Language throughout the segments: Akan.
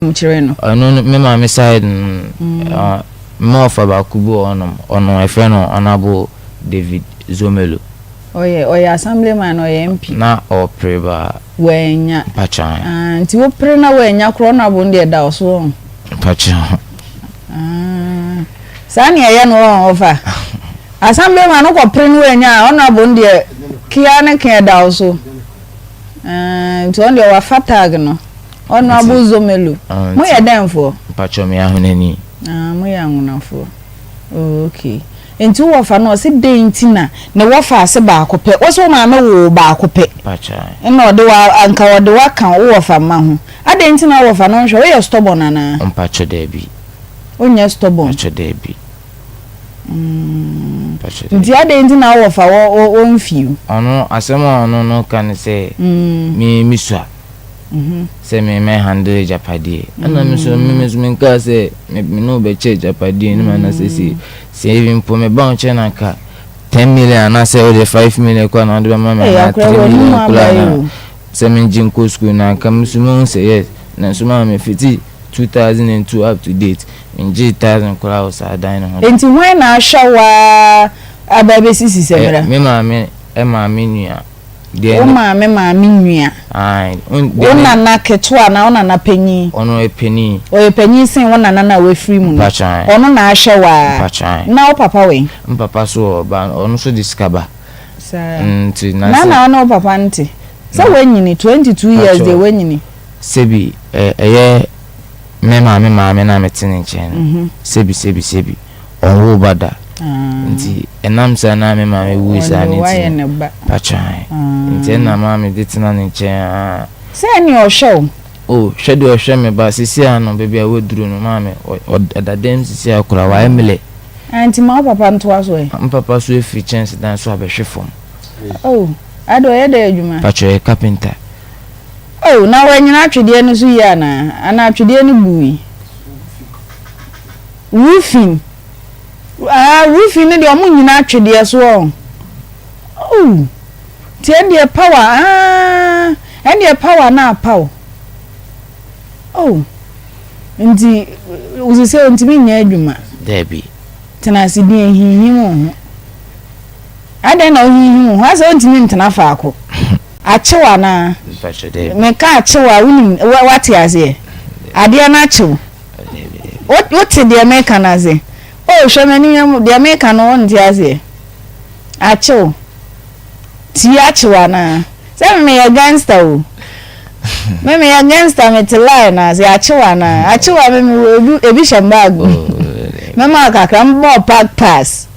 Kyerɛ no. Ɔno no me maame side no me ɔfa baako bi wɔ hɔnom, ɔno yɛfrɛ no Honourable David Zomelo. Ɔyɛ ɔyɛ assemblyman ɔyɛ MP. Na ɔpere ba. Wannya. Mpakyɛw. Ah, nti wopere na wannya korɔ honourable no deɛ da wo so wɔn. Mpakyɛw. Ah, saa ne ɛyɛ no wɔn ɔfa. Assemblyman no kɔ pere no wannya a honourable no deɛ kea ne kea da wo so. Ah, nti ɔno deɛ wafa tag no. Honourable Zomelo, mo yɛ dɛn foɔ? Mpakyɛw meyɛ Ahonani. Ah, mo yɛ Ahonafoɔ. Oh, okay. Nti wo wɔfa no ɔse dɛn nti na ne wɔfa ase baako pɛ? Wo se wo maame woo wo baako pɛ. Mpakyɛw. Ɛna ɔde wo anka ɔde wo aka wo wɔfa mma ho. Adɛn nti na wo wɔfa no nhwɛ? Woyɛ stubborn anaa? Mpakyɛw daabi. Wonyɛ stubborn? Mpakyɛw daabi. Mpakyɛw daabi. Nti adɛn nti na wo wɔfa wɔ wɔ ɔmfii wo? Ɔno asɛm a ɔno no ka ne sɛ me mesua. sɛ me mɛ handle agyapadeɛ ɛna me nso me nso menkaa sɛ me ne wo bɛkyɛ agyapadeɛ no ma na sɛ sɛ sɛ even mpo me ba wo nkyɛn na nka 10 million anaasɛ wode 5 million koraa na wode bɛma me anaa 3 million koraa na sɛ mengye nkɔ sukuu na nka me nso mehu sɛ yes, nanso maa me fiti 2002 up to date mengyee thousand koraa wɔ saa dan no ho da. Enti hwan na ahwɛ wo ara aba abɛsisi sɛ mmra? Me maame maame nua. Wo maame maame nua. Wo nana ketewa anaa wo nana panyin. Ɔno ɔyɛ panin. Ɔyɛ panyin sen wo nana no a wafiri mu no. Ɔno na ahwɛ wo ara. Na wo papa wɔ he? Me papa nso wɔ ba, ɔno nso de sika ba. Saa. Nti na sɛ. Na na wo ne wo papa nte? Sɛ woanyini, 22 years deɛ woanyini. Sɛbi ɛyɛ me maame maame no a mete ne nkyɛn no, sɛbi sɛbi sɛbi. Ɔnwoo ba da. Nti ɛnam saa na me maame wui saa no nti no, patwaan. Nti ɛna maa mede tena ne nkyɛn aa. Sɛ ɛne ɔhwɛ wo? Oh, hwɛ deɛ ɔhwɛ me ba, seesei ara no baabi a waduru no, maame, ɔda dɛm seesei ara koraa, wayɛ mmerɛ. Ah, nti ma wo papa ntoa so ɛ. Me papa nso afiri kyɛnsedan so abɛhwe fam. Oh, ade ɔyɛ dɛn adwuma? Patwɔ, ɔyɛ carpenter. Oh, na wanyina atwedeɛ no so yie anaa? Anaa atwedeɛ no bui? Roofing ah roofing no deɛ ɔmo nyina atwedeɛ so ɔn oh nti ɛndeɛ power ah ɛndeɛ power no apa o oh nti wosisɛ ontumi nyɛ adwuma. Daabi. Tena ase din hinhim wo ho adɛn na wohinhim wo ho asɛ wontumi ntena faako akyew anaa meka akyew a wonim wate aseɛ adeɛ no akyew. Wote deɛ meka no ase? Oh, hwɛ m'anim yɛ deɛ meka no wonte aseɛ. Akyew. Tii akyew anaa? Sɛ me meyɛ gangster o. Me meyɛ gangster mete line no ase akyew anaa? Akyew a me mewɔ ebi ebi hyɛ me bag mu. Mɛma wo kakra mɛma wo park pass.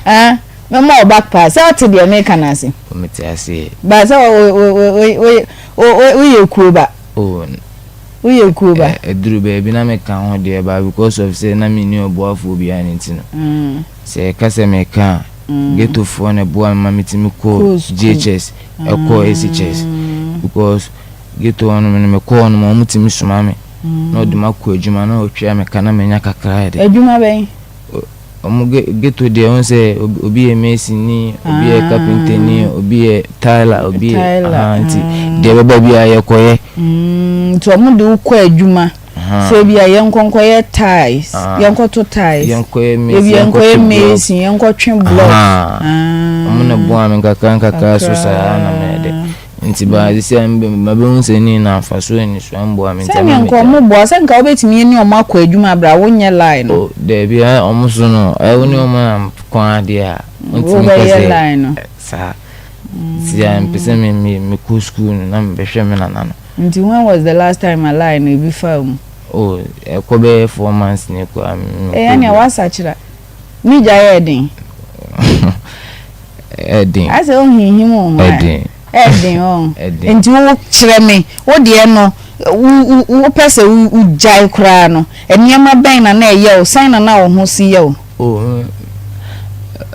Ah, mɛma wo back pass. Sɛ wote deɛ meka no ase? Mete aseɛ. Ba sɛ woyɛ kuo ba. Oh, Woyɛ kuo ba. Ɛduru baabi na meka ho deɛ but because of sɛ na menni ɔboafoɔ biara no nti no, sɛ yɛka sɛ meka a, ghettofoɔ na ɛboa me ma metumi kɔɔ JHS, ɛkɔɔ SHS because ghetto hɔ nom no mekɔɔ hɔ nom a wɔtumi soma me na wɔde me akɔ adwuma na wɔtua me ka na manya kakra ayɛ dɛ. Adwuma bɛn? Ɔmo ghetto deɛ wohu sɛ obi yɛ mason ni, obi yɛ carpenter ni, obi yɛ tiler, obi yɛ ahaa nti deɛ ɛbɛba biara yɛkɔyɛ. Nti ɔmo de wo kɔ adwuma sɛ ebi a yɛnkɔ nkɔyɛ tiles, yɛnkɔto tiles, yɛnkɔyɛ mason, ebi yɛnkɔyɛ mason, yɛnkɔtwe block. Ɔmo na boa me nkakra nkakra so saa na mɛyɛ dɛ. Nti ba sisi a mabɛhu sɛ ne nyinaa mfasoɔ nni so, ɛmboa me nti Sɛdeɛ ama nka megyae. ɔmo boa, sɛ nka wobɛtumi ne ɔmo akɔ adwuma berɛ a wonyɛ line no. Oh daabi ɛ ɔmo so no ɛ wo ne ɔmo nam kwan adeɛ a wontumi nka Wobɛyɛ sɛ line no. saa. Nti a mepɛ sɛ me me mekɔ sukuu no na mebɛhwɛ me nana no. Nti when was the last time a line no ebi faa mu? Oh ɛkɔ bɛyɛ 4 months ni koraa menkɔɔ Ee ɛneɛ bio. woasakyera. Ne gya yɛ den. Ɛden. Asɛ ohinhim wo ho a. Ɛden. Ɛden o. Ɛden. Nti wo kyerɛ me wo deɛ no wo wo wopɛ sɛ wo gyae koraa no nneɛma bɛn na na ɛyɛ wo sɛn na na wo ho si yɛ wo. Oh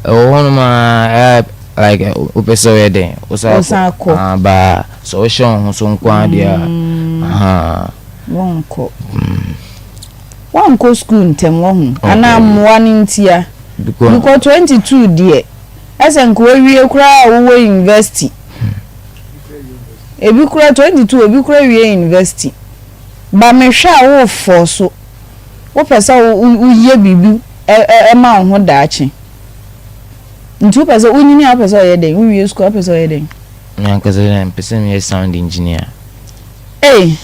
ɛwɔ hɔ nom a like wopɛ sɛ woyɛ dɛn wosan kɔ. Ah ba sɛ wohyɛ wo ho so nko ara deɛ a ahaa. Wonkɔ. Woankɔ sukuu ntɛm wahu anaa mmoa no ntia because 22 deɛ ɛsɛ nka wawie koraa a wowɔ university ebi koraa 22 obi koraa wie university. Ba mehwɛ a wo fɔɔso. Wopɛ sɛ woyɛ biribi ma wo ho daakye. Nti wopɛ sɛ wonyini a wopɛ sɛ ɔyɛ dɛn? Wowie sukuu a wopɛ sɛ ɔyɛ dɛn? Me ankasa deɛ mepɛ sɛ meyɛ sound engineer. Ei!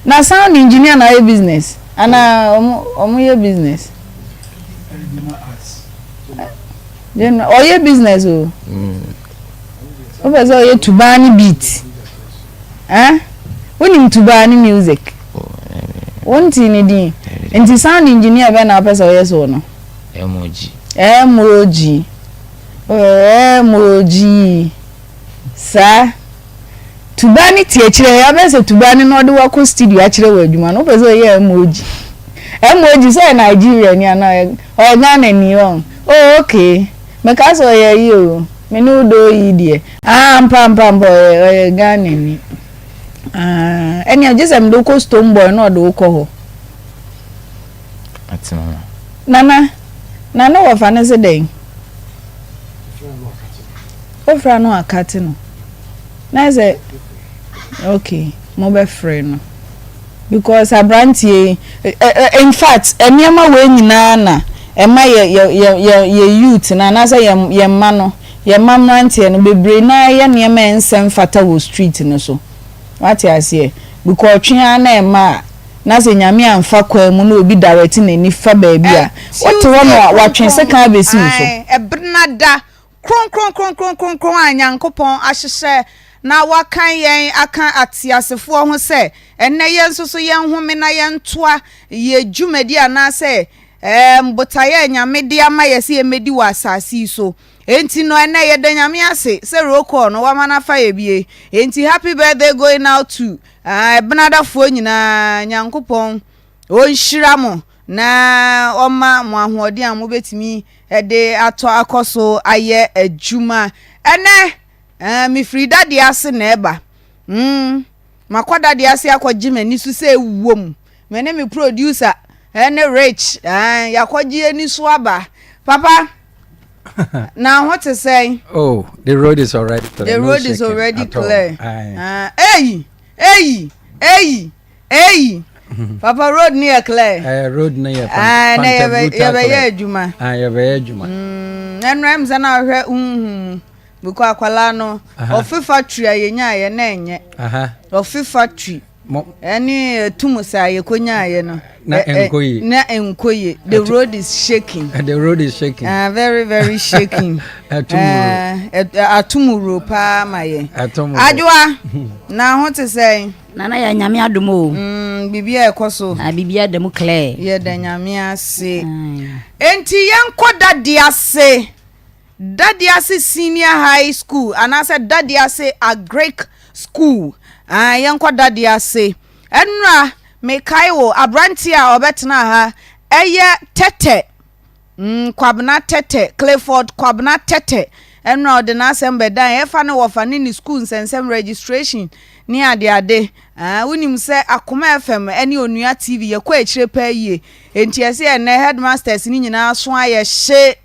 Na sound engineer na ɔyɛ business? Anaa ɔmo ɔmo yɛ business? General ɔyɛ business o. Wopɛ sɛ ɔyɛ tubaa ne beat? Eh? Wonim tubaa ne music? Wonte ne din? Nti sound engineer bɛn na wopɛ sɛ ɔyɛ so no? MOG. MOG. MOG. Saa. Tuba ne te akyire ɛ abɛyɛ sɛ tuba ne na ɔde wakɔ studio akyerɛ wɔ adwuma no wopɛ sɛ ɔyɛ MOG. MOG sɛ ɔyɛ Nigeria ni anaa ɔyɛ ɔyɛ Ghana ni ɔn. Oh okay. Meka sɛ ɔyɛ yi o. Me ne wo dɔ yi deɛ. Ah ampa ampa ampa ɔyɛ ɔyɛ Ghana ni. Ah ɛnea gye sɛ mede wokɔ Stone Boy na ɔde wokɔ hɔ. Ate mama. Nana, na ne wɔfa no se dɛn? Wofrɛ no akate no. Na sɛ okay, mobɛfrɛ no. Because aberanteɛ yi, in fact, nneɛma wei nyinaa na ɛma yɛ yɛ yɛ yɛ yɛ youth no anaasɛ yɛ yɛ mma no, yɛ mma mmeranteɛ no bebree naa yɛ nneɛma a ɛnsɛ mfata wɔ street no so. Wate aseɛ? Because ɔtwe ara na ɛma a, na sɛ Nyame amfa kwan mu na obi direct n'ani fa baabi a, wote hɔ Tuesday no a, watwe kronkron sekan abɛsi wo so. ae, ɛbenada kronkronkronkronkron a Nyankopɔn ahyehyɛ na wakan yɛn aka ateasefoɔ ho sɛ ɛnnɛ yɛn nso so yɛnhome na yɛntoa yɛ dwumadi anaasɛ ɛɛm botaeɛ a Nyame de ama yɛ sɛ yɛmmɛdi wɔ asase yi so. Enti no ɛnnɛ yɛda Nyame ase sɛ roll call no wama no afa yɛ bie. Enti happy birthday going out to ah Ɛbenadafoɔ nyinaa Nyankopɔn ɔnhyira mo na ɔma mo ahoɔden a mobɛtumi de atɔ akɔ so ayɛ adwuma. Ɛnnɛ eh, mefiri dadeɛ ase na ɛba. Mm, makɔ dadeɛ ase akɔgye m'ani so sɛ ɛwom. Me ne me producer ɛne Rich eh, yɛakɔgye ani so aba. Papa, na ho te sɛn? Oh, the road is already clear. The no road is shaking already at all. clear. Aye. Ah, eyi, eyi, eyi, eyi. Papa road ni yɛ clear. Eh, road no yɛ Ah, na Fanta Brutal yɛbɛyɛ clear. adwuma. Ah, yɛbɛyɛ adwuma. Ɛno ɛm sɛ na ɔhwɛ huhu mu. Because akwadaa no, ɔfe factory a yɛnyaeɛ na ɛnyɛ. Ɔfe factory. Ɛne ɛtum saa yɛkɔnyaeɛ no. Na ɛnkɔ yie. Na ɛnkɔ yie. The road is shaking. The road is shaking. Uh, very very shaking. Atumuro. Uh, atumuro paa ma yɛn. Atumuro. Adwoa, na ho te sɛn? Nana yɛ nyame adom o. Mm, biribi a ɛkɔ so. Na biribi ada mu clear. Yɛda nyame ase. Enti yɛnkɔ dade ase. Dadease Senior High School anaasɛ Dadease Agric School. Ah, yɛnkɔ Dadease. Ɛnora, mekae wo, aberanteɛ a ɔbɛtenaa ha, ɛyɛ Tɛtɛ. Mm, Kwabena Tɛtɛ, Clifford Kwabena Tɛtɛ. Ɛnora ɔde n'asɛm bɛdan, ɛfa ne wɔfa ne ne school nsɛnsɛm registration ne adeade. Ah, wonim sɛ Akoma FM ne Onua TV yɛkɔ akyire paa yie. Enti ɛsɛ ɛnnɛ headmasters ne nyinaa so ayɛ hye.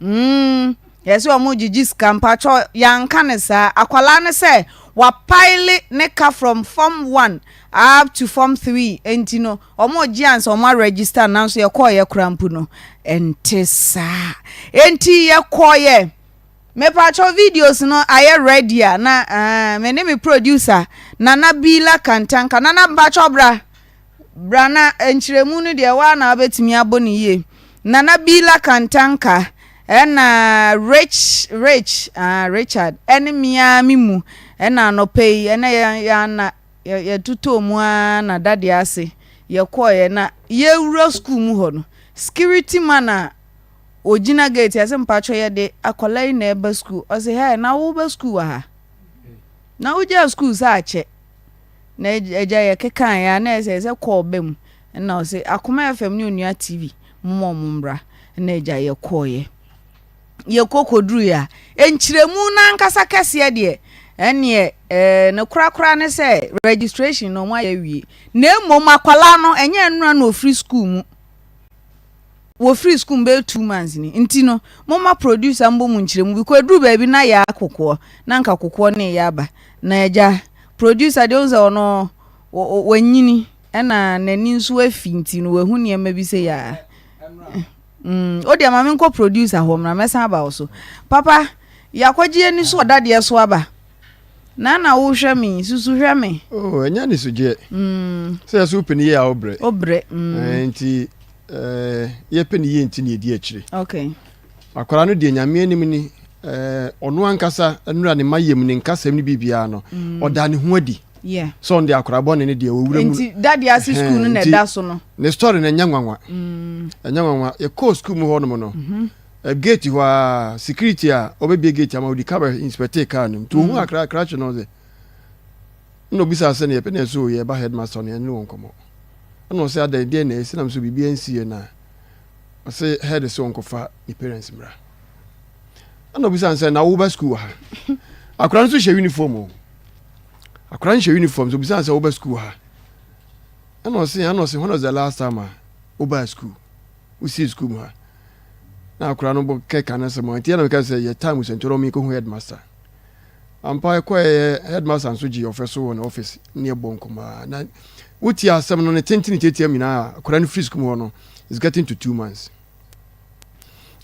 Mm, yɛsɛ ɔmo gyegye sika mpakyɛ yanka ne saa akwalaa no sɛ wapaele ne ka from form one up to form three enti no ɔmo gye ansa ɔmo aregister nanso yɛkɔɔyɛ koraa mpo no ɛnte saa enti yɛkɔɔyɛ mepakyɛ videos no ayɛ ready a na uh, me ne me producer Nana Bila Kantanka Nana mpakyɛ bra Bra na nkyerɛmu no deɛ woa na wobɛtumi abɔ no yie. Nana Bila Kantanka ɛna Rich Rich ah Richard ɛne me ara me mu ɛna anɔpa yi ɛna yɛ yɛana yɛtotɔɔ mu ara na dadeɛ ase yɛkɔɔeɛ na yɛwura school mu hɔ no security man a ɔgyina gate yɛsɛ mpakyɛ yɛde akwadaa yi na ɛba school ɔsɛ hɛ na woba school wɔ ha na wogyaa school sɛ akyɛ Na agya yɛ kekaeɛ a na ɛsɛ sɛ kɔɔ ba mu na ɔse Akoma FM ne Onua TV momma ɔmo mmra na agya yɛ kɔɔeɛ. Yɛkɔ kɔduruiɛ a nkyerɛmu no ankasa kɛseɛ deɛ ɛneɛ ɛɛ ne korakora ne sɛ registration no ɔmo ayɛ awie na mmom akwadaa no ɛnyɛ nnora na ɔfiri school mu. Wɔfirii sukuu mu bɛyɛ 2 months ni nti no momma producer mbɔ mu nkyerɛ mu because ɛduru baabi na yɛ akokoɔ na nka kokoɔ ne yɛ aba na agya producer deɛ wohu sɛ ɔno wanyini. Ɛna n'ani nso afi nti no wahu nneɛma bi sɛ yaa. Mm, o deɛ ma menkɔ producer hɔ mmra mɛsan aba wo so. Papa, yɛakɔgye ani so ɔdadeɛ so aba. Na na wohwɛ me, susu hwɛ me. Oh, ɛnyɛ anisogyeɛ. Mm. Sɛ yɛ so wopɛ ne yie a wobrɛ. Wobrɛ. Mm. Eh, nti eh, yɛpɛ ne yie nti na yɛdi akyire. Okay. Akwadaa no deɛ nyame anim ni eh, ɔno ankasa nnura ne ma yam ne nkasɛm ne biribiara no mm. ɔda ne ho adi. Yeah. Sɛ ɔno deɛ akwadaa bɔne no deɛ wɔwura mu. Nti dade ase sukuu no na ɛda so no. Ne story no ɛnyɛ nwanwa. Mm. Ɛnyɛ nwanwa. Yɛkɔɔ sukuu mu hɔ nom no. Mm -hmm. Gate hɔ ara, security a ɔbɛbie gate ama odi ka bɛ inspectee car no mu. Nti ohun akra krakye no ɔdze ɛna obisaa sɛ ne yɛpɛ na ɛsɛ o yɛba headmaster no yɛne wɔ nkɔmmɔ. Ɛna ɔsɛ adɛn deɛn na ɛsi nam so biribi ansi yɛ na ɔsɛ head sɛ ɔnkɔfa ne parents mmra. Ɛna obisaa no sɛ na woba school wɔ ha? Akora no nso hyɛ uniform o. Akora no hyɛ uniform so obisaa no sɛ woba school wɔ ha? Ɛna ɔsɛ ɛna ɔsɛ when was the last time a wobaa school? Wosii sukuu mu ha na akora no bɔ kɛka no asɛm a nti ɛna meka sɛ yɛ time sɛ nti ɔdɔ mekɔhu headmaster ampa ɛkɔɛ headmaster nso gye ɔfɛ so wɔ ne office ne ɛbɔ nkɔmmɔ na wotie asɛm no ne tentene tiatia mu nyinaa akora no firi sukuu mu hɔ no is getting to 2 months.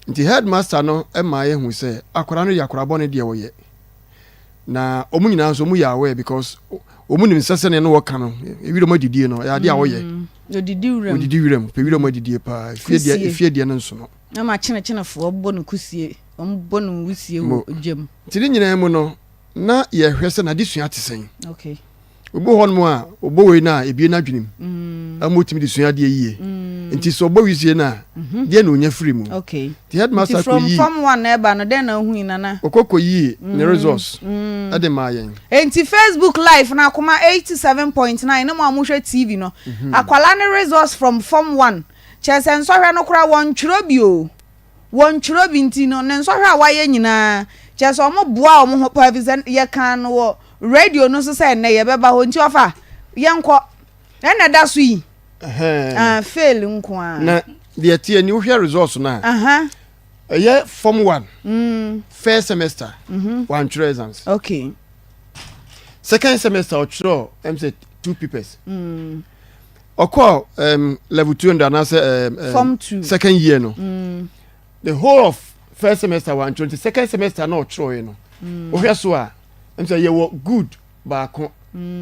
Nti headmaster no ma yɛhu sɛ akora no yɛ akora bɔne deɛ wɔyɛ na wɔn nyinaa nso wɔn yɛ aware because wɔn nim sɛ sɛnea no wɔka no ewiram adidie no ɛyɛ adeɛ a wɔyɛ. Odidi wuram. Odidi wuram pɛ wuram adidie paa efie deɛ efie deɛ no nso no. Na ma kyenekyenefoɔ bɔ no kusie wɔn bɔ no wusie wɔ dwam. Nti ne nyinaa mu no na yɛhwɛ sɛ n'adesua te sɛn. Okay. Obi wɔ hɔnom a ɔbɔ wei no a ebie n'adwenem mm. ama otumi de sua adeɛ yie mm. nti sɛ ɔbɔ wisie no a mhm. deɛ na onya firi mu. Okay. Nti headmaster kɔ yi. From form one na ɛba no dɛn na ohu yi nana. Ɔkɔ kɔ yi ne mm. results ɛde maa yɛn. Nti Facebook live na akoma 87.9 ne mo a mohwɛ TV no mhm. akwala ne results from form one kyerɛ sɛ nsɔhwɛ no koraa wɔn twerɛ bi o. Wɔntwerɛ bi nti no, ne nsɔhwɛ a wayɛ nyinaa, kyerɛ sɛ wɔboa wɔn ho paa efisɛ yɛkaa no wɔ radio no so sɛ ɛnnɛ yɛbɛba hɔ nti ɔfa yɛnkɔ. Ɛna ɛda so yi. Ah, fail nko ara. Na deɛ ɛteɛ ni wohwɛ results no a, ɛyɛ form one, first semester, wantwerɛ exams. Okay. Second semester ɔtwerɛ ɛm sɛ two papers. Ɔkɔɔ um, level 200 anaasɛ um, um, Form two. second year no. The whole of first semester wantwerɛ nti second semester na ɔtwerɛeɛ no. Wohwɛ so a, ɛm sɛ yɛwɔ good baako,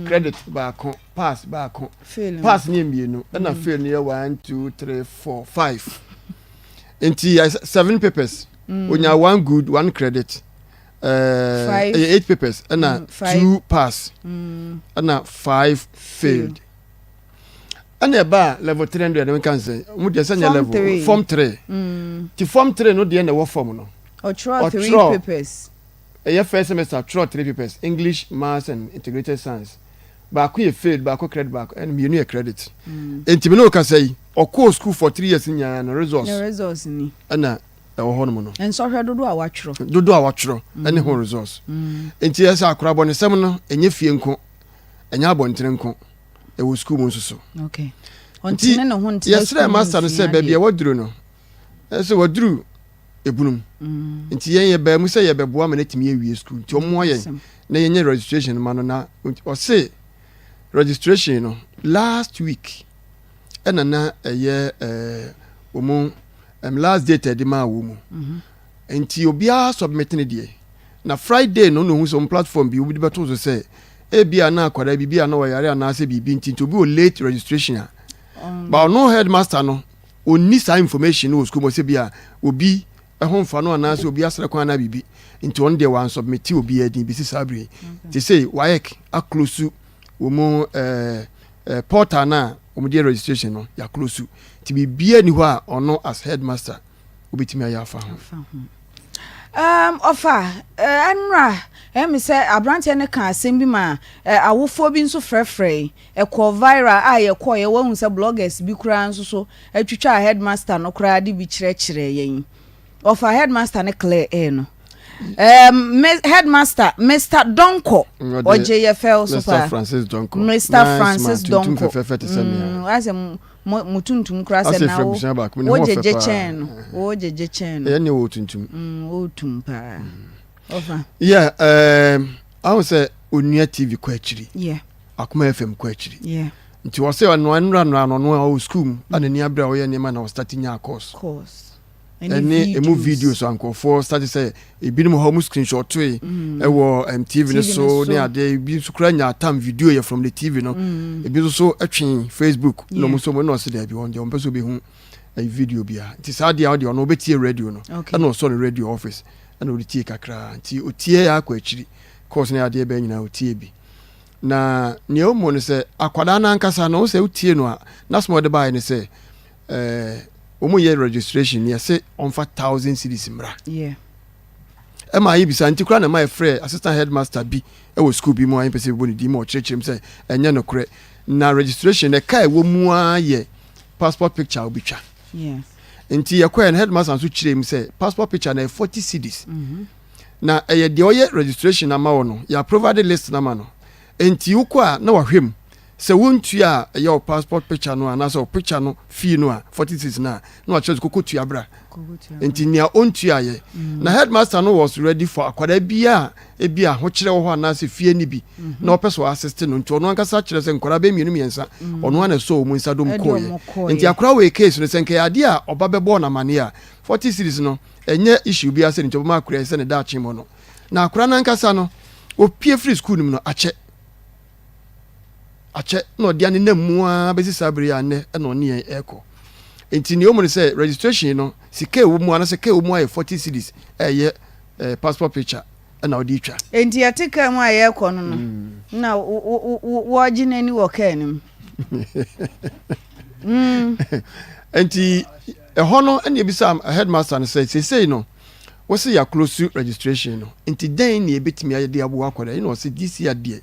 credit baako, pass baako. Fail no. Pass no yɛ mmienu, ɛna fail no yɛ one, two, three, four, five. Nti yɛ seven papers. Onya one good, one credit. Eh, Five. ɛyɛ eight papers, ɛna Five. two pass, ɛna five failed. Ɛna ɛba a level 300 no nka nsɛ ɔmo deɛ sɛ nyɛ Form level three. Form three ti form three no deɛ na ɛwɔ fam no. Ɔtwerɛ three Ɔtwerɛ. papers. Ɛyɛ first semester twerɛ three papers, English, Maths and Integrated Science. Baako yɛ failed, baako credit, baako ɛna mmienu yɛ credit. Nti mi ne o kasa yi, ɔkɔɔ school for 3 years nyinaa no results Ne results ni. Ɛna ɛwɔ hɔ nom no. Nsɔhwɛ dodoɔ a watwerɛ. Dodoɔ a watwerɛ ɛne ho results. Nti ɛsɛ akora bɔnesɛm no ɛnyɛ fie nko, ɛnyɛ abɔntene nko, ɛwɔ sukuu mu nso so. Okay. Nti Ɔntene ne ho ntena yɛsrɛ sukuu mu master no sɛ nsua baabi adeɛ. a waduru no ɛsɛ waduru ebunum nti yɛn yɛbaa mu sɛ yɛbɛboa ma no atumi awie sukuu nti ɔmmoa yɛn Asɛm. na yɛnyɛ registration ma no. Na ɔse registration no last week ɛna na ɛyɛ wɔn last date a ɛde maa wɔn mu nti obiara submit ne deɛ na Friday no na ohun sɛ wɔn platform bi obi de bɛto so sɛ ebi a na akwadaa biribi a na ɔyare anaasɛ biribi nti obi wɔ late registration a ba ɔno headmaster no onni saa information no wɔ sukuu mu sɛ bi a obi ɛho nfa no anaasɛ obi asrɛ kwan anaa biribi nti ɔno deɛ wansubmit obiara din bisi saa bere te sɛ WAEC aclose wɔn mu portal no a wɔn de registration no yɛaclose nti biribiara ni hɔ a ɔno as headmaster wobɛtumi ayɛ afa ho. Ɔfa ɛnora ɛmi sɛ aberanteɛ no ka asɛm bi ma awofoɔ bi nso frɛfrɛ ɛkɔ viral a yɛkɔ yɛ wɔn sɛ bloggers bi koraa nso so atwitwa headmaster no koraa de bi kyerɛkyerɛ yɛn. Ɔfa headmaster no clear air no, headmaster Mr Donko ɔgye yɛ fɛw so paa. Mr Francis Donko. Mr Nice Francis man, tuntum Donko fɛfɛɛfɛ te sɛ mea. Asɛ mo tuntum koraa sɛ Asɛ na fira wo busua baako, ne wo ho ɔfɛ gyegye paa. kyɛn no, wo gyegye kyɛn no. Ɛyɛ ne wɔ tuntum. Wo tum paa ɔfa. Yeah, ahu sɛ Onua TV kɔ akyiri, Akoma FM kɔ akyiri. Nti ɔsɛ ɔno nnora nnora no ɔno a ɔwɔ sukuu mu a n'ani abere a ɔyɛ nneɛma na ɔstarte nyaa course. Course. Ɛne emu videos a nkurɔfoɔ starte sɛ ebinom hɔ ɔmo screenshotoe ɛwɔ TV no so ne adeɛ, ebi nso koraa nyaa tam video yɛ from the TV no, ebi nso so ɛtwe Facebook na ɔmo nso ɔmo na ɔse daabi wɔn deɛ ɔmo pɛ sɛ ɔbɛhu ɛyi video biara, nti saa deɛ ɔdeɛ ɔno ɔbɛtie radio no. Ɛna ɔsɔ ne radio office ɛna ɔde tie kakra, nti ɔtie yɛ akɔ akyiri course ne adeɛ bɛyɛ nyinaa ɔtie bi. Na nea ɛwɔ mu no sɛ akwadaa no ankasa no, sɛ wotie no a, n'asɛm a ɔde baeɛ ne sɛ wɔn yɛ registration no yɛse ɔmfa 1000 cedis mmra. Ɛma ayɛ bisa nti koraa na ɛma yɛfrɛ assistant headmaster bi wɔ school bi mu a yɛmpɛ sɛ yɛbɔ ne din ma ɔkyerɛkyerɛ mu sɛ ɛnyɛ nokorɛ na registration ɛka ɛwɔ mu ara yɛ passport picture a wobɛtwa. Nti yɛkɔɛ no, headmaster nso kyerɛ mu sɛ passport picture no ɛyɛ 40 cedis. Na ɛyɛ deɛ ɔyɛ registration ama wo no, yɛ provide list no ama no, nti wokɔ a na wahwɛ mu sɛ wontua a ɛyɛ wo passport picture no anaasɛ wo picture no fee no a 40 cedis no a, na wakyerɛ sɛ kɔkɔ tua bra. Nti nea ɔntua yɛ na headmaster no was ready for akwadaa bi a ebi a ahokyerɛ wɔ hɔ anaasɛ fie ni bi na ɔpɛ sɛ ɔassist no, nti ɔno ankasa kyerɛ sɛ nkwadaa bɛ mmienu mmiɛnsa ɔno ana ɛsɔ wɔn nsa dom kɔɔyɛ. Nti akwadaa wɔ case no sɛ nkɛyɛ adeɛ a ɔba bɛbɔ n'amaneɛ a 40 cedis no ɛnyɛ issue bi asɛ ne nti ɔbɛma akwadaa sɛ ne daakye mu no. Na akwadaa n'ankasa no opie firi school no mu no akyɛ akyɛ na ɔde anenam mu ara bɛsi saa bere a nnɛ ɛna ɔne yɛn ɛrekɔ. Nti nea ɔmu no sɛ registration no sika ɛwɔ mu anaasɛ ka ɛwɔ mu ayɛ 40 cedis, ɛyɛ passport picture ɛna ɔde twa. Nti yɛte kaa mu a yɛrekɔ no, na wɔgye n'ani wɔ kaa no mu. Nti ɛhɔ no ɛna ebisa headmaster no sɛ seesei no wɔsi yɛ close registration no, nti dɛn na ebetumi ayɛ de aboa akɔda? Ɛna ɔsɛ this year deɛ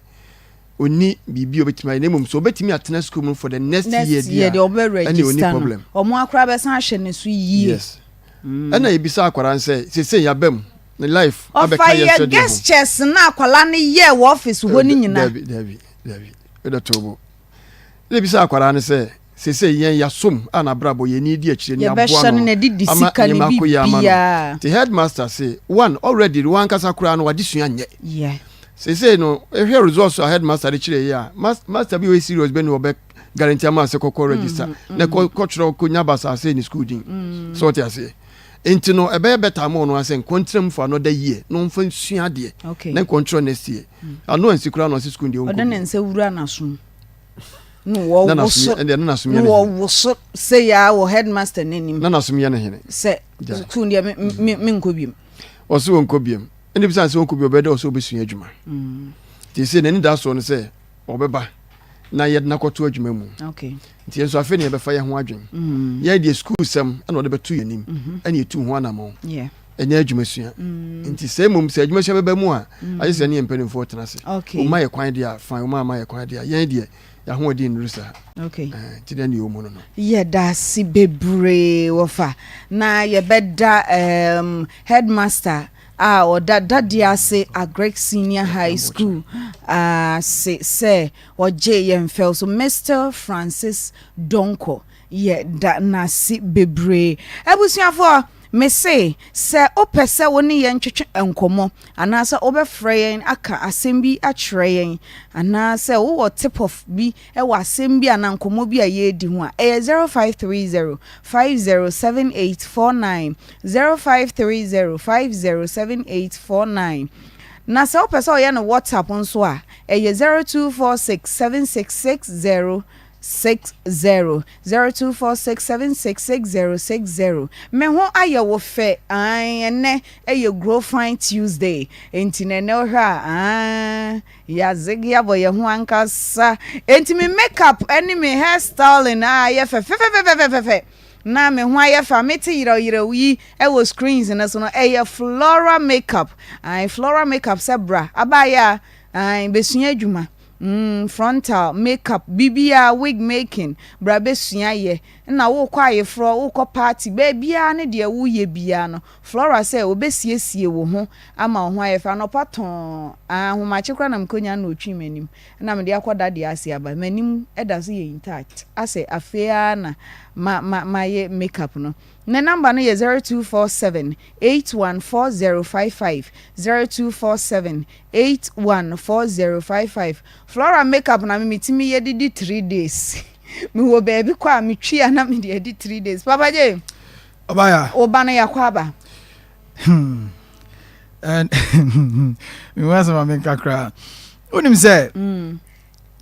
oni biribi a obetumi ayɛ, na mmom sɛ obetumi atena school mu for the next year deɛ ɔbɛ ɛna oni problem. Ɔmo akora bɛsan ahyɛ ne so yie. Yes, ɛna ebisa akwadaa no sɛ seesei yaba mu ne life abɛka ɔfa yɛ yɛ sɛ deɛ ho gestures na akwadaa no yɛ wɔ office hɔ no nyinaa. Dabi, dabi, dabi, ɛda to bo. Ɛna ebisa akwadaa no sɛ seesei yɛn yasom a n'abrabɔ yɛn ni di akyire ni aboa yɛbɛhyɛ no no na ɛde di ama sika ne nneɛma akɔ yie ama no. Biribiara. Nti headmaster se one already wankasa koraa no wade sua nyɛ. Seesei no ehwɛ results a headmaster de kyerɛ yi a, master bi wɔ serious bɛ ni ɔbɛ guarantee ama sɛ kɔkɔ register na kɔ kɔtwerɛ kɔnya basaase ne school din sɛ ɔte aseɛ. Nti no ɛbɛyɛ better ama ɔno asɛ nkɔntena mu for another year na ɔmfa nsua adeɛ na nkɔntwerɛ next year ano ansi koraa na ɔse school deɛ ɔde ɔnkɔ ne bi. Nsa wura n'asom na Na n'asom wɔwoso ɛndeɛ na n'asom na yɛ ne hene. Wɔwoso sɛ yaa wɔ headmaster n'anim. Na n'asom yɛ ne hene. Sɛ Gya. school deɛ me menkɔ biom. Ɔse wɔnkɔ biam, ɛna bisa sɛ wɔnkɔ biam ɔbɛyɛ dɛ ɔsɛ ɔbɛsua adwuma. Nti sɛ n'ani da soɔ no sɛ ɔbɛba na yɛde no akɔto adwuma mu. Nti yɛn nso afei ne yɛbɛfa yɛn ho adwen. Yɛn deɛ sukuu sɛm ɛna ɔde bɛto yɛn anim ɛna yɛtu ho anammɔn. Ɛnyɛ adwumasua. Nti sɛ mmom sɛ adwumasua bɛba mu a, agye sɛ ne yɛn mpanimfoɔ tena ase. Ɔma yɛ kwan deɛ a, fine, ɔma ama yɛ kwan deɛ a, yɛn deɛ yɛahoɔden nnuru saa. Nti deɛ ne yɛwɔ mu no. Yɛda ase bebree wɔfa na yɛbɛda headmaster a ɔda dadeɛ ase Agric Senior High School ase sɛ ɔgye yɛn fɛw so, Mr Francis Donko, yɛda n'ase bebree. Abusuafoɔ, mese sɛ wopɛ sɛ wo ne yɛn twetwe nkɔmmɔ anaasɛ wobɛfrɛ yɛn aka asɛm bi akyerɛ yɛn anaasɛ wowɔ tip off bi ɛwɔ asɛm bi anaa nkɔmmɔ bi a yɛredi ho a, ɛyɛ 0530 507849, 0530 507849. Na sɛ wopɛ sɛ ɔyɛ no WhatsApp nso a, ɛyɛ 0246 7660 60, 0246766060. Me ho ayɛ wo fɛ an ɛnɛ ɛyɛ Grow Fine Tuesday, nti na ɛnɛ wohwɛ a an yɛazege abɔ yɛn ho ankasa, nti me makeup ɛne me hair styling a ayɛ fɛfɛfɛfɛfɛfɛ na me ho ayɛ fɛ a mete yerɛwyerɛw yi ɛwɔ screens no so no, ɛyɛ Flora Makeup an Flora Makeup sɛ bra abaayɛ a an bɛsua adwuma, frontal makeup, biribiara, wig making, bra bɛsua yɛ. Na wokɔ ayeforɔ, wokɔ party, baabiara ne deɛ woyɛ biara no, Flora sɛ obɛsiesie wo ho ama wo ho ayɛ fɛ. Anɔpa tɔn ahomakye koraa na mekɔnya na ɔtwi m'anim na mede akɔ dadeɛ ase aba, m'anim da so yɛ intact asɛ afei ara na ma ma mayɛ makeup no. Ne number no yɛ 0247 814055, 0247 814055. Flora makeup na me metumi yɛ de di 3 days. Mewɔ baabi kɔ a metwi a na mede adi 3 days. Papa J. Ɔbaya. Wo ba no yɛakɔ aba. Hmm. And mehu asɛm a menka koraa. Wonim sɛ mm.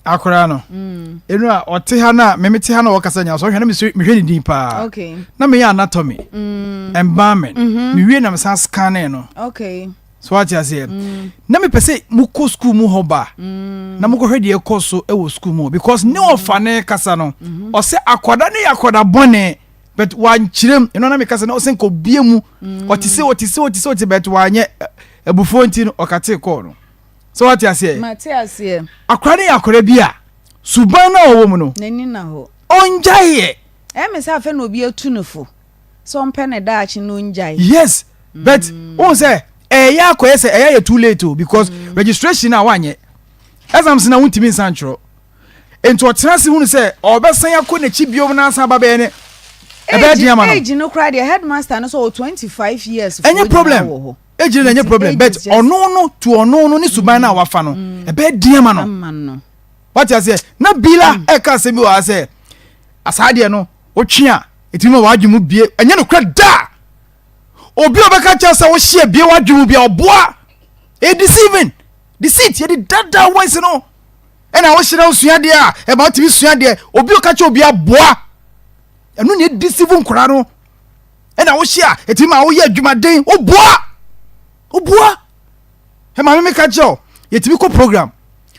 akwaraa no mm. ɛnu a ɔte ha no a meme te ha na ɔkasa nya so ɔhwɛ na mehwɛ ne din paa. Okay. Na meyɛ anatomy. Mm. Embalming. Mm -hmm. Mewie na mesan scanning no. Okay. So wate aseɛ? Mm. Na mepɛ sɛ mokɔ sukuu mu hɔ ba mm. na mokɔhwɛ deɛ ɛkɔ so wɔ sukuu mu because ne ɔfa ne kasa no mm-hmm. ɔsɛ akwadaa ne yɛ akwadaa bɔne but wankyerɛ mu ɛno na meka sɛ na ɔsɛ nka obie mu mm. ɔte sɛ ɔte sɛ ɔte sɛ ɔte but wanyɛ abufuo nti no ɔkate kɔɔ no so wate aseɛ? Mate aseɛ. Akwadaa ne yɛ akwadaa bi a suban no a ɔwɔ mu no n'ani na hɔ ɔngyaeɛ. Ɛyɛ me sɛ afei na obi atu no fo. Sɛ ɔmpɛ ne daakye na ongyae. Yes but wohu sɛ ɛyɛ akɔyɛ sɛ ɛyɛ yɛ too late o because mm. registration a wanyɛ exams na wontumi nsa ntwerɛ nti ɔtena ase hunu sɛ ɔbɛsan akɔ n'akyi biom na asan aba bɛyɛ ne ɛbɛyɛ den ama no. Age no koraa deɛ headmaster no sɛ ɔwɔ 25 years. Ɛnyɛ problem age no ɛnyɛ problem but ɔno no to ɔno no ne suban no a wafa no mm. ɛbɛyɛ den ama no. Wate aseɛ na bila ɛka asɛm bi wɔ ha sɛ asaa deɛ no wotwe a ɛtumi ma w'adwene mu bie ɛnyɛ nokorɛ da obi a ɔbɛka kyerɛ sɛ wohye abie w'adwene mu bia ɔboa ɛyɛ deceiving deceit yɛde dada wɔnsi no ɛna wohyɛ na wosua deɛ a ɛma wotumi sua deɛ obi ɔka kyerɛ obi aboa ɛno na ɛdeceive nkora no ɛna wohyɛ a ɛtumi ma woyɛ adwumaden woboa woboa ɛma me meka kyerɛ o yɛtumi kɔ program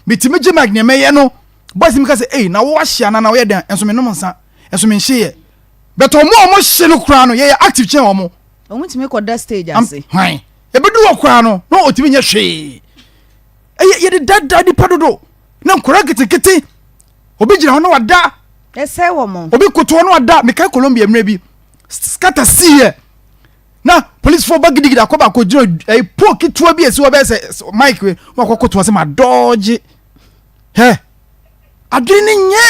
metumi gye mic nea mɛyɛ no boys mi ka sɛ ei na wo ahye anaa na woyɛ dɛn ɛnso menom nsa ɛnso menhye yɛ but ɔmo a ɔmo hye no koraa no yɛyɛ active kyɛn ɔmo. Ɔmo tumi kɔ da stage ase. Hwan ebedu hɔ koraa no na ɔtumi nyɛ hwee ɛyɛ yɛde dada nipa dodo na nkɔla nketenkete obi gyina hɔ na wada. Ɛsɛ wɔn. Obi koto hɔ na wada mekae Colombia mmerɛ bi scatter siiɛ. na polisifoɔ ba gidigidi akɔ baako gyina ɛyi pole ketewa bi esi hɔ bɛyɛ sɛ mic wei wɔn akɔ koto sɛ ma dɔɔgye hɛ adwene ne nye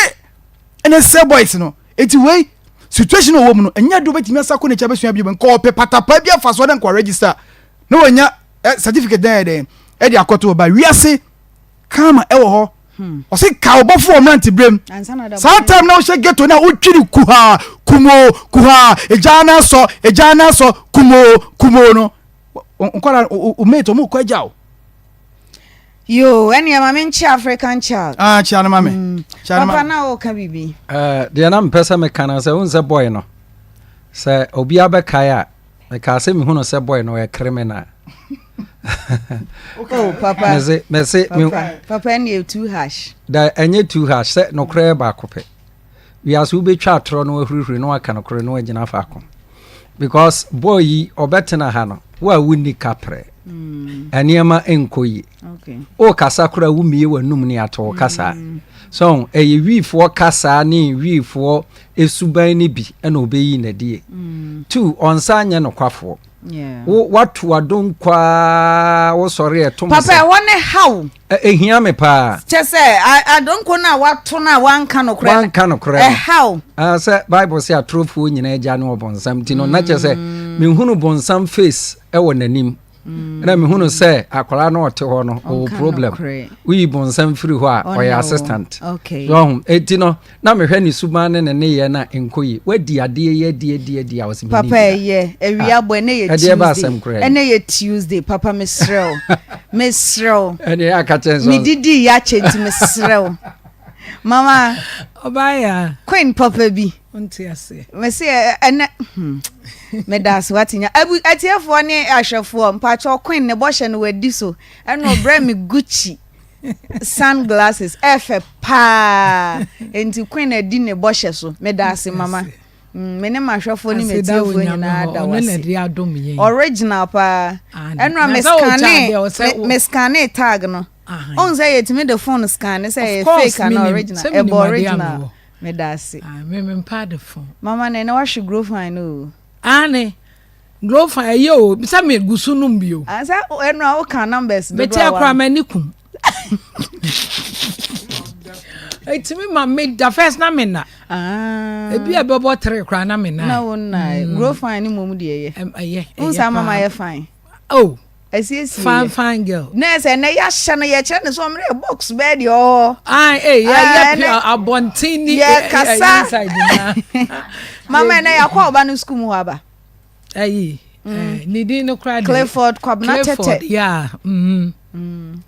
ɛna sɛ boys no eti wei situation a wɔwɔ mu no ɛnyɛ de obetumi asa kɔ n'akyi abɛsua bi nka ɔpɛ patapa bi afa so ɔde nkɔ register na wɔnya ɛ certificate dɛn dɛn ɛde akɔto ɔba wiase kama ɛwɔ hɔ hmm. ɔsɛ ka ɔbɔfo wɔ mmerante berɛm saa time na wohyɛ ghetto na wotwiri kuhaa kumoo kuhaa egya no asɔ egya no asɔ kumoo kumoo no nkɔla o mate ɔmo kɔ agya o. Yoo, ɛnneɛ ma menkyea African child. Ah, kyea no ma me. Mm. Kyea no ma Papa na woka biribi. Eh, deɛ na mepɛ sɛ meka no sɛ wohu sɛ boy no sɛ obiara bɛkae a mekaa sɛ mehu no sɛ boy no ɔyɛ criminal. Oh, papa. Mese, mese, papa, me, papa ɛnneɛ too harsh. Da ɛnyɛ too harsh sɛ nokorɛ yɛ baako pɛ. Wiase wobɛtwa atorɔ no ahurihuri na waka nokorɛ na wagyina faako. Because boy yi ɔbɛtena ha no wo a wonni kaprɛ. Mm. Nneɛma nkɔ yie. Wokasa koraa womie w'anum ne ato wo kasa. Mm. So ɛyɛ wiifoɔ kasa ne wiifoɔ esuban no bi ɛna ɔbɛyi n'adie. Mm. Two ɔnsa nyɛ nokwafoɔ. Wo wato adonko aa wosɔre ɛto Papa ɛhɔ ne haw. Ehia me paa. Kyɛ sɛ adonko no a wato no a wanka nokorɛ no. Wanka nokorɛ no. Ɛhaw. Ah, sɛ Bible sɛ atorofoɔ nyinaa agya ne ɔbonsam nti no na kyɛ sɛ mm. mehunu bonsam face ɛwɔ n'anim. Mm. Na mehunu sɛ akwaraa no ɔte hɔ no ɔwɔ problem. Woyi bonsam firi hɔ a ɔyɛ assistant. Okay. Eti no na mehwɛ ne suban ne ne nneyɛɛ no a ɛnkɔ yie. Wadi adeɛ yi adi adi adi a ɔse menni Papa bi da. ɛyɛ awia Ah, bɔ ɛnɛ yɛ ɛdeɛ ba Tuesday asɛm koraa ni. ɛnɛ yɛ Tuesday papa mesrɛ wo mesrɛ wo Ɛneɛ aka kyɛn sɛ medidi yɛ akyɛ nti mesrɛ wo mama Ɔbaa Queen papa bi wonte aseɛ. mese ɛnɛ meda ase wate nya abu atiefoɔ ne ahwɛfoɔ mpakyɛw Queen ne bɔhyɛ no wadi so ɛna ɔbrɛ me Gucci Sun glasses ɛfɛ paa nti Queen adi ne bɔhyɛ so meda ase mama mm, me ne m'ahwɛfoɔ ne m'atiefoɔ nyinaa da wase original paa ɛnora me scanne me scanne tag no ɔn sɛ yɛtumi de phone scanne sɛ ɛyɛ fake ana original ɛbɔ original meda ase mama na ɛnɛ wahwe grow fine no o. Aane. Glofa ɛyɛ o sɛ me gu so nom bio. Ah, sɛ ɛnu a woka numbers dodo a wa. Mete akora m'ani kum. Etimi ma me da first na me na. Ah. Ebi a ɛbɛbɔ tere koraa na me na. Na wo na. Mm. Grow fine ni mom deɛ ɛyɛ. Ɛyɛ. N sa mama yɛ fine. Oh. Asiesie Fine yɛ. fine girl. Na ɛsɛ ɛnɛ yɛahyɛ no yɛkyerɛ no sɛ ɔmmerɛ yɛ box bɛɛ deɛ ɔwɔ. Ae ee yɛ Ah, yɛ ɛnɛ pure abɔnten ni ɛ ɛ yɛkasa. inside nyinaa. Mama ɛnɛ yɛakɔ ɔba no sukuu mu hɔ aba. Ayi eh, ne din no koraa de. Clifford Kwabena Clifford Tete. yeah. Mm. Mm.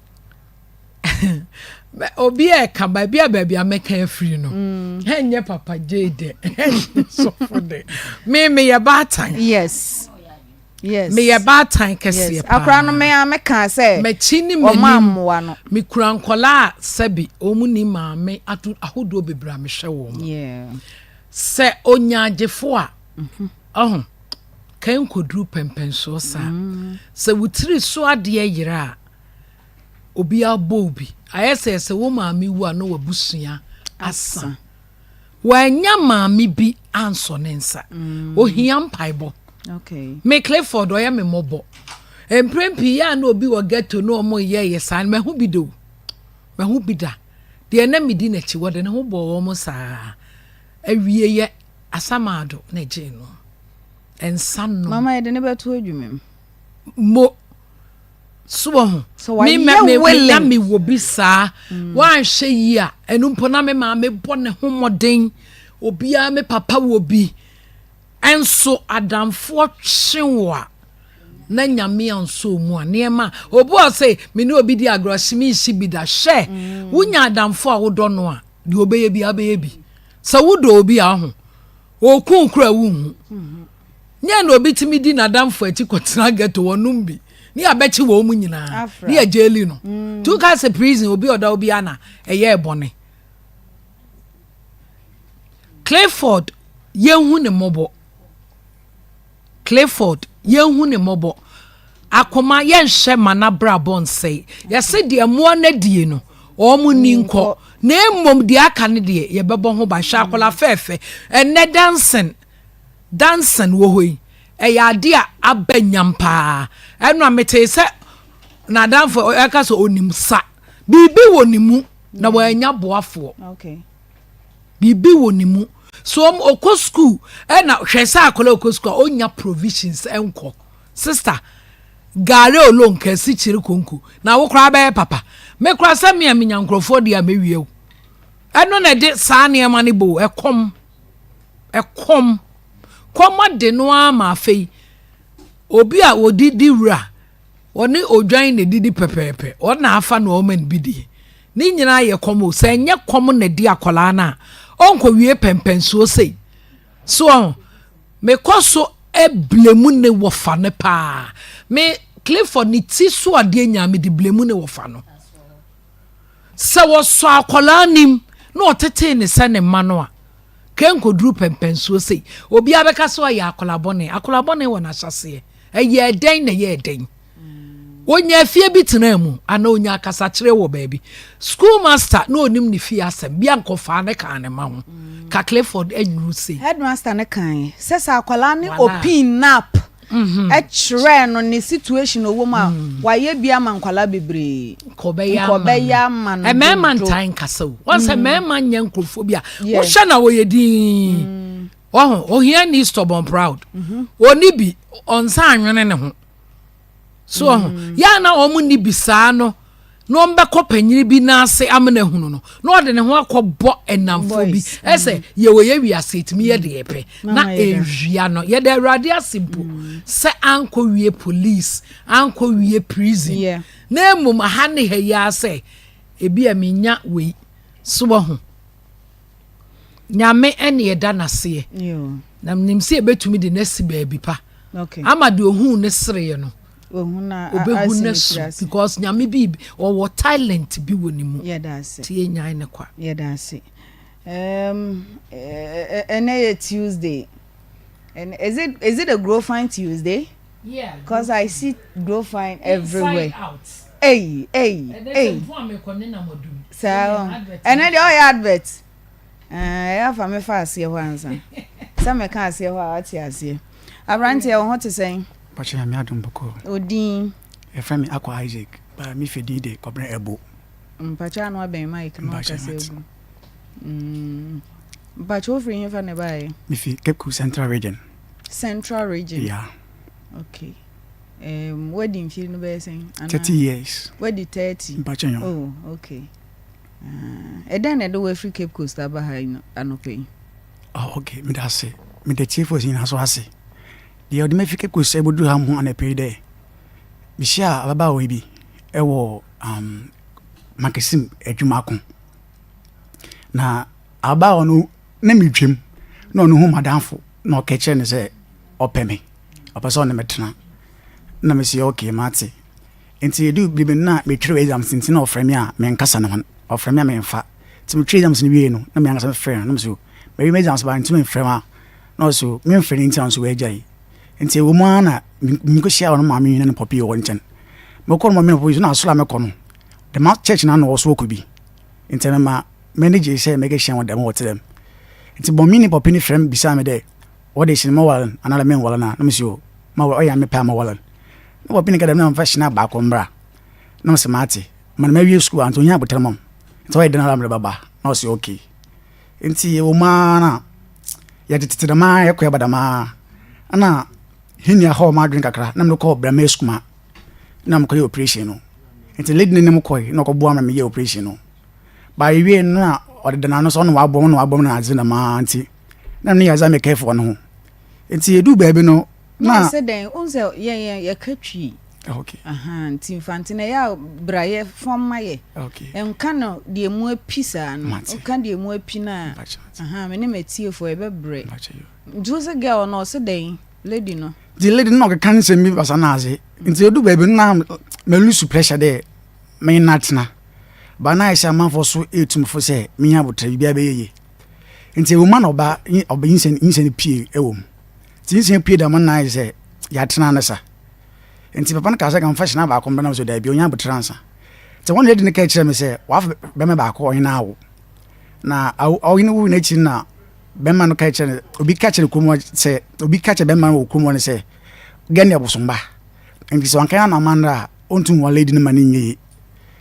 Obi a ɛka baabi a baabi a mɛka afiri no mm. ɛnyɛ papa gye dɛ ɛnyɛ sɔfo dɛ me meyɛ baatan. Yes. Yes. Meyɛ baatan kɛseɛ yes. paa. Akora no me a meka sɛ. M'akyi ne ɔma m'anim. mmoa no. Mekura nkɔlaa a sɛbi wɔn ni maame ato ahodoɔ bebree a mehwɛ wɔn. Yeah. Sɛ onyagyefo a ɔho kan nkɔduru pɛmpɛnsoɔ saa. Sɛ wo tiri so adeɛ yera a obiara bɔ wo bi. Ayɛ sɛ sɛ wo maame wu a na w'abusua asa. Wannya maame bi ansɔ ne nsa. Ohia mpaebɔ. Me Clifford ɔyɛ me mmɔbɔ. Mprɛn pii yɛ a na obi wɔ ghetto na wɔn yɛ yɛ saa no mahu bi da o. Mahu bi da. Deɛ na medi n'akyi wɔde ne ho bɔɔ wɔn saa. Awieyɛ Asamado na ɛgyee no. Nsa nom. Mama yɛde ne bɛto adwuma mu. Mo. So wɔ ho? So Me wayɛ me me willing. na me wɔ bi saa. Wanhwɛ yie a, ɛno mpo na me maame bɔ ne ho mmɔden. Obiara me papa wɔ bi. Ɛnso adamfoɔ twe wo a, na nyame ansɔ mu a nneɛma a obi wɔ sɛ me ne obi di agorɔ hye me nhye bi da. Hwɛ, wonya adamfoɔ a wodɔ no a, deɛ ɔbɛyɛ bi abɛyɛ bi. Sɛ wodɔ obi a ho, ɔku kora wonhu. Nyɛ na obi tumi di n'adamfo akyi kɔtena ghetto wɔnom bi ne yɛabɛkye wɔn mu nyinaa ne yɛgyeli no. Mm. Tu ka sɛ prison obi ɔda obi ana ɛyɛ bɔne. Clifford yɛnhu ne mmɔbɔ. Clifford yɛnhu ne mmɔbɔ. Akoma yɛnhyɛ ma n'abrabɔ nsɛe. Yɛse deɛ mmoa no adie no wɔn ni nkɔ na mmom deɛ aka no deɛ yɛbɛbɔ ho ban. Hwɛ akwadaa fɛɛfɛ ɛnɛ dancing Danson wɔ hɔ yi, ɛyɛ ade a aba nyam paa. Ɛno a metee sɛ n'adamfo ɛka sɛ onim sa. Biribi wɔ ne mu na wannya boafoɔ. Biribi wɔ ne mu. So ɔkɔ school ɛna hwɛ sɛ akwadaa ɔkɔ school a ɔnya provisions ɛnkɔ. Sister, gare olonka asikyire konko na wo koraa bɛyɛ papa. Me koraa sɛ me a menya nkurɔfoɔ deɛ a mɛwie wo. Ɛno na ɛde saa nneɛma no bɔ ɛkɔm. Ɛkɔm. Kɔm ade no ara ma afei obi a ɔdidi wura, ɔne odwan na ɛdidi pɛpɛɛpɛ, ɔno na afa na ɔma no bi die. Ne nyinaa yɛ kɔm o. Sɛ ɛnyɛ kɔm na ɛdi akwadaa no a, ɔnkɔwie pɛmpɛnsoɔ sei. So ɔho, mekɔ so blemu ne wɔfa no paa. Me Clifford ne ti so adeɛ nyaa mede blemu ne wɔfa no. Sɛ wɔsɔ akwadaa nim na ɔtetee ne sɛ ne mma no a, kɛnkɔduru pɛmpɛnsoɔ sei. Obiara bɛka sɛ ɔyɛ akwadaa bɔne. Akwadaa bɔne wɔ n'ahyɛseɛ. Ɛyɛɛ dɛn na ɛyɛɛ dɛn? Ɔnya afie bi tenaa mu anaa ɔnya akasakyerɛ wɔ baabi. School master na ɔnim ne fie asɛm bi ankɔfaa ne kaa ne ma ho. Ka Clifford anyuru sei. Headmaster no kae sɛ sɛ akwadaa no Wala. opin nap kyerɛɛ no ne situation a ɔwɔ mu a, wayɛ bi ama nkwadaa bebree. Nka ɔbɛyɛ ama no. Mmarima ntaa nkasa o. Wɔn sɛ mmarima nyɛ nkurɔfoɔ bi a wohwɛ na wɔyɛ dinn. Wɔho ohia ni stubborn proud. Wɔni bi ɔnsa anwene ne ho. So ɔho yɛ a na wɔn ni bi saa no na wɔbɛkɔ panyin bi n'ase amena hunu no na ɔde ne ho akɔbɔ nnamfoɔ bi ɛsɛ mm. yɛwɔ yɛ wiase etumi yɛ deɛ pɛ na ewia no yɛde awurade ase mpo mm. sɛ ankɔ wie police ankɔ wie prison na mmom aha ne ha yi ara sɛ ebi a menya wei so wɔ ho Nyame ɛne yɛda n'aseɛ na menim sɛ yɛbɛtumi de no asi baabi pa ama deɛ ohuu ne sereɛ no obɛhu no su because Nyame bi ɔwɔ talent bi wɔ ne mu nti yɛnyae ne kwa. Yɛda ase. Um, ɛnɛ yɛ Tuesday. And is it is it a grow fine Tuesday? Yeah. Because I see grow fine everywhere. Inside out. Hey, hey, hey. Saa ɛnɛ deɛ ɔyɛ advert. Ɛyɛ afa me fa aseɛ hɔ ansa. Sɛ meka aseɛ hɔ a wate aseɛ. Aberanteɛ wo ho te sɛn? Pakyɛ Nyame adom bɔkɔɔ. Odin? Yɛfrɛ me Akwa Isaac, but me fie din de Kɔbena Ebo. Mpakyɛ ano abɛn mic no akasa egu. Mm. Mpakyɛ wofiri hefa na ɛbaeɛ? Mefi Cape Coast Central Region. Central Region? Yeah. Okay. Um, wadi mfie no bɛyɛ sɛn? Anaa? 30 years. Wadi 30? Mpakyɛ yɔn. Oh, okay. Ah, ɛdɛn na ɛde wo afiri Cape Coast aba ha yi no anɔpa yi? Oh, okay, meda ase. Meda tiefoɔ nyinaa so ase. Deɛ ɔde me afi Cape Coast ɛbɛduru ha ho anɔpa yi dɛ, mehyia ababaawa yi bi ɛwɔ um, Mankasim adwuma ko. Na ababaawa no na metwam na ɔno hu madamfo na ɔka kyerɛ no sɛ ɔpɛ me, ɔpɛ sɛ ɔne me tena. Na mese okay mate. Nti ɛdu bere bi no na metwerɛ exams nti na ɔfrɛ me a menkasa ne ho, ɔfrɛ me a memfa. Nti metwerɛ exams no wie no na me ankasa mefrɛ no na mese mawie me exams ba ntumi mfrɛ wo a na ɔse o memfrɛ no nti na ɔnso wagyae. Nti ɛwɔ mu ara na mekɔhyia ɔno maame ne ne pɔpi wɔ nkyɛn. Mekɔ no maame ne pɔpi so na asɔre a mekɔ no dɛm church no na ɔwɔ so ɔkɔ bi. Nti mema m'ani gyee sɛ mekɛhyia hɔn dɛm wɔ dɛm. Ntsi bɔnmee ne pɔpi no frɛ me bisaa me dɛ, wɔde hyene mɔwar no anaadɛ mennwar no a? Na mese o, mɔwar, ɔyɛ a mepɛ a mɔwar no. Na pɔpi no ka dɛ, na memfa hyene baako mbra. Na mese matse, ma na mawie skuul a ntsi ohia abotar ma m'. Ntsi ɔyɛ dɛn ara a mede bɛba. Na ɔse okay. Ntsi ɔwɔ mu ara na yɛtsetse dɛm ara yɛkɔ yɛba dɛm ara. Nna hɛn nua haw m'adwen kakra na medze kɔɔ Brɛma Esukuma na mekɔyɛɛ operation no. Ntsi lady no nye me kɔe na ɔkɔboaa me ma meyɛɛ operation no. Ba ewiei no na ɔdeda n'ano sɛ ɔno ɔabɔ mu, ɔno ɔabɔ mu na adze dɛm ara ntsi na no yɛ adze a me careful wɔ no ho. Ntsi eduu beebi no na. Na ɔsɛ dɛn? Wohu sɛ yɛn yɛn yɛka Twi. Okay. Ahaa nti Mfantse no ɛyɛ a bra yɛ fam ma yɛ. Okay. Nka no deɛ emu api saa no. Mate. Woka deɛ emu api no a. Mpakyɛ mate. Ahaa me ne m'atiefoɔ yɛbɛbrɛ. Mpakyɛ yo. Nti wo sɛ girl no ɔse dɛn? Lady no. Nti lady no na ɔkeka nsɛm bi basa no adze. Nti edu beebi no na me lose pressure dɛ menye no atsena. But na ayɛ sɛ amanfoɔ so etu me fo sɛ menya aboterɛ biribiara bɛyɛ yie. Nti ɛwɔ mu a na ɔba ɔba nyinsɛn nyinsɛn pue wɔ mu. Nti nyinsɛn pue dɛm no na ayɛ sɛ yɛatena ne sa. Nti papa no kaa sɛ ka mfa hyena baako mbra na mesɛ daabi ɔnya aboterɛ ansa. Nti wɔn lady no kaa kyerɛ me sɛ wafa bɛrima baako ɔnye no awo. Na ɔnye no wo n'akyi na bɛrima no kaa kyerɛ no obi ka kyerɛ kurom hɔ sɛ obi ka kyerɛ bɛrima no wɔ kurom hɔ no sɛ gɛ ne ɛbosomba. Nti sɛ wanka no amammerɛ a ɔntum wɔn lady no ma no nyɛ yie.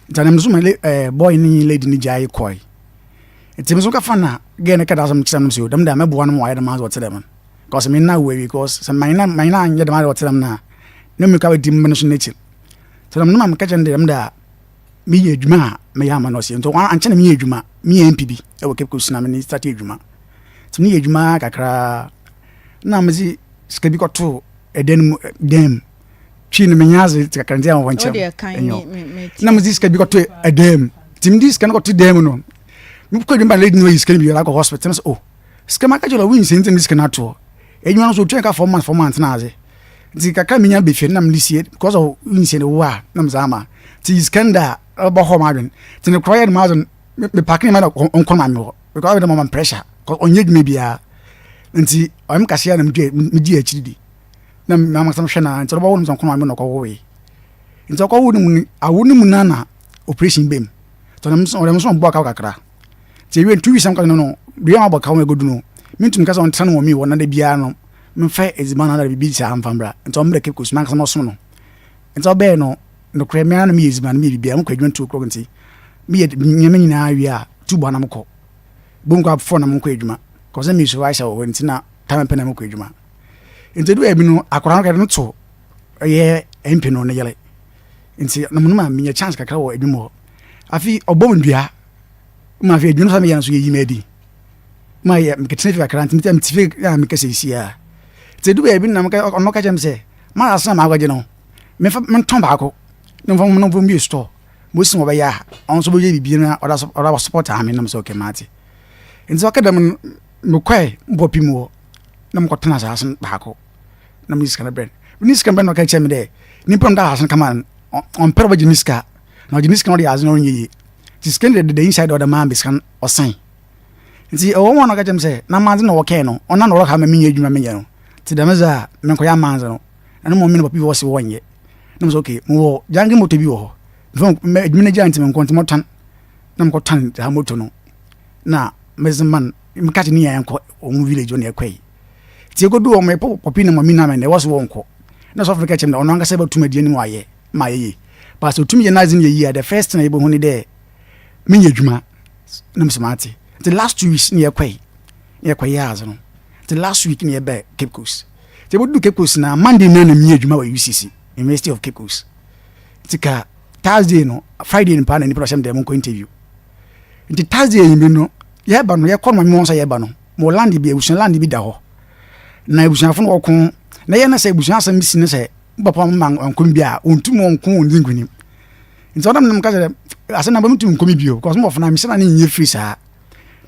Nti anam so ma eh, boy no nye lady no gyae kɔe. Nti me so kafa na girl no ka da asɛm kyerɛ no so dɛm da mɛboa no ma wayɛ dɛm adze ɔtse dɛm no. Because me na wo awie because sɛ man na man na anyɛ dɛm adze ɔtse dɛm no a na mmirika bɛdi me no so n'ekyir. Nti dɛm no ma meka kyerɛ no dɛ dɛm da meyɛ adwuma a mɛyɛ ama no ɔse nti ankyɛ na meyɛ adwuma meyɛ MP bi wɔ Cape Coast na me start adwuma. Nti meyɛ adwuma kakra na medze sika bi kɔtoo ɛdan mu dan mu twi no menya adze kakra nti a wɔwɔ nkyɛn na medze sika bi kɔto ɛdan mu nti mede sika no kɔto dan mu no mekɔ adwuma lady no ayi sika no bi akɔ hospital sɛ oh sika maka kyerɛ wo nsɛ nti mede sika no atoɔ adwuma no so otua ka 4 months 4 months na adze nti kakra menya bɛfie na mede sie because of nsɛ no wo a na medze ama nti sika no da a ɔbɔ hɔ m'adwen nti ne korɔ yɛ no m'adwen mepake ne ma na ɔnkɔ ma me hɔ because ɔbɛdɛ mama pressure ɔnyɛ adwuma biara nti ɔyɛ me kaseɛ na megye akyiri di na m'ankasa mehwɛ no ara nti ɔbɛwo no sɛ ɔkɔ maame na ɔkɔwoe nti ɔkɔwo no mu no awo no mu no na operation bɛm nti ɔnam so ɔnam so ɔbɔ kaw kakra nti ewie 2 weeks amka no no bia ma bɔ kaw no agodu no mentumi kasa ɔntena no wɔ mi wɔ na da biara no memfa edziban na biribi saa mfa mbra nti ɔmbrɛ Cape Coast m'ankasa mɔsom no nti ɔbɛɛ no nokorɛ me ara na meyɛ edziban meyɛ biribiara mokɔ adwuma 2 o'clock nti meyɛ nneɛma nyinaa wie a 2 bɔ na mokɔ bom kɔ 4 na mokɔ adwuma kɔsɛ me supervisor wɔ hɔ nti na time pɛ na mokɔ adwuma nti edu baabi no akwadaa no kɛde no to ɛyɛ MP no ne yere nti na mo no ma menya chance kakra wɔ adwuma hɔ afi ɔbɔ me dua ma afi adwuma no sɛ meyɛ no so yɛyi me adi ma yɛ mekɛtena fi kakra nti mete fi a mekɛsɛ si a nti edu baabi na ɔno ka kyerɛ me sɛ ma asena ma akɔgye no mefa mentɔn baako na mfa no mfa mbie store mosi wɔbɛyɛ a ɔno nso bɛyɛ biribi na ɔda ɔda support ame nam sɛ okay mate nti ɔka dɛm no mekɔɛ mbɔ pii mu hɔ na mekɔtena asaase no baako na mede sika no brɛ no mede sika no brɛ no ɔka kyerɛ me dɛ nipa no da asaase no kama no ɔmpɛ dɛ ɔbɛgye me sika na ɔgye me sika na ɔde adze no ɔnyɛ yie nti sika no deda inside ɔde maa me sika no ɔsan nti ɛwɔ wɔn na ɔka kyerɛ me sɛ na amadze na wɔkɛɛ no ɔna na ɔreka ma menyɛ adwuma menyɛ no nti dɛm dze a menkɔyɛ amadze no ɛno mmom me na papa bi wɔ se wɔnyɛ na mo sɛ okay mewɔ gyange moto bi wɔ hɔ mfa adwuma no gya nti menkɔ nti mɔtɔn na mekɔtɔn saa moto no na medze ma no meka kyerɛ ne yɛn nkɔ wɔn village hɔ na yɛkɔe nti yɛkɔdu hɔ mepɔ pɔpi na mɔmi na mɛ na ɛwɔ so wɔnkɔ na sɔfo no ka kyerɛ me dɛ ɔno ankasa bɛtum adi anim ayɛ ma ayɛ yie but sɛ ɔtumi yɛ n'adze no yɛ yie a the first thing a yɛbɛhu ne dɛ menyɛ adwuma na mesɛ mate nti last 2 weeks na yɛkɔe na yɛkɔyɛ adze no nti last week na yɛbɛɛ Cape Coast nti yɛbɛdu Cape Coast na Monday na na meyɛ adwuma wɔ UCC. University of Cape Coast. Nti ka Thursday no, Friday no paa na nipa no ɔhyɛ me dɛ monkɔ interview. Nti Thursday enyimire no, yɛba no, yɛkɔ no ma me wɔn sɛ yɛba no, mowɔ land bi, abusua land bi da hɔ. Na abusuafo no wɔko, na yɛ na sɛ abusua asɛm si no sɛ, mo papa ma ankɔ bi a, wɔntum wɔnko wɔn nkunim. Nti ɔnam nam ka sɛ, asɛm na bɛmtum nkɔ mi bio, because mo wɔfo na mesɛ na ne nyɛ firi saa.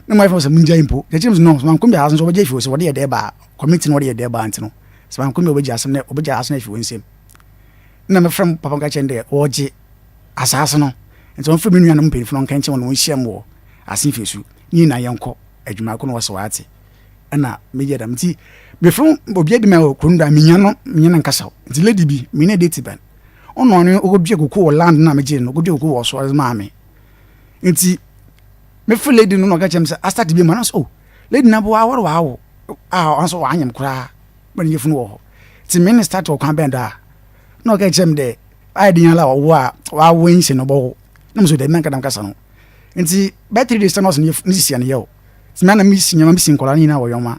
Na mo ayɛ sɛ mongyae mpo. Yɛkyerɛ mu sɛ no, sɛ mankɔ bi a, asɛm sɛ wɔbɛgye afi wɔ sɛ wɔde yɛ dɛ baa, committee no wɔde yɛ dɛ baa nti no, sɛ mankɔ bi a wɔbɛgye asɛm no, wɔbɛgye asɛm no afi wɔn nsam. Nna mefrɛ me papa ka kyerɛ no dɛ wɔregye asaase no, ntsi ɔmfrɛ mo nuanom mpanyimfo na ɔnka nkyerɛ hɔn na wonhyia mu wɔ Asenfiesu ne nyina yɛnkɔ edwuma kor na wɔse wɔatse. Nna meyɛ dɛm ntsi mefrɛ obiara bi ma wɔ kurow no do a minya no menye no nnkasa. Ntsi lady bi menye no date bɛn, ɔno ɔno okodua koko wɔ land no a megyee no, okodua koko wɔ so ɔdze maa me. Ntsi mefrɛ lady no na ɔka kyerɛ me sɛ astart bi ma na ɔse oh lady no aboa awar ɔawo a ɔno so ɔannyem koraa. ma ne yafunu wɔ hɔ. Ntsi menye no start wɔ kwan bɛn do a? Nna ɔkaa kyerɛɛ me dɛ, ayɛ dɛn ara a ɔwo a ɔawo nhyɛ no ɔbɔwo. Nna mo so daabi mennka dɛm kasa no. Ntsi bɛyɛ three days na ɔse ne sisi a ne yaw. Ntsi me a na misi ndzɛmba misi nkwadaa no nyina wɔ yɔma,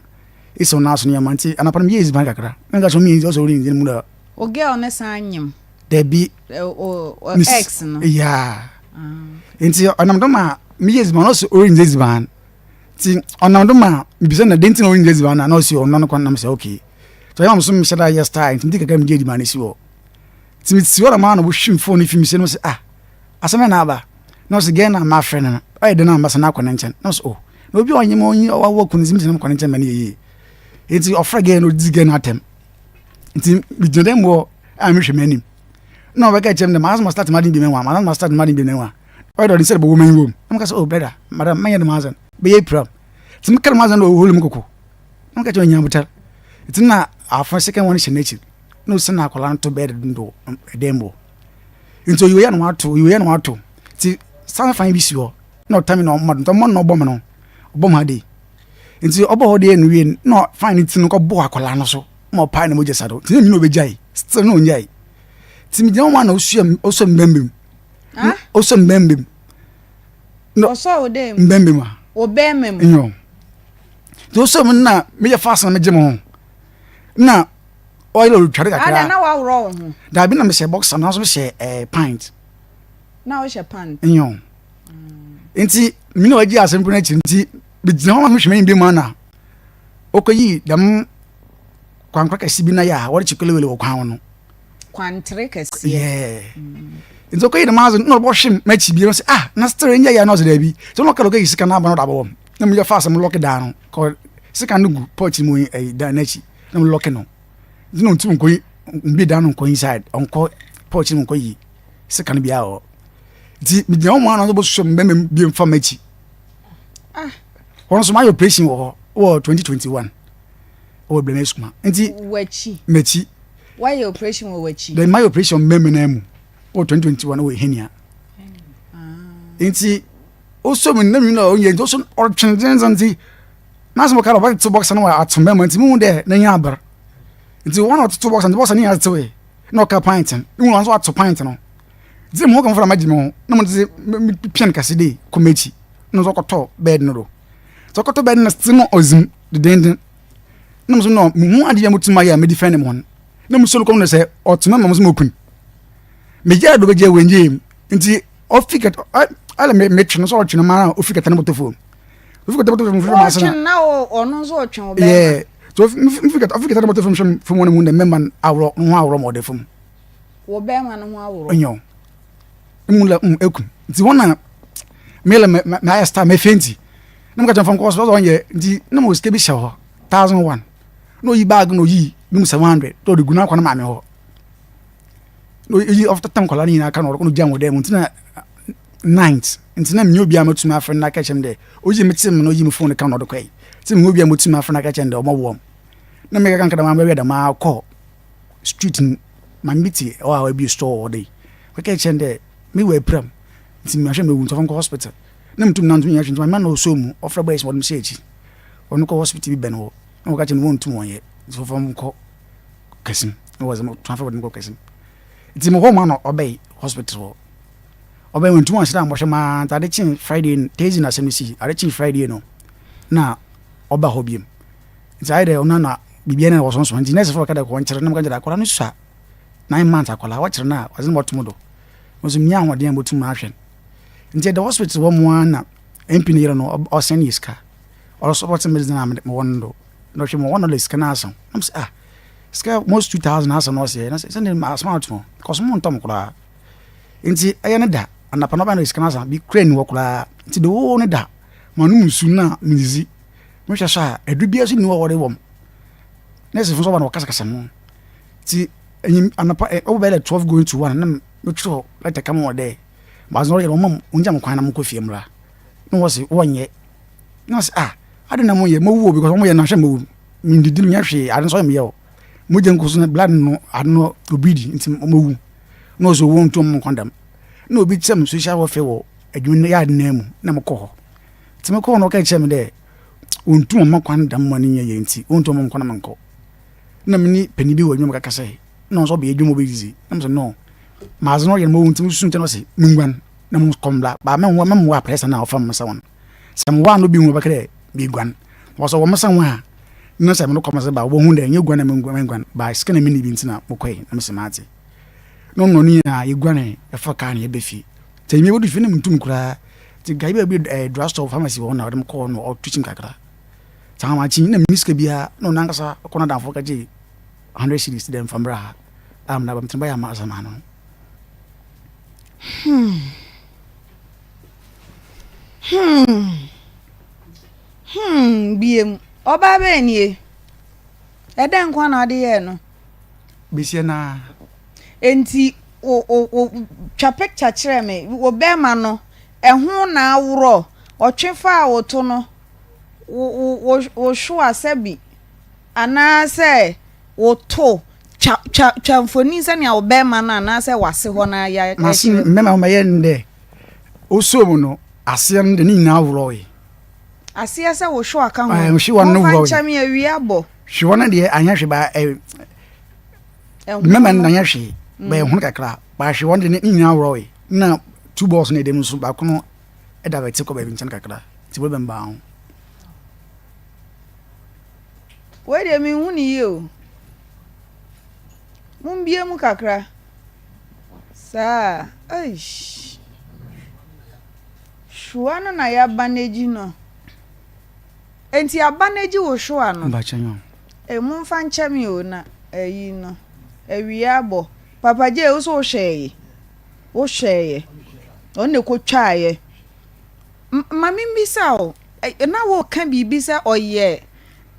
esi hɔn aso ndzɛmba ntsi anapa no meyɛɛ edziban kakra. Nna meka kyerɛ hɔn menndzi ɔse orinndzi no mu dɛ. Wo girl no san nyem? Dabi. O ex no? Yeah. Ntsi ɔnam do ma meyɛɛ edziban no ɔse orinndzi edziban. Nti ɔnam do ma mebisa no dɛn nti na ɔnnyɛ edziban no a na ɔse ɔnnɔ no kwan na mesɛ okay. Nti ɔyɛ ma me so mehyɛ da yɛ style nti mede kakra megye edziban no si hɔ. Nti mesi hɔ na maa na wɔhwim phone no fi me nsam na mese ah asɛm bɛn na aba? Na ɔse girl no a mafrɛ no no ɔyɛ dɛn a mɛsan akɔ ne nkyɛn? Na mese oh na obi a ɔnye me ɔnye ɔwɔ kun no nti mesi na mekɔ ne nkyɛn ma no yɛ yie. Nti ɔfrɛ girl no ɔdzi girl no atɛm. Nti megyina dɛm hɔ a mehwɛ m'anim. Na ɔbɛka kyerɛ me dɛ maasɛ ma start m'adwen bi mɛnwa maasɛ ma start m'adwen bi mɛnwa. Ɔyɛ dɛ ɔde nsa bɛwɔ m'enyiwa mu. Na meka sɛ, oh brother, madam, mɛnyɛ dɛm adze no. Bɛyɛ pira. Nti meka dɛm adze no na ɔhol me koko. Na meka kyerɛ no, nya abotar. Nti na afo second one hyɛ n'ekyir. Na osian akwadaa no to bed no do dan mu hɔ. Nti oyi wei a na wato, oyi wei a na wato. Nti san fan bi si hɔ. Na ɔtame na ɔma do. Nti ɔma no na ɔbɔ me no. Ɔbɔ me ha dei. Nti ɔbɔ hɔ dei no wie no, na fan no ti no kɔbɔ akwadaa no so ma ɔpae ne mogya sa do. Nti na mi na ɔbɛgyae. Still na ɔngyae. Nti megyina hɔ ma na ɔsua ɔsɔ me bɛmba mu. Ɔsɔ me bɛmba mu. Ɔsɔ wo dɛ mu? Mbɛmba mu a. Wo bɛmba mu? Nyɔ. Nti ɔsɔ mu na meyɛ fast na megye mo ho. Na ɔyɛ ɔretware kakra. Ada na waworɔ wo ho? Daabi na mehyɛ boxer nanso mehyɛ ɛɛ eh, pint. Na wohyɛ pant? Nyɔ. Nti me na wagye asɛm koro n'akyiri nti megyina hɔ ma mehwɛ m'anim bi mu ana ɔkɔyi dɛm kwankora kɛse bi na yɛ a wɔde kye kelewele wɔ kwan ho no. Kwantere kɛseɛ. Yeah. Nti ɔkɔyi dɛm adze na ɔbɔhwe m'akyi bio sɛ ah na still ɛnyɛ yɛ na ɔsɛ daabi. Sɛ ɔno ɔka ɔkɔyi sika no aba na ɔde abɔwɔ m. Na meyɛ fast mo lɔke dan no kɔ sika no gu pouch mu ɛyi dan n'akyi na mo lɔke no. Nti na ɔntum nkɔ mbi dan no nkɔ inside ɔnkɔ pouch no nkɔ yi sika no biara wɔ. Nti megyina hɔ mu a na ɔno bɔsosɔ me bɛmɛ bi mfa m'akyi. Ah. Wɔn nso mayɛ operation wɔ hɔ wɔ 2021 wɔ Brɛmɛ Sukuma. Nti w'akyi. M'akyi. Wayɛ operation wɔ w'akyi. Then mayɛ operation mmɛmɛ nan mu wɔ 2021 wɔ Henia. Nti osɔ mu nam na ɔnyɛ nti osɔ ɔtwe dzendzɛn nti n'asɛm ɔka dɛ ɔbɛtete boxer no wɔ ato mbɛma nti muhu dɛ n'enyi aber. Nti wɔn a ɔtoto boxer nti boxer no nyinaa tetewee na ɔka pint no. Ihu wɔn nso ato pint no. Nti mo kɔn fura ma gye me ho na mo dze pia no kɛse dɛ kɔ m'akyi na ɔdze ɔkɔtɔ bed no do. Nti ɔkɔtɔ bed no still no ɔdzim dedenden. Na mo so no muhu ade a mutum ayɛ a mede fɛn mo na musuo no kɔm no sɛ ɔtema ma mo so mokun. Megyaa do bɛgye wɔ mu nti ɔfi kɛtɛ ala metwe no sɛ ɔtwe no maa ofi kɛtɛ no bɔtɔ fam. Ofi kɛtɛ bɔtɔ fam fam ase na. Ɔtwe na ɔno nso ɔtwe wo bɛrima. Yeah. So ofi kɛtɛ ofi kɛtɛ no bɔtɔ fam hwɛ fam wɔn mu na mmarima aworɔ ho aworɔ ma ɔde fam. Wɔ bɛrima no ho aworɔ. Nyɛ mu la mm ekum nti wɔn na mele me me ayɛ star me fenti na mo ka kyerɛ fam kɔ hospital ɔnyɛ nti na mo sika bi hyɛ hɔ 1001 na oyi bag na oyi no mu 700 na ɔde gu n'akɔ na maame hɔ na oyi ɔftatam nkɔla no nyinaa ka na ɔde gya wɔn dɛm nti na ninth nti na menye obi a mɛtumi afrɛ no aka kyerɛ me dɛ oyi me te me na oyi me phone ka na ɔde kɔe nti menye obi a mɛtumi afrɛ no aka kyerɛ no dɛ ɔmɔboa m na mekaka nkada ma bɛwɛ dɛm akɔ street no maame bi te hɔ a wabue store wɔ hɔ dɛ mekaka kyerɛ no dɛ me wɔ apira m nti mehwɛ mewu nti ɔfa nkɔ hospital na metum nanto nyɛ hwee nti maame na ɔsɔ mu ɔfrɛ boys ma ɔde me hyɛ akyi ɔno kɔ hospital bi bɛn hɔ na wɔka kyerɛ no wɔntum wɔn yɛ nti ɔfa nkɔ kɛsim na wɔdze me transfer wɔde me kɔ kɛsim nti mehɔ ma na ɔbɛn hospital hɔ ɔbɛn wɔntum anhyɛ dɛ ambɔhwɛ maa nti ade kye Friday no Thursday na asɛm no si ade kye Friday no na ɔba hɔ biom nti ayɛ dɛ ɔno na biribiara na wɔsonson nti nurse fo ka dɛ kɔ nkyerɛ na meka kyerɛ akɔla no sua. 9 months akwadaa wɔkyerɛ no a wɔdze no bɔto mo do. Mo nso menni ahoɔden a motum ahwɛ no. Nti ɛda hospital hɔ mo ara na MP ne yere no ɔsɛn yɛ sika. Ɔresɔpɔte me dze na mewɔ no do. Na ɔhwɛ mu ɔwɔ no sika no asa. Na mo sɛ ah sika most 2000 asa na ɔsɛ na sɛ sɛ ne asoma ato hɔ. Because mo ntɔ mo koraa. Nti ɛyɛ ne da anapa na ɔba na sika no asa bi kura ni hɔ koraa. Nti the whole ne da ma nom nsu na medzidzi. Mehwɛ so a adu biara so ni hɔ a wɔde wɔ m. Nurse fo nso ɔba na wɔkasakasa mo. Nti enyim anapa ɛ ɔbɔ bɛyɛ dɛ 12 going to 1 na metwerɛ lɛtɛ kama wɔ dɛ But ɔyɛ no wɔma wɔngya me kwan na menkɔ fie mmra. Na wɔse wɔnyɛ. Na ɔse ah adɛn na monyɛ mowu o because wɔyɛ no ahwɛ mowu. Mendidi menyɛ hwee ade nso ɔyɛ meyɛ o. Mogya nko so no blood no ade no obi di nti mowu. Na ɔse owuo nto mo nkwa dɛm. Na obi kyerɛ me social welfare wɔ adwuma no yard no mu na mekɔ hɔ. Nti mekɔ hɔ no ɔka kyerɛ me dɛ wɔntu wɔn kwan dɛm ma no nyɛ yie nti wɔntu wɔn nkɔ na menkɔ. Na me ne panin bi wɔ adwuma mu kakasa yi na ɔno nso ɔbɛyɛ adwuma ɔbɛdidi na mesɛ no Madze no ɔyɛ no mowu ntsi mususu nkyɛn ɔse munguan na monkɔ mbra ba mennwa memmboa aprɛsa no a ɔfa me nsa ho no. Sɛ mowɔ a na obi hu ɔbɛka dɛ meguan. Na sɛ ɔwɔ me nsa ho a na sɛ morokɔ medze ba a obohu dɛ nnyɛ guan na menguan ba sika na minnyi bi ntsi na mokɔe na mese matse. No no ne nyinaa yeguanee yɛfaa kaar na yɛba fie. Ntsi enyimber yebodu fie no na munntum koraa ntsi guy bi a obi eh drug store pharmacy wɔ hɔ na ɔde me kɔɔ hɔ na ɔtwitwi me kakra. Ntsi ahamakye nna minnyi sika biara na ɔno ankasa ɔkɔ n'adamfo hɔ kɛgyee hundred cedis dɛ mfa mbra ha. a mena bɛmtena bɛyɛ ama asɛm ano. Hmm. Hmm. Hmm, biem. Ɔbaa bɛn nie? Ɛdɛn nko na ɔde yɛɛ no? Besia na. Enti o o o twa picture kyerɛ me. Wo bɛrima no, ɛho na aworɔ. Ɔtwe faa wo to no. Wo wo wo wo hwewa sɛbi. Anaasɛ woto twa twa twa mfoni sɛnea wo bɛrima no anaasɛ w'ase hɔ no ayɛ M'ase kyerɛ. mmarima ho bɛyɛ no dɛ osoo mu no aseɛ no de ne nyinaa worɔe. Aseɛ sɛ wo hwewa ka ho. Ɛɛ hwewa no Momfa worɔe. nkyɛ me awia abɔ. Hwewa no deɛ anyɛ hwee ba ɛ Ɛho mmarima no no. anyɛ hwee ba ɛho kakra ba hwewa no de ne nyinaa worɔe na two balls no ɛda mu nso baako no ɛda bɛte kɔ baabi nkyɛn kakra nti problem baa ho. Wei deɛ menhu no yie o. Mombue mu kakra. Saa eish. Hwewa no na yɛabanegyi no. Enti abanegyi wo hwewa no? Ei momfa nkyɛ me o na ayi no awia abɔ. Papa Jay wo so wohwɛɛye? Wohwɛɛyɛ? Ɔno na ɛkɔtwaeɛ. Ma membisa o, na woka biribi sɛ ɔyɛ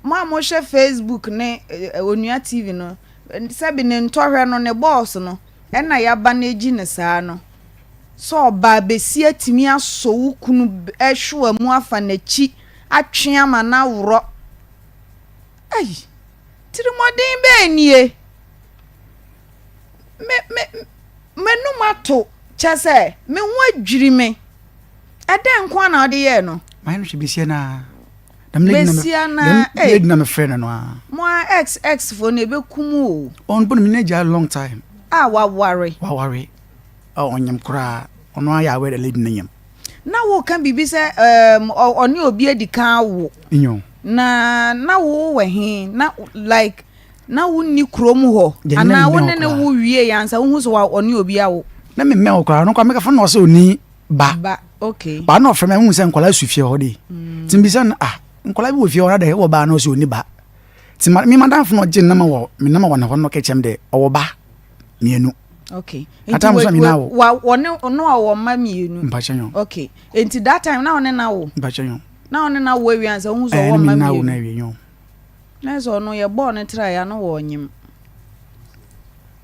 mo a mohwɛ Facebook ne Onua TV no, sɛbi ne ntɔhwɛ no, ne bɔɔs no, ɛna yɛaba no agyi no saa no, sɛ ɔbaa bɛsi atumi asɔ wo kunu hwewa mu afa n'akyi atwe ama no aworɔ. Ei, tirimɔden bɛn nie? Me, me, m'anum ato, kyɛ sɛ me ho adwiri me. Ɛdɛn nko ara na wode yɛɛ no? Mayɛ no hwɛ besia no ara. Dɛm lady na me Besia no dɛm ara, ei. lady na mefrɛ no no ara. Mo a ex ex foɔ no ɛbɛkum wo o. Ɔno mpo no me ne agyae long time. A waware. Waware. A ɔnyem koraa. Ɔno ara yɛ aware dɛ lady no nyem. Na woka biribi sɛ ɛɛm ɔne obi adi kan awo. Nyo. Na na wo wɔ he? Na like na wonni kurom hɔ anaa wo ne ne wo wie ansa wohu sɛ ɔne obi awo? Na memmɛn wo koraa. Ɔno koraa mekɔfa no na ɔsɛ ɔni ba. Ba, okay. Ba na ɔfrɛ me ahu sɛ nkwadaa su fie hɔ de. Mm. Nti mbisa no ah nkwadaa bi wɔ fie hɔ na dɛ wɔ ba na ɔsɛ ɔni ba. Nti ma me madamfo na ɔgye nama wɔ me nama wɔ ne hɔ no kɛkyɛm dɛ ɔwɔ ba mmienu. Okay. Nti wa wa wɔne no a ɔwɔ mma mmienu. Mpakyɛ yɔn. Okay. Nti that time na ɔne na wo. Mpakyɛ yɔn. Na ɔne na wo awie ansa wohu sɛ ɔwɔ mma mmienu. Ɛɛ na wo na awie yɔn. Na sɛ ɔno yɛbɔɔ no tra ya no wɔ ɔnyem.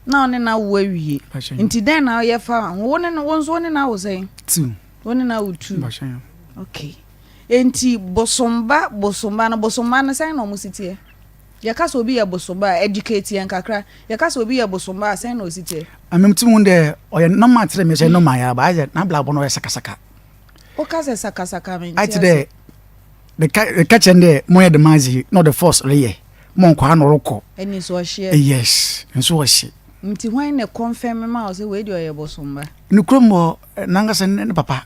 Na ɔne no awo awie. Nti dɛn na ɔyɛ fa ho? Wo ne no, wo nso wo ne no awo sɛn? Two. Wo ne no awo two. Okay. Nti bosomba, bosomba no, bosomba no sɛn na ɔmo si teɛ? Yɛka sɛ obi yɛ bosomba a, educate yɛn kakra. Yɛka sɛ obi yɛ bosomba a, sɛn na ɔsi teɛ? Amem ti mu dɛ ɔyɛ normal kyerɛ me sɛ normal yɛ aba ayɛ n'abrabɔ no ɔyɛ sakasaka. Woka sɛ sakasaka mente ase. Ayɛ te dɛ Meka kyerɛ no dɛ monyɛ dɛm adze yi na ɔde force reyɛ ma ɔnkɔ a na ɔrokɔ. Ɛni nso ɔhyeɛ. Yes, nso ɔhye. Nti hwan na confirm ma wo sɛ wei deɛ ɔyɛ bosomba? Ne kurom hɔ nankasa ne papa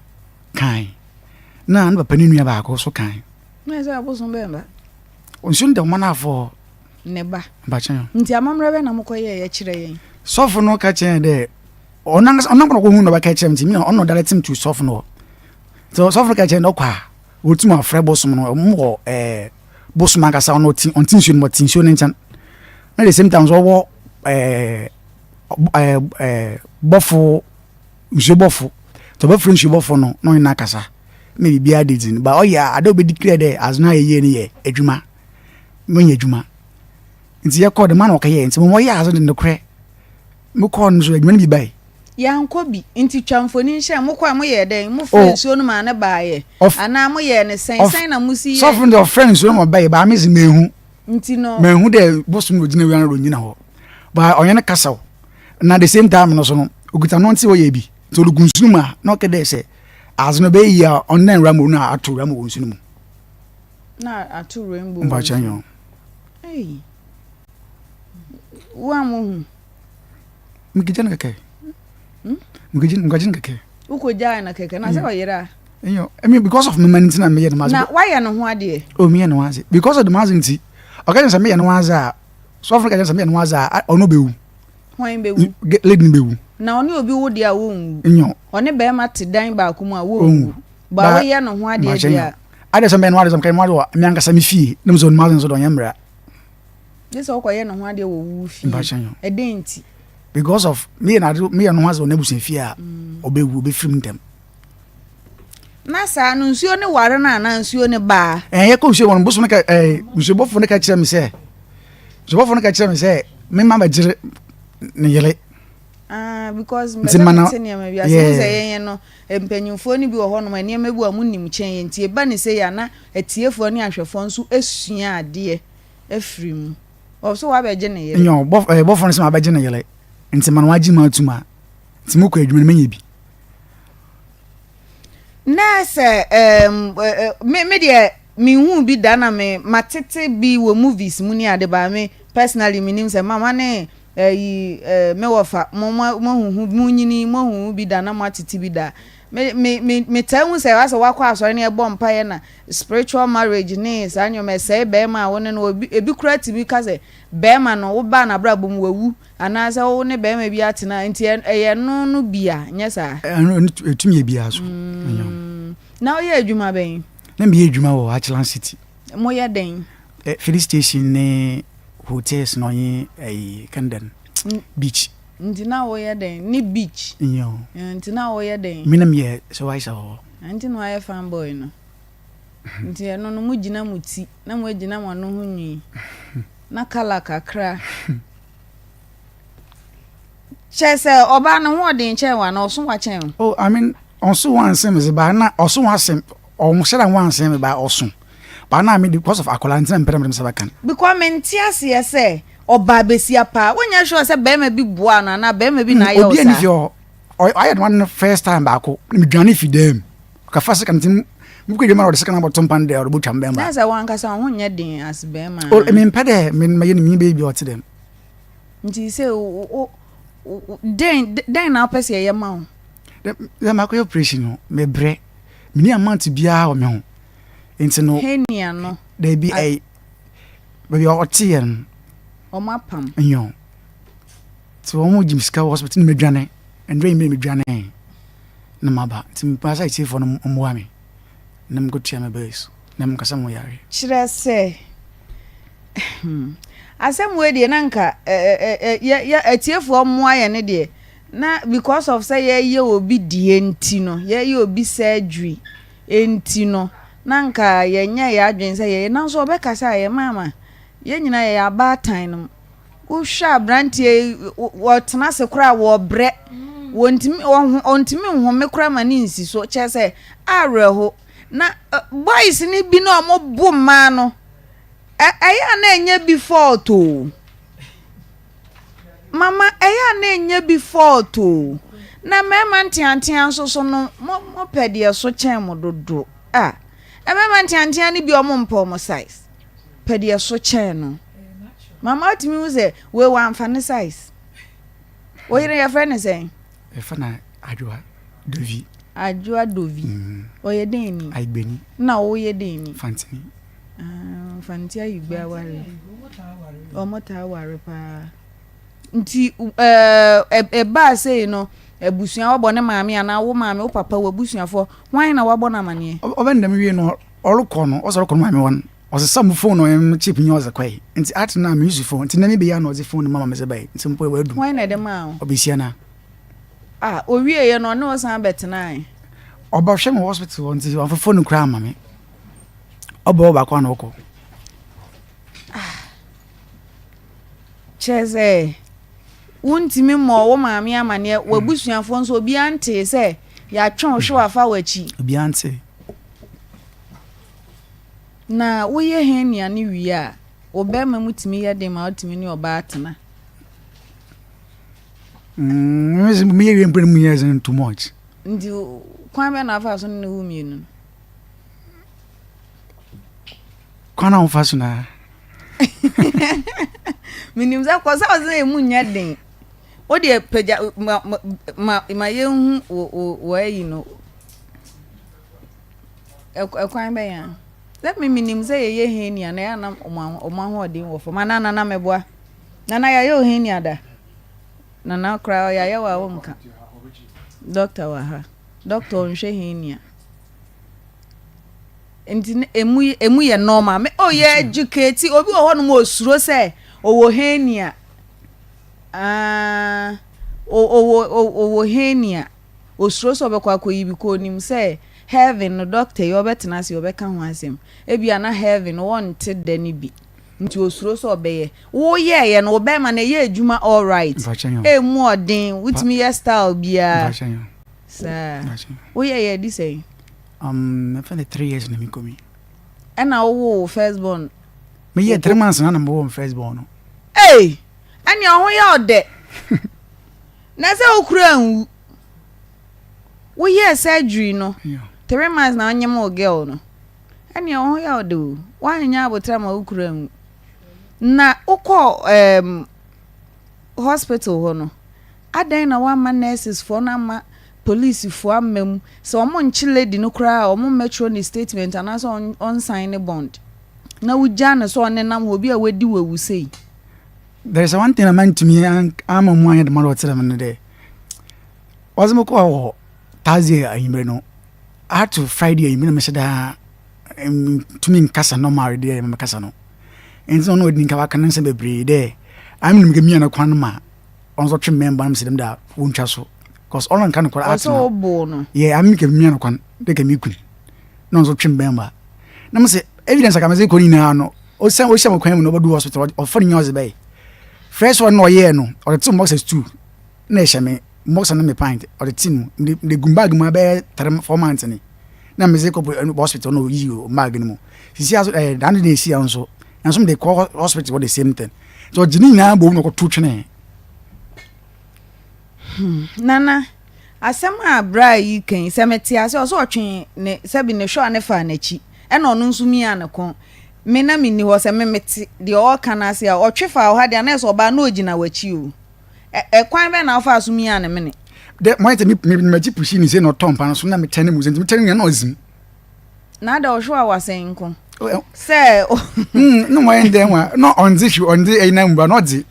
kae na ne papa ne nua baako nso kae. Na ɛsɛ abosom bɛn ba? Nsuo no da ɔman afɔ. Ne ba. Mpakyɛ. Nti amammerɛ bɛn na mokɔ yɛɛ yɛ kyerɛ yɛn? Sɔfo no ka kyerɛ dɛ ɔno ankasa ɔno ankasa ɔkɔhu na ɔbɛka kyerɛ me nti mi na ɔno na ɔdirect me to sɔfo no hɔ. Nti sɔfo no ka kyerɛ no dɛ ɔkɔ a otum afrɛ bosom no ɔmo wɔ ɛɛ bosom ankasa ɔno ɔte ɔnte nsuo no mu ɔte nsuo no nkyɛn. Na the same time nso ɔwɔ ɛɛ ɛɛ ɛɛ bɔfo nsuo bɔfo nti ɔbɛfrɛ nsuo bɔfo no na ɔne no akasa na biribiara de dzin ba ɔyɛ a ade a ɔbɛdi clear dɛ adze no ayɛ yie no yɛ adwuma menya adwuma. Nti yɛkɔɔ dɛm ana ɔkɛyɛɛ nti mom ɔyɛɛ adze de nokorɛ mokɔɔ no so adwuma no bi bae. Yɛankɔ bi, nti twa mfoni nhyɛ, mokɔɛ moyɛɛ dɛn? Mofrɛɛ Oh, nsuo no maa no baeɛ ɔf anaa moyɛɛ no sɛn? ɔf Sɛn na mosi yɛɛ? sɔfo no deɛ ɔfrɛɛ nsuo no ma ɔbaeɛ baa me dze manhu Nti no. manhu dɛ bosom no ogyina wia no do onngyina hɔ baa ɔnye no kasa o na the same time no so no okitsa no ntse ɔyɛ bi nti ɔrogu nsu no mu a na ɔkɛ dɛ sɛ adze no ɔbɛyɛ yie a ɔndan rainbow no a ato rainbow wɔ nsu no mu. Na ato rainbow wɔ Mpakyɛ nsu nyɛ mu. o. Ei. Wo a mohu. Mekegya no kɛkɛ. Hmm? Mekegya no kɛkɛ. Wokɔgyaa no kɛkɛ na sɛ mm. ɔyera. Ɛnyɛ I mean because of mema no nti na meyɛ no ma. Na wayɛ ne ho adeɛ. Oh meyɛ ne ho adze because of the adze nti ɔka kyerɛ sɛ meyɛ ne ho adze a sɔfo no ka kyerɛ sɛ meyɛ ne ho adze a ɔno bɛwu. Hwan bɛwu? Lady no bɛwu. Na ɔne obi wo deɛ a wɔnwu. Nyɛ. Ɔne bɛrima te dan baako mu a wɔnwu. Ba woyɛ ne ho adeɛ deɛ a. Ade sɛ meyɛ ne ho adeɛ sɛ meyɛ ne ho adeɛ wɔ me ankasa me fie na mesɛ ɔno adze nso deɛ ɔnyɛ mmara. Gye sɛ wokɔyɛ ne ho adeɛ wɔ wo fie. Ɛdɛn nti? Because of meyɛ n'ade meyɛ ne ho adze wɔ n'abusua fie a ɔbɛwu ɔbɛfiri mu ntɛm. Na saa no nsuo ne ware no anaa nsuo ne baa? Ɛɛ yɛkɔ nsuo wɔn bosom no ka ɛɛ nsuobɔfo no ka kyerɛ me sɛ nsuobɔfo no ka kyerɛ me sɛ mema bɛgyere ne yere. Ah, because mbɛsɛ mete nneɛma bi ase sɛ yɛn no Mpanyimfoɔ no bi wɔ hɔnom a, nneɛma bi wɔ hɔ a wɔnim kyɛn yɛn, nti ɛba no sei a, na atiefoɔ ne ahwɛfoɔ nso sua adeɛ afiri mu. Ɔ, so woabɛgye ne yere? Nyɔ, bɔf, eh, bɔfoɔ no sɛ mabɛgye ne yere, nti ma no wagye mu atum a, nti mokɔ adwuma no mɛnya bi. Na sɛ, ɛɛm, ɛ, me, me deɛ, menhuu bi da na me, matete bi wɔ movies mu ne ade, but me, personally, menim sɛ mama ne Ɛyi eh, me wɔfa, mo mo moahuhu, mo nyini, moahuhu bi da na moatete bi da. Me me me metaa hu sɛ asɛ wakɔ asɔre ne ɛbɔ mpaeɛ na spiritual marriage ne saa nneɛma ɛsɛe bɛrima a wo ne no ebi ebi koraa tumi ka sɛ bɛrima no wobaa n'abrabɔ mu wawu anaasɛ wo ne bɛrima bi atena nti ɛyɛ no no bi a nyɛ saa. Ɛno ɛtumi yɛ biara so. Mm, na woyɛ adwuma bɛn? Na meyɛ adwuma wɔ Achlan City. Moyɛ dɛn? Eh, filling station ne hotels na ɔnye ɛyi kɛndɛn beach. Nti na woyɛ dɛn ne beach? Nyɛ o. Eh, nti na woyɛ dɛn? Me na meyɛ supervisor wɔ hɔ. Ah, nti na wayɛ fan boy no. Nti ɛno no mo gyina mo ti na mo agyina mo ano ho nwi na colour kakra. Kyɛ sɛ ɔbaa no ho ɔden kyɛn wo anaa ɔso wa kyɛn wo? Oh, I mean, ɔso wa nsen me dze baa na ɔso wa sen ɔnhyɛ da wa nsen me baa ɔso baa na me because of akwadaa nti na mepɛ dɛ mede me nsa bɛka no. Because mente aseɛ sɛ ɔbaa besia paa wonyɛ sure sɛ bɛrima bi boaa no anaa bɛrima bi na ayɛ wo Obi ani saa. fi hɔ ɔyɛ no no first time baako na medwane fi dan mu ɔkafa sika nti mekɔ adwuma na ɔde sika no abɔto mpa no dɛ ɔde bɔtwa me bɛrima. Na sɛ wankasa wo ho nyɛ den as bɛrima. Oh, mempɛ dɛ meyɛ no menye baabi a ɔte dɛm. Nti sɛ wo wo dɛn dɛn na wopɛ sɛ yɛyɛ ma wo? Dɛ makɔyɛ operation no mebrɛ menni amount biara wɔ me ho nti no. Hernia no. Daabi ɛyi baabi a ɔte yɛ no. Wɔn apam. Nyɛ nti wɔn gye me sika wɔ hospital na medwane ndura yi mi medwane na maba nti mepɛ sɛ atiefoɔ no mmoa me na mekɔtua me bills na mekasa mo yare. Kyerɛ sɛ Hmm. Asɛm wei deɛ na nka yɛ atiefoɔ mmoa yɛn ne deɛ na because of sɛ yɛyɛ obi deɛ nti no yɛyɛ obi surgery nti no na nka yɛnyɛ yɛ adwene sɛ yɛyɛ nanso ɔbɛkasa a yɛ maama yɛn nyinaa yɛyɛ abaatan no wohwɛ aberanteɛ yi wɔtena ase koraa wɔbrɛ wɔntumi wɔntumi nhome koraa ma ne nsi so kyerɛ sɛ awerɛho na boys no bi na wɔn bo mmaa no Ɛ ɛyɛ a na ɛnyɛ bi fault o. Mama, ɛyɛ a na ɛnyɛ bi fault o. Na mmarima nteantea nso so no, mo mopɛ deɛ ɛso kyɛn mo dodo. Ah, mmarima nteantea no bi wɔn mpɛ wɔn size. Pɛ deɛ ɛso kyɛn no. Mama wotumi hu sɛ wei wamfa ne size. Wo yere yɛfrɛ ne sɛn? Yɛfrɛ no Adwoa Dovi. Adwoa Dovi. Mm. Ɔyɛ dɛn ni? Ayigbeni. Na woyɛ dɛn ni? Fantini. Ah, Fanti Ayigbe aware. Wɔn taa ware paa. Nti ɛɛ ɛbaa sei no, abusua wɔbɔ ne maame anaa wo maame, wo papa, w'abusuafoɔ, hwan na wabɔ no amaneɛ? Ɔbɛn dɛm wie no, ɔrokɔ no, ɔsɛ ɔrokɔ no maame hɔ no, ɔsesa mo phone no ɔyɛ chip nye ɔdze kɔe. Nti ate no a me use phone, nti ndɛ mebɛyi a na ɔdze phone no ma ma medze bae. Nti mpo oedum. Hwan na ɛde maa wo? Ɔbesia no a. Ah, owieeɛ no ɔne wo san bɛtenae? Ɔbɛhwɛ me wɔ hospital hɔ nti ɔamfa phone no koraa amma me. Ɔba hɔ baako a na ɔkɔ. Ah. Kyerɛ sɛ, wontumi mmɔɔ wo maame amanneɛ, w'abusuafoɔ nso obiara ntee sɛ yɛatwe wo hwew afa w'akyi. Obiara ntee. Na woyɛ hernia no wie a, wo barima mu tumi yɛ den ma wotumi ne ɔbaa tena? Mm, meyɛ wie mpo no mu yɛ den too much. Nti kwan bɛn na afa so ne ne wo mmienu no? Kwan a wofa so na. Menim sɛ kɔ sɛ ɔsɛ emu nyɛ den. Wo deɛ pagya ma ma ma yɛnhu wo wo wɔ ayi no. Ɛkwan bɛn a? Sɛ me menim sɛ yɛyɛ hernia na ɛyɛ na ɔmo ahoɔden wɔ fam. Anaa nana mɛboa. Nana yɛayɛ wo hernia da? Nana koraa yɛayɛ wo a wonka. Doctor wɔ ha. Doctor ɔnhwɛ hernia. Nti emu emu yɛ normal. Me oh yɛ educate obi wɔ hɔnom osuro sɛ ɔwɔ hernia. Ah ɔwɔ ɔwɔ hernia. Osuro sɛ ɔbɛkɔ akɔyi bi kɔ onim sɛ heaven no doctor yi ɔbɛtena ase ɔbɛka ho asɛm. Ebia na heaven no wɔnte dɛ no bi. Nti osuro sɛ ɔbɛyɛ. Woyɛɛyɛ no wo bɛrima no ɛyɛ adwuma alright. Emu ɔden wotumi yɛ style biara. Saa. Woyɛɛyɛ adi sɛn? Um, mɛfa no 3 years na mekɔ mi. Ɛna wowoo wo first born? Meyɛ 3 months na na mewɔ me first born no. Ei! Ɛnea ɔho yɛ ɔdɛ. Na sɛ wo kura nwu. Woyɛɛ surgery no, 3 months na wonyem wo girl no. Ɛnea ɔho yɛ ɔdɛ o. Woanyɛ abotra ma wo kura nwu. Na wokɔɔ um, hospital hɔ no, adɛn na woamma nurses foɔ no amma Polisifo amma mu. Sɛ ɔmo nkye lady no koraa a, ɔmo mmɛtwerɛ ne statement anaasɛ ɔnsan ne bond. Na wogyaa no sɛ ɔnenam hɔ, obi a wadi wo awu sei. There is one thing a mantumi amma mu anyɛ dɛm ara ɔkyerɛ me no dɛ, ɔdze me kɔɔ hɔ Thursday anwummerɛ no, up to Friday anwummerɛ na mehyɛ da ntumi nkasa normal dɛ mekasa no. Nti na ɔno ɔdi nka waka ne nsɛm bebree dɛ, ame na mekemia no kwan ma ɔno nso ɔtwe mmɛn ba no mesɛ dɛm da wontwa so cause ɔno nka nokware atena ɔsɛ ɔbo no yɛ ame ka mia no kwan dɛ ka mekun na ɔno nso twe mmɛn ba na mesɛ evidence aka mesɛ kɔ nyinaa no ɔsɛ ɔhyɛ mo kwan mu na ɔbɛdu hospital ɔfa ne nyinaa ɔdze bɛyɛ first one na ɔyɛɛ no ɔde te boxers two na ɛhyɛ me boxer no me pint ɔde te mu de gu bag mu abɛyɛ 3, 4 months ni na mese kɔ hospital na ɔyi bag no mu sisi aso ɛɛ dan de esi nso nso mede kɔ hospital wɔ the same thing nti ɔgye ne nyinaa bɔ mu na ɔkɔto twene. Nana, asɛm a bra yi ka yi, sɛ mete ase ɔsɛ ɔtwe ne sɛbi ne hwɛ a ne faa n'akyi ɛna ɔno nso miaa ne kɔn. Me na menni hɔ sɛ me mete deɛ ɔreka no ase a ɔtwe faa ɔha deɛ a na ɛsɛ ɔbaa na ɔgyina w'akyi o. Ɛ ɛkwan bɛn na wofaa so miaa ne mene? Dɛ mo ayɛ sɛ me me m'akyi pusi ne se na ɔtɔ mpa no so na metɛn ne mu sɛ nti metɛn ne mu na ɔzim. Na ada ɔhwe wa wasɛn nko. Sɛ. Na mo ayɛ ndɛn wa na ɔndze hwe ɔndze ɛyi na mu ba na ɔdze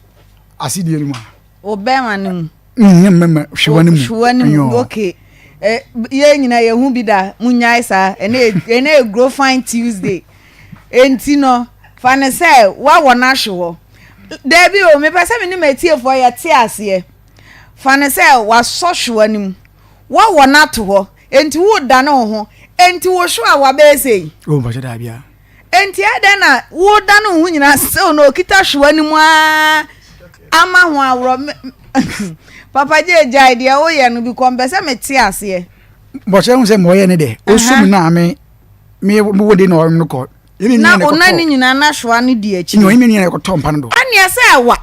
asidie no mu a. Wo bɛrima no mu. Nyɛ mmɛma hwewa no mu. Hwewa no mu okay. Eh, yɛn nyinaa yɛn ho bi da mo nyae saa ɛnɛ ɛnɛ yɛ grow fine Tuesday. Enti no fa ne sɛ woawɔ no ahwe hɔ. Daabi o mepɛ sɛ me ne m'atiefoɔ yɛte aseɛ. Fa ne sɛ wasɔ hwewa no mu. Woawɔ no ato hɔ. Enti woredane wo ho. Enti wo hwewa wabɛyɛ sei. O mpakyɛ daabi a. Enti adɛn na woredane wo ho nyinaa sew na okita hwewa no mu ara ama ho aworɔ? Papa gye gyae deɛ woyɛ no bi kɔ mpɛ sɛ mete aseɛ. Bɔhyɛ ho sɛ ma ɔyɛ ne dɛ osum na me me wo de na ɔno no kɔ. Na ɔna ne nyinaa na hwewa no di akyi. Na ɔne me nyinaa kɔtɔ mpa no do. Ɛneɛ sɛ ɛwa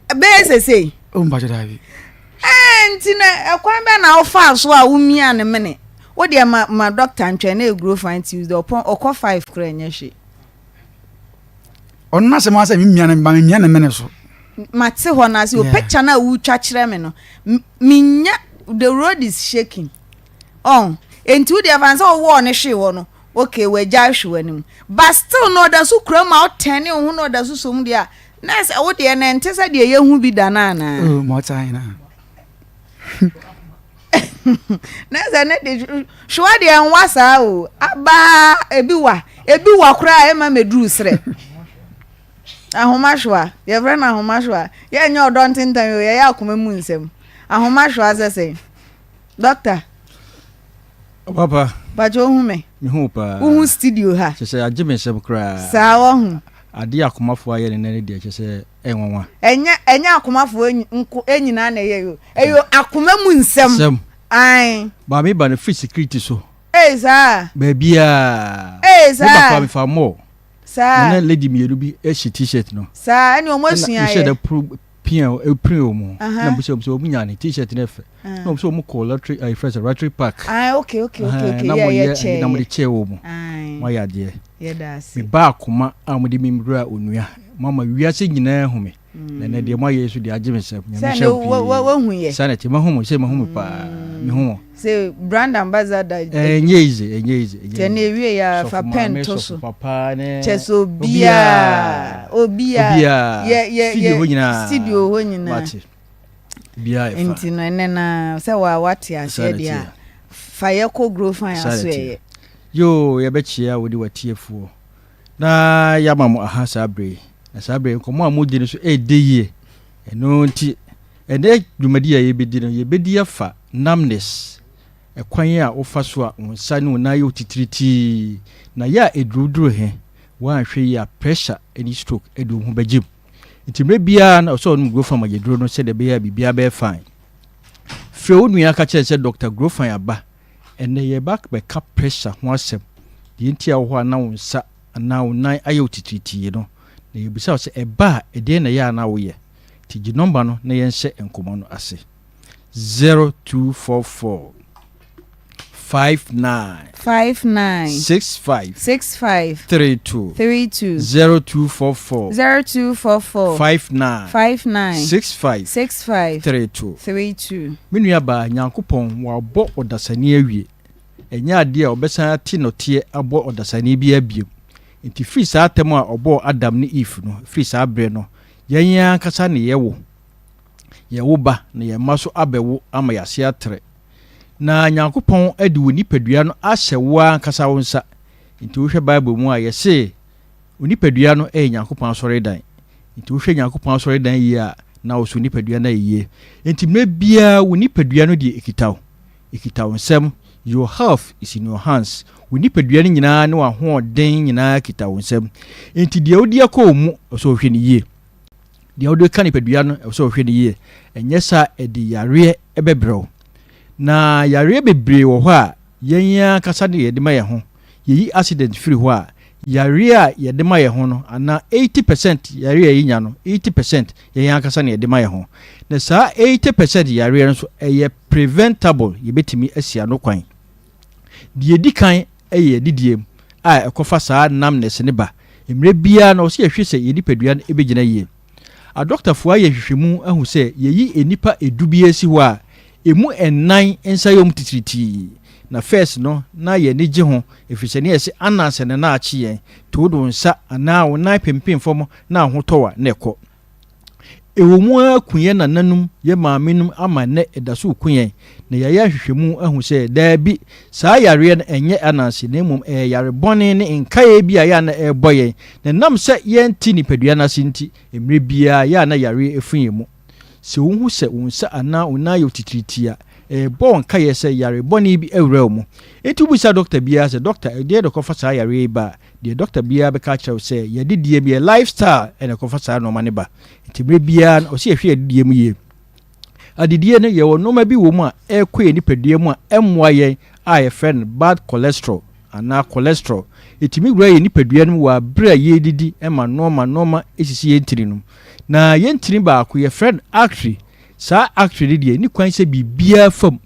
bɛyɛ sesei. O mpakyɛ daabi. Ɛɛ nti na ɛkwan bɛn na wofaa so a womiaa ne mene? Wo deɛ ma ma doctor ntwɛn na ɛguro fine Tuesday ɔpɔn ɔkɔ 5 koraa ɛnyɛ hwee. Ɔno n'asɛm ara sɛ memia ne ma memia ne mene so. Mate hɔ no ase o picture no a wotwa kyerɛ me no menya the road is shaking ɔn enti wo deɛ fa sɛ wowɔɔ ne hwee hɔ no okay wagya ahwe w'anim but still no ɔda so kura mu a wotɛne wo ho na ɔda so som deɛ a. Na sɛ wo deɛ no ɛnte sɛ deɛ yɛhu bi da no anaa? Oh, ma ɔtaa hena. Na sɛ ne de hwewa deɛ nwa saa o. Abaa ebi wa ebi wa koraa ɛma mɛduru serɛ. Ahoma hwewa yɛfrɛ no ahoma hwewa yɛnyɛ ɔdɔ ntentan o yɛyɛ akoma mu nsɛm. Ahoma hwewa sɛ sɛn? Doctor. Papa. Pakyɛ wohu me? Mehu wo paa. Wohu studio ha? Kyɛ sɛ agye me nsɛm koraa. Saa wahu. Adeɛ akomafoɔ ayɛ ne nɛ no deɛ kyɛ sɛ ɛyɛ nwanwa. Ɛnyɛ ɛnyɛ akomafoɔ nko nyinaa na ɛyɛ yo. Ɛyɛ akoma mu nsɛm. Nsɛm. Ae. Maame ba no firi security so. Ee saa. Baabiaa. Ee saa. Me ba koraa me fa mall. Saa. Na na lady mmienu bi ɛhyɛ t-shirt no. Saa ɛne wɔn asua yɛ. Ɛna mehyɛ da pro pia ɛpere wɔn na mbisa wɔn sɛ wɔn nya ne t-shirt no ɛfɛ na wɔn sɛ wɔn kɔ lottery ɛyɛ fɛ sɛ lottery park. Ah okay okay okay okay na wɔn yɛ na wɔn de kyɛ wɔn wɔn ayɛ adeɛ me ba akoma a wɔn de mi wura onua mo ama wiase nyinaa hu me na ɛnɛ deɛ mo ayɛ so deɛ agye me nsam nyame hyɛ wo pii saa na ɛte mahu mo sɛ mahu mo paa mehu mo. Sɛ brand ambassador. Ɛnyɛ easy ɛnyɛ easy. Kyɛ na ewie ya fa pen to so. Papa ne. Kyɛ sɛ obiara obiara yɛ yɛ studio hɔ nyinaa studio hɔ nyinaa. Mate biara yɛ fa. Nti no ɛnɛ na sɛ wa wate aseɛ deɛ a fa yɛ kɔ grow fine aso ɛyɛ. Yoo yɛbɛkyia wo de watiefoɔ na yɛama mo aha saa bere yi na saa bere nkɔmmɔ a modi no so ɛɛdɛ yie ɛno nti Ɛnnɛ dwumadi a yɛrebɛdi no, yɛbɛdi afa numbness, ɛkwan a wofa so a wo nsa ne wo nan yɛ wo titiritii, na yɛ a ɛduruduru he, woanhwɛ yie a pressure ne stroke de wo ho bɛgye mu. Nti mmerɛ biara no, ɛwɔ sɛ wonom Grofan mogyaduro no sɛdeɛ ɛbɛyɛ a biribiara bɛyɛ fine. Frɛ wo nua ka kyerɛ no sɛ Doctor Grofan aba, ɛnnɛ yɛreba abɛka pressure ho asɛm, deɛ nti a wɔ hɔ a na wo nsa anaa wo nan ayɛ wo titiritii no, na yɛbisa wo sɛ ɛba a ɛdeɛn na ɛyɛ a na woyɛ? Nti gye nɔmba no na yɛnhyɛ nkɔmmɔ no ase. 0244 59 59 65 65 32 32 0244 0244 59 59 65 65 32 32. Me nuabaa, Nyankopɔn wabɔ ɔdasani awie. Ɛnyɛ adeɛ a ɔbɛsan ate nɔteɛ abɔ ɔdasani biara bio. Nti firi saa atɛm a ɔbɔɔ Adam ne Eve no, firi saa berɛ no, Yɛn ankasa ne yɛwo. Yɛwo ba na yɛn mma nso abɛwo ama yɛn ase atrɛ. Na Nyankopɔn de wo nipadua no ahyɛ wo ara ankasa wo nsa. Nti wohwɛ Bible mu a, yɛse onipadua no yɛ Nyankopɔn asɔredan. Nti wohwɛ Nyankopɔn asɔredan yie a, na wo so nipadua no ayɛ yie. Nti mmerɛ biara wo nipadua no deɛ ɛkita wo. Ɛkita wo nsam. Your health is in your hands. Wo nipadua no nyinaa ne w'ahoɔden nyinaa kita wo nsam. Enti deɛ wode akɔ wo mu, ɛwɔ sɛ wohwɛ no yie. Deɛ wode ka nipadua no, ɛwɔ sɛ wohwɛ no yie. Ɛnyɛ saa ɛde yareɛ bɛbrɛ wo. Na yareɛ bebree wɔ hɔ a yɛn ankasa ne yɛde ma yɛn ho. Yɛyi accident firi hɔ a, yareɛ a yɛde ma yɛn ho no, anaa 80 percent yareɛ a yɛnya no, 80 percent yɛn ankasa na yɛde ma yɛn ho. Na saa 80 percent yareɛ no nso, ɛyɛ preventable, yɛbɛtumi asi ano kwan. Deɛ ɛdi kan yɛ yɛn adidie mu a ɛkɔfa saa numbness no ba. Mmerɛ biara no, ɛwɔ sɛ yɛhwɛ sɛ yɛn nipadua no bɛgyina yie. Adɔkotafoɔ ayɛ nhwehwɛmu ahu sɛ yɛyi nnipa ɛdu biara si hɔ a, ɛmu nnan nsa yɛ wɔn titiritii. Na first no, na yɛn ani gye ho ɛfiri sɛ na yɛse ananse na na akye yɛn, nti wode wo nsa anaa wo nan pempem fam na wo ho tɔ wo a, na ɛkɔ. Ɛwɔ mu ara ku yɛn nananom, yɛn maamenom ama nnɛ ɛda so reku yɛn, na yɛayɛ nhwehwɛmu ahu sɛ daabi, saa yareɛ no ɛnyɛ ananse na mmom ɛyɛ yare bɔne ne nkaeɛ bi a ɛyɛ a na ɛrebɔ yɛn, na ɛnam sɛ yɛnte nipadua no ase nti, mmerɛ biara ɛyɛ a na yareɛ firi yɛn mu. Sɛ wohu sɛ wo nsa anaa wo nan yɛ wo titiritii a, ɛrebɔ wo nkaeɛ sɛ yare bɔne bi awura wo mu. Enti wobisa dɔkta biara sɛ, Dɔkta, ɛdeɛn na ɛkɔfa saa yareɛ yi ba a? Deɛ dɔkta biara bɛka akyerɛ wo sɛ, yɛn adidie mu, yɛn lifestyle na ɛkɔfa saa nnoɔma no ba. Nti mmerɛ biara no, ɔsɛ yɛhwɛ yɛn adidie mu yie. Adidie no, yɛwɔ nnoɔma bi wɔ mu a ɛrekɔ yɛn nipadua mu a ɛmmoa yɛn a yɛfrɛ no bad cholesterol anaa cholesterol. Ɛtumi wura yɛn nipadua no mu wɔ aberɛ a yɛredidi ma nnoɔma nnoɔma sisi yɛn ntini no mu. Na yɛn ntini baako yɛfrɛ no artery. Saa artery no deɛ, ɛnni kwan sɛ biribiara fa mu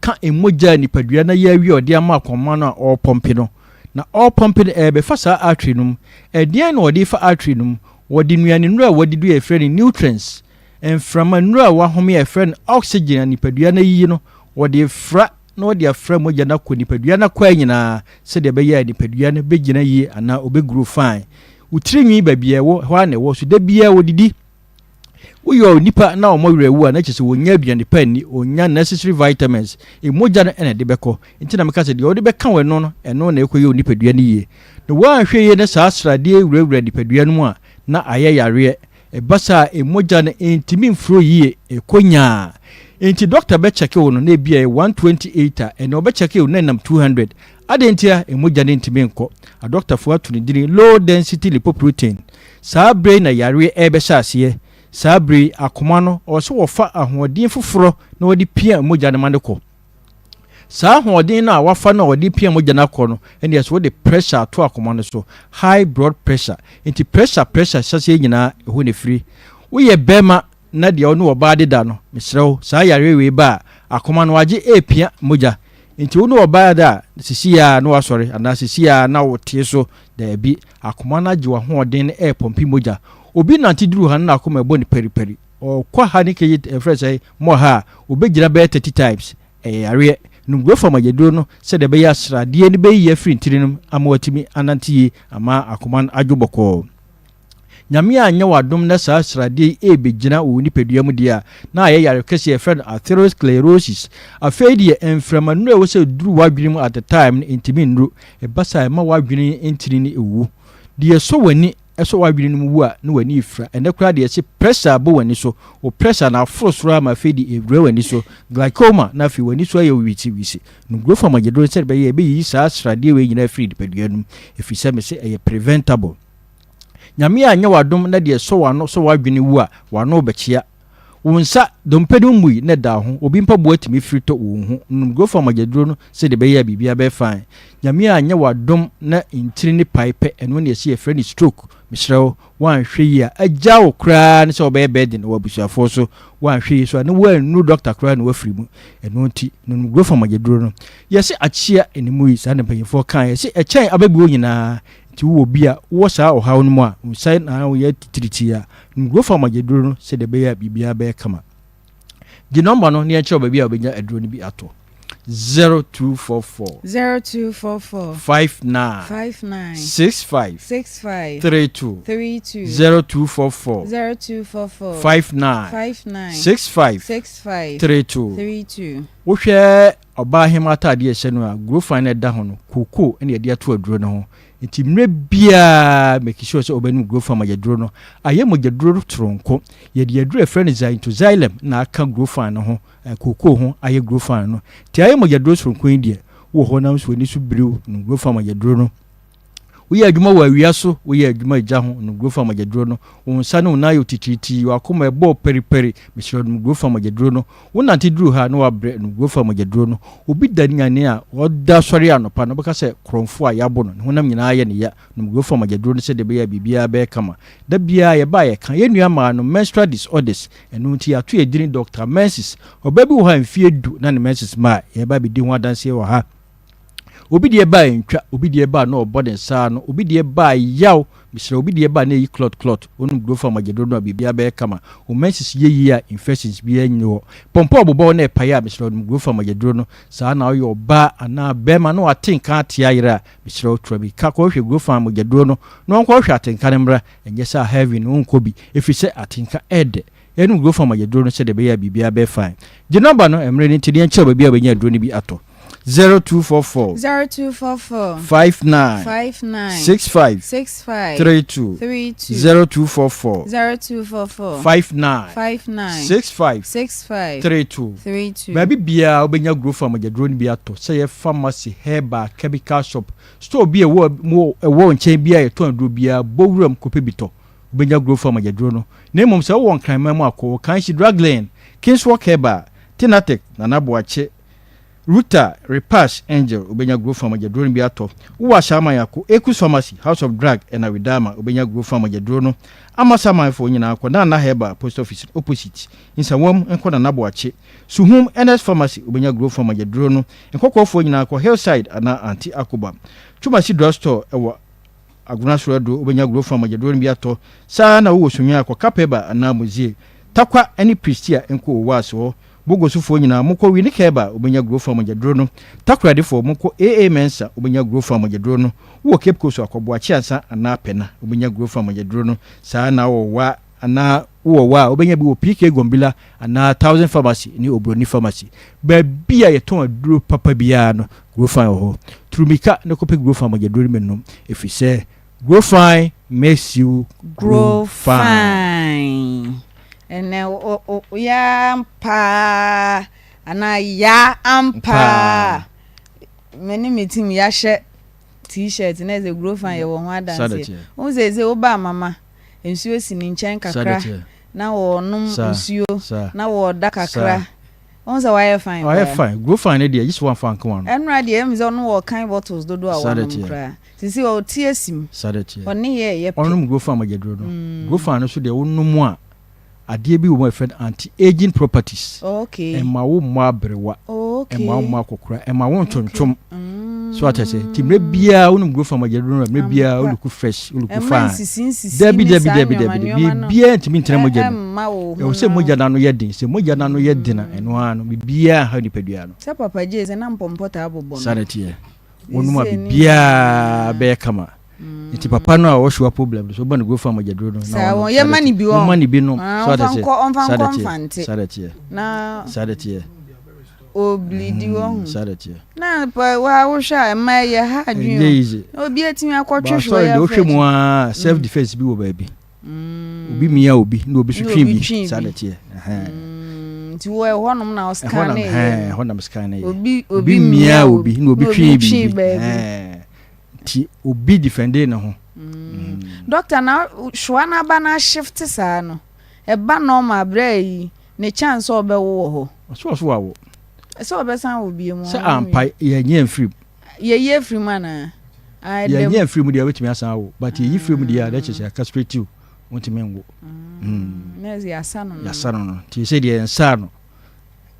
ka mogya a nipadua no ayɛ awie a ɔde ama akɔmma no a ɔrepɔmpe no. Na ɔrepɔmpe no, ɛrebɛfa saa artery no mu. Ɛdeɛn na ɔde refa artery no mu? Wɔde nnuanennuro a wɔadi do a yɛfrɛ no nutrients, mframa nnuro a wɔahome a yɛfrɛ no oxygen a nipadua no ayiyi no, wɔde refra na wɔde afra mogya no akɔ nipadua no akwaa nyinaa sɛdeɛ ɛbɛyɛ a nipadua no bɛgyina yie anaa ɔbɛgrow fine. Wo tiri nwi baabi a ɛwɔ, ɛhɔ ara na ɛwɔ. So da biara wɔdidi. Woyɛ onipa na wɔn werɛ awu a, na kyerɛ sɛ wɔnnya aduane pa nni, wɔnnya necessary vitamins. Mogya no na ɛde bɛkɔ. Nti na meka sɛ deɛ wɔde bɛka wo ɛno no, ɛno na ɛkɔyɛ wo nipadua no yie. Na woanhwɛ yie na saa sradeɛ yi wurawura nipadua no mu a, na ayɛ yareɛ. Ɛba saa a, mogya no ntumi mflow yie, ɛkɔ nyaa. Nti dɔkta bɛkyɛke wo no na ebia ɛyɛ 128 a, ɛnna ɔbɛkyɛke wo na ɛnam 200. Adɛn ntia? Mogya no ntumi nkɔ. Adɔktafoɔ ato no dini low density lipoprotein. Saa berɛ yi na yareɛ rebɛhyɛ aseɛ. Saa berɛ yi, akoma no, ɔwɔ sɛ wɔfa ahoɔden foforɔ na wɔde pia mogya no ma no kɔ. Saa ahoɔden no a wafa no a wɔde pia mogya no akɔ no, ɛnna sɛ wode pressure ato akoma no so, high blood pressure. Nti pressure pressure hyɛseɛ nyinaa, ɛhɔ na ɛfiri. Woyɛ bɛrima na deɛ wo ne ɔbaa deda no, mesrɛ wo, saa yareɛ wei ba a, akoma no agye repia mogya. Nti wo ne ɔbaa da a, sisi ara na wasɔre anaa sisi ara na wotee so. Daabi, akoma no agye w'ahoɔden no repɔmpe mogya. Obi nante duru ha no na akoma ɛbɔ no paripari. Ɔkɔ ha ne kɛyi ɛfrɛ sɛ mɔ ha a, obɛgyina bɛyɛ 30 times. Ɛyɛ yareɛ. Nom Guafa mogyaduro no sɛdeɛ ɛbɛyɛ a sradeɛ no bɛyiyi afiri ntini no mu ama watumi anante yie ama akoma no adwo bɔkɔɔ. Nyame anyɛ wo adom na saa sradeɛ yi rebɛgyina wɔ wo nipadua mu deɛ a, na ayɛ yare kɛseɛ a yɛfrɛ no atherosclerosis. Afei deɛ mframa nnuro a ɛwɔ sɛ ɛduru w'adwene mu at the time no ntumi nnuru. Ɛba saa a ɛma w'adwene ntini no wu. Deɛ ɛsɔ w'ani sɔ w'adwene no mu wu a na w'ani refira. Ɛnnɛ koraa deɛ yɛse pressure abɔ w'ani so. Wo pressure no aforo soro ara ma afei deɛ ɛwura w'ani so. Glaucoma na afei w'ani so ayɛ wo wisiwisi. Nom growth hormone aduro no sɛdeɛ ɛbɛyɛ a ɛbɛyiyi saa sradeɛ wei nyinaa afiri nipadua no mu ɛfiri sɛ mese ɛyɛ preventable. Nyame anyɛ w'adom na deɛ ɛsɔ w'ano sɔ w'adwene wu a, w'ano rebɛkyea. Wo nsa, dompe no mmui na ɛda wo ho, obi mpaboa tumi firi tɔ wo ho. Nom Grofa mogyaduro no sɛdeɛ ɛbɛyɛ a biribiara bɛyɛ fine. Nyame anyɛ w'adom na ntini no pae pɛ, ɛno na yɛse yɛfrɛ no stroke. Mesrɛ wo, woanhwɛ yie a, agya wo koraa ne sɛ wobɛyɛ burden wɔ abusuafoɔ so. Woanhwɛ yie so a, na woannuru dɔkta koraa na woafiri mu. Ɛno nti, nom Grofa mogyaduro no. Yɛse akyea ne mu yi, saa na mpanyimfoɔ kaeɛ. Yɛse ɛkyɛn abɛbuo nyinaa. Nti wowɔ bi a wowɔ saa ɔhaw no mu a, wo nsa na woyɛ titiritii a, nom Grofa mogyaduro no sɛdeɛ ɛbɛyɛ a biribiara bɛyɛ kama. Gye nɔmba no na yɛnkyerɛ wo baabi a wobɛnya aduro no bi atɔ. 0244. 0244. 59. 59. 65. 65. 32. 32. 0244. 0244. 59. 59. 65. 65. 32. 32. Wohwɛ ɔbaa hema ataadeɛ a ɛhyɛ no a, Grofan no a ɛda ho no, kookoo na yɛde ato aduro no ho. Nti mmerɛ biara make sure sɛ wobɛnom Grofan mogyaduro no. Ayɛ mogyaduro soronko. Yɛde aduro a yɛfrɛ no Xanthoxylum na aka Grofan no ho, kookoo ho ayɛ Grofan no. Nti ayɛ mogyaduro soronko yi deɛ, wowɔ hɔ na nso w'ani so biriw, nom Grofan mogyaduro no. Woyɛ adwuma wɔ awia so, woyɛ adwuma egya ho, nom Grofan mogyaduro no. Wo nsa ne wo nan yɛ titiritii, w'akoma ɛbɔ paripari, mesrɛ wo nom Grofan mogyaduro no. Wonante duru ha na woabrɛ, nom Grofan mogyaduro no. Obi da nyane a, ɔda sɔre anɔpa no, wobɛka sɛ korɔmfoɔ a yɛabo no, ne honam nyinaa yɛ ne ya, nom Grofan mogyaduro no sɛdeɛ ɛbɛyɛ a biribiara bɛyɛ kama. Da biara yɛba a yɛka, yɛn nua maa no menstrual disorders, ɛno nti yɛato yɛn dini Doctor Menses. Ɔbaa bi wɔ hɔ a mfeɛ du na ne menses mmaa, yɛreba abɛdi ho adanseɛ wɔ ha. Obi deɛ ba a ɛntwa, obi deɛ ba a na ɔbɔ ne nsa ano, obi deɛ ba a yaw, mesrɛ wo, obi deɛ ba a na ɛyi clot clot, wonom Grofa mogyaduro no a biribiara bɛyɛ kama, wo menses yɛ yie a infections biara nni hɔ, pɔmpɔ a ɔbobɔ wo na ɛpae a, mesrɛ wo nom Grofa mogyaduro no, saa na woyɛ ɔbaa anaa bɛrima na wate nka ate ayera a, mesrɛ wo tura mirika kɔhwehwɛ Grofa mogyaduro no na ɔnkɔhwehwɛ atenka no mmra, ɛnyɛ sɛ a heaven no wonkɔ bi, ɛfiri sɛ atenka ɛɛdɛ. Yɛnom Grofa mogyaduro no sɛdeɛ ɛbɛyɛ a biribiara bɛyɛ fine. Gye nɔmba no, mmerɛ no nti na yɛnkyerɛ wo baabi a wobɛnya aduro no bi atɔ. 0244. 0244. 59. 59. 65. 65. 32. 32. 0244. 0244. 59. 59. 65. 65. 32. 32. Baabi biara wobɛnya Grofa mogyaduro no bi atɔ, sɛ ɛyɛ pharmacy, herbal, chemical shop, store bi a ɛwɔ mu ɛwɔ nkyɛn biara a yɛtɔn aduro biara, bɔ wuram kɔpɛ bi tɔ. Wobɛnya Grofa mogyaduro no. Na mmom sɛ wowɔ Nkranman mu a, kɔ Okanshi Drug Lane, Kingswalk Herbal, Tinatek, Nana Boakye, Ruta, Repash, Angel, wobɛnya Grofa mogyaduro no bi atɔ. Wowɔ Ashaiman a, kɔ Ekus Pharmacy, House of Drug, ɛna Widama, wobɛnya Grofa mogyaduro no. Amasamanfoɔ nyinaa kɔ Nana Herbal, Post Office no opposite. Nsawam nkɔ Nana Boakye. Suhum, Ernest Pharmacy, wobɛnya Grofa mogyaduro no. Nkɔkɔɔfoɔ nyinaa kɔ Hillside anaa Aunty Akoba. Twumasi Drug Store wɔ Agona soro aduro, wobɛnya Grofa mogyaduro no bi atɔ. Saa ara na wowɔ Sunyani a, kɔ Kapeba anaa Mozie. Tarkwa ne Prestea nkɔ Owaas hɔ. Bogosofoɔ nyinaa, monkɔ Winnie Keba, wobɛnya Grofan mogyaduro no. Takoradifoɔ, monkɔ AA Mensah, wobɛnya Grofan mogyaduro no. Wowɔ Cape Coast a, kɔ Boakye Ansa anaa Pɛna, wobɛnya Grofan mogyaduro no. Saa ara na wowɔ Wa anaa wowɔ Wa a, wobɛnya bi wɔ PK Gombila anaa Thousand Pharmacy ne Obroni Pharmacy. Baabi a yɛtɔn aduro papa biara no, Grofan wɔ hɔ. Turu mmirika na kɔpɛ Grofan mogyaduro no bi nom, ɛfiri sɛ Grow fine makes you Grow grow fine. fine. Ɛnɛ o o o yaa ampaa anaa yaa ampaa. Mpaa. Me ne me team yɛahyɛ t-shirt na ɛsɛ grow fine yɛwɔ ho Saa adanseɛ. dɛteɛ. Wohu sɛ ɛsɛ woba mama nsuo si ne nkyɛn Saa kakra dɛteɛ. na wɔnom Saa nsuo saa na wɔda saa. kakra. Wohu sɛ wayɛ fine Wayɛ paa. fine. Grow fine no deɛ gye sɛ woamfa anka w'ano. Ɛnora deɛ ɛmi sɛ ɔno wɔkan bottles dodoɔ a Saa wanom dɛteɛ. koraa. Sisi ɔte asim. Saa na ɛteɛ. Ɔne yɛ ɛyɛ pɛ. Ɔnom Grofan mogyaduro no. Grofan no nso deɛ wonom a, adeɛ bi wɔ mu a yɛfrɛ no anti-aging properties. Oh, okay. Ɛmma wo mmɔ aberewa. Oh, okay. Ɛmma wo mmɔ akɔkora. Ɛmma wo ntwontwom. So ate aseɛ? Nti mmerɛ biara wonom Grofan mogyaduro no a, mmerɛ biara Ampa. wo look fresh, wo look Ɛmma fine. nsisi nsisi Dabi, ne dabi, saa dabi, nneɛma dabi, dabi. nneɛma no. Biribiara ntumi ntena mogya no mu. Ɛmma wo Ɛwɔ sɛ honam. mogya no ano yɛ den. Sɛ mogya no ano yɛ den a, ɛno ara no, biribiara nhaw nipadua no. Sɛ Papa Jay sɛ na mpɔmpɔ taa bobɔ no. Saa na ɛteɛ. Wɔnom a biribiara bɛyɛ kama. Nti papa no a ɔwɔ sure problem no so woma no growth farm agyaduro no na ɔnom. Yɛma no bi wɔn. Moma no bi nom. So ate aseɛ. Ɔmfa Saa nkɔ de teɛ. mfante. Saa de teɛ. Na Saa de teɛ. oblidi wɔ ho. Saa de teɛ. Na pa wa wohwɛ a ɛma ɛyɛ ha adwene Ɛnyɛ easy. Na obi atumi akɔtwe Ba hwɛ sorry yɛ deɛ wohwɛ mu afɛ. a self defense bi wɔ baabi. Obi mia obi na obi so Na twe obi bi. twe Saa bi. de teɛ. Ɛhɛn. Nti wɔ ɛhɔ nom na Ɛhɔ ɔscan nam ne yɛ. ɛhɛn ɛhɔ nam scan ne yɛ. Obi Obi obi mia obi na obi twe biribi. baabi. Ɛhɛn. Nti obi defende ne ho. Doctor na hyoa n'aba na shift saa no. Ɛba normal brɛ yi ne chance sɛ ɔbɛwo wɔ hɔ. Ɔso ɔso wawo. Sɛ ɔbɛsan wo bio mu. Sɛ ampa yɛnyɛ mfiri mu. Yɛyi afiri mu anaa? Ah, ɛdam. Yɛnyɛ mfiri mu deɛ wobɛtumi asan awo but yɛyi firi mu deɛ a na kyerɛ sɛ yɛaka straight to wontumi nwo. Mm. Na ɛsɛ yɛasa no no. Yɛasa no no nti sɛ deɛ yɛnsaa no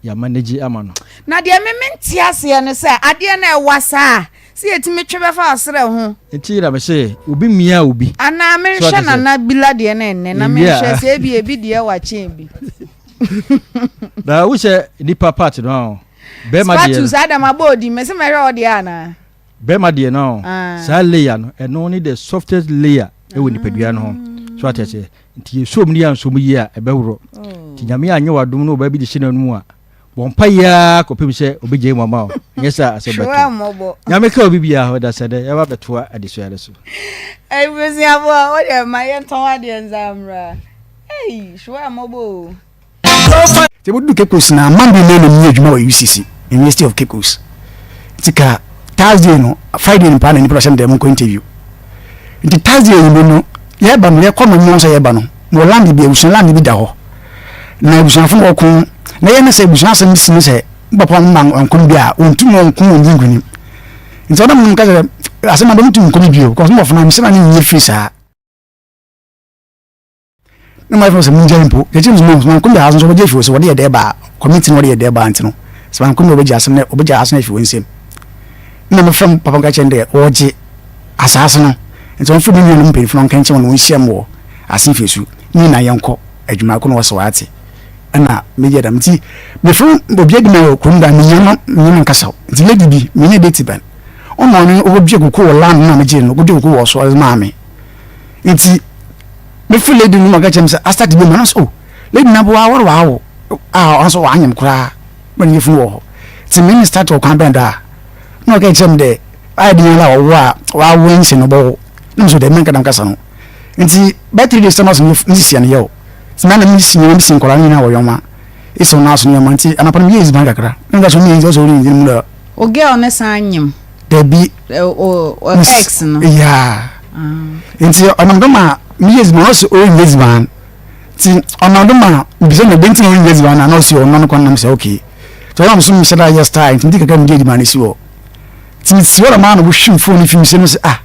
yɛama no gye ama no. Na deɛ me mente aseɛ ne sɛ adeɛ no ɛwa saa sɛ yɛtumi twe bɛfa ɔserɛ ho. Nti na mese obi mia obi. Anaa menhwɛ Nana Bila deɛ no ɛnnɛ na menhwɛ sɛ ebi ebi deɛ wa kyɛn bi. Na wo sɛ nipa part no ahɔ. Bɛrima deɛ. Spatus Adam abɔ odi mese mɛhwɛ wo deɛ anaa. Bɛrima deɛ no ahɔ. Saa layer no ɛno ne the softest layer ɛwɔ nipadua no ho. So ate aseɛ. Nti yɛsɔ mu ne yɛansɔ mu yie a ɛbɛworɔ. Nti Nyame anyɛ w'adom na ɔbaa bi de hyɛ n'anum a bɔ mpaeɛ ara kɔpem sɛ ɔbɛgyae mu ama wo. Nyɛ saa asɛm bɛto. Nyame ka obi biara ho da sɛ dɛ yɛba bɛtoa adesua no so. Abusuafoɔ wo deɛ ma yɛntɔn adeɛ nsa mmra. Ei, hwɛ mmɔbɔ o. Sɛ bodu Cape Coast na Monday na na meyɛ adwuma wɔ UCC, University of Cape Coast. Nti ka Thursday no, Friday no paa na nipa no hyɛ me dɛ monkɔ interview. Nti Thursday anwummere no, yɛreba no, yɛkɔ no mmɔ sɛ yɛreba no, mewɔ land bi, abusua land bi da hɔ. Na abusuafo no wɔko, na yɛ ne sɛ abusua asɛm si ne sɛ, mo papa mo ma nko bi a, wɔntum wɔnko wɔn di nkonim. Nti ɔdɔ mo ka sɛ, asɛm abɛn tum nkɔ bi bio, because mo bɔfo no, mesɛ na ne nyɛ firi saa. Na mayɛ fɛ sɛ mongyae mpo yɛkyerɛ sɛ mo mankom de asɛm sɛ wɔbɛgye afi wɔ sɛ wɔde yɛ dɛ baa committee no wɔde yɛ dɛ baa nti no sɛ mankom de wɔbɛgye asɛm no wɔbɛgye asɛm no afi wɔn nsam na mefrɛ m papa nka kyerɛ no dɛ wɔgye asaase no nti wɔmfrɛ me nuanom mpanyinfo no nka nkyɛn wɔn na wɔnhyia mu wɔ asenfie su ne nyinaa yɛnkɔ adwuma ko na wɔsɛ wɔate ɛna meyɛ dɛm nti mefrɛ obi adi ma wɔ kurom da menya no menya no nkasa nti lady bi menya date bɛn ɔno ɔno ɔbɛdua koko wɔ land no a megye no ɔbɛdua koko wɔ so ɔde maa me nti mefiri lady no mu ɔka kyerɛ me sɛ asate bi mu ɛna sɛ oh lady no aboa awɔre waawo a ɔno wanyem koraa ma ne yɛfunu wɔ hɔ nti me ne start wɔ kwan bɛn do a na ɔka kyerɛ me dɛ ayɛ den ara a ɔwo a wawo nhyɛ no bɔwo na me so dɛ menka dɛm kasa no nti bɛyɛ 3 days sɛ maso ne sisia no yɛ o nti na na mesi nyɛma mesi nkɔla no nyinaa wɔ yɔma esi wɔn aso nneɛma nti anapa no meyɛ edziban kakra na meka sɛ ɔno yɛ nti ɔsɛ ɔno yɛ mu dɛ O girl ne san nyem. Dabi. O o ex no. Yeah. Nti ɔnam do ma meyɛ edziban ɔsɛ ɔnyɛ edziban nti ɔnam do ma mbisa no dɛn nti na ɔnyɛ edziban na ɔsɛ ɔno no kwan nam sɛ okay nti ɔnam so mehyɛ da yɛ style nti mede kakra mede edziban no si hɔ nti mesi hɔ na maa no wohwim phone no fi me nsam sɛ ah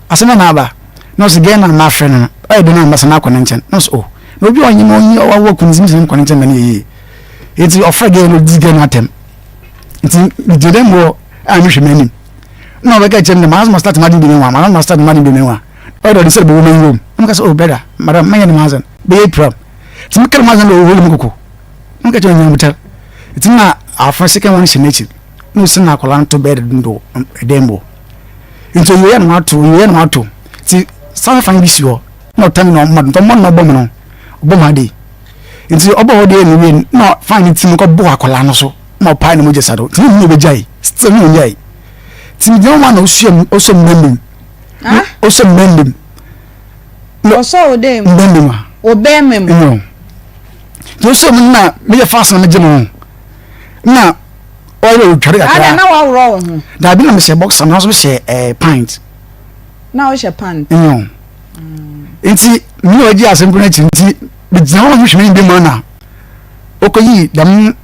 asɛm na aba na ɔsɛ gɛn na mafrɛ no no ɔyɛ dɛn na mbasa na akɔ ne nkyɛn na ɔsɛ oh na obi a ɔnyem ɔnye ɔwɔ kunu nti mesɛ mekɔ ne nkyɛn ma ne yɛ yie nti ɔfrɛ gɛn no ɔdi gɛn no atɛm nti megyina dɛm hɔ a mehwɛ m'anim na ɔbɛka kyerɛ me dɛ maa ma start m'adwene bi ne wa maa ma start m'adwene bi ne wa ɔyɛ dɛ ɔde sɛ bɛwɔ m'enyi wom na meka sɛ oh brother madam mɛnyɛ ne m'asɛm bɛyɛ pram nti meka ne m'asɛm dɛ ɔwɔ mu koko na meka kyerɛ ɔnyɛ abotar Nti na afra second one hyɛ n'ekyir na osi na akwadaa no to bed no do dan mu hɔ. Nti owieɛ na wato owieɛ na wato nti san fan bi si hɔ na ɔtɛm na ɔma nti ɔmɔ na ɔbɔ mu no ɔbɔ mu ade nti ɔbɔ hɔ deɛ no wie na fan no ti no kɔ bɔ akwadaa no so na ɔpae ne mogya sa do nti ne mu ɔbɛgyae still ne ɔnyae nti gyina hɔ na ɔsua mu ɔsɔ mmɛmmɛm ɔsɔ mmɛmmɛm ɔsɔ wo dɛ mu mmɛmmɛm a wo bɛmmɛm nyɛ nti ɔsɔ mu na meyɛ fast na megye mo ho na ɔyɛ otware kakra. Ada na waworɔ wo ho. Daabi na mehyɛ boxer na nso mehyɛ ɛɛ eh, pint. Na wohyɛ pant. Nyɛ nti mi na ɔgye asɛm koro n'akyi nti megyina hɔ na mehwɛ m'anim bi mu na ɔkɔyi dɛm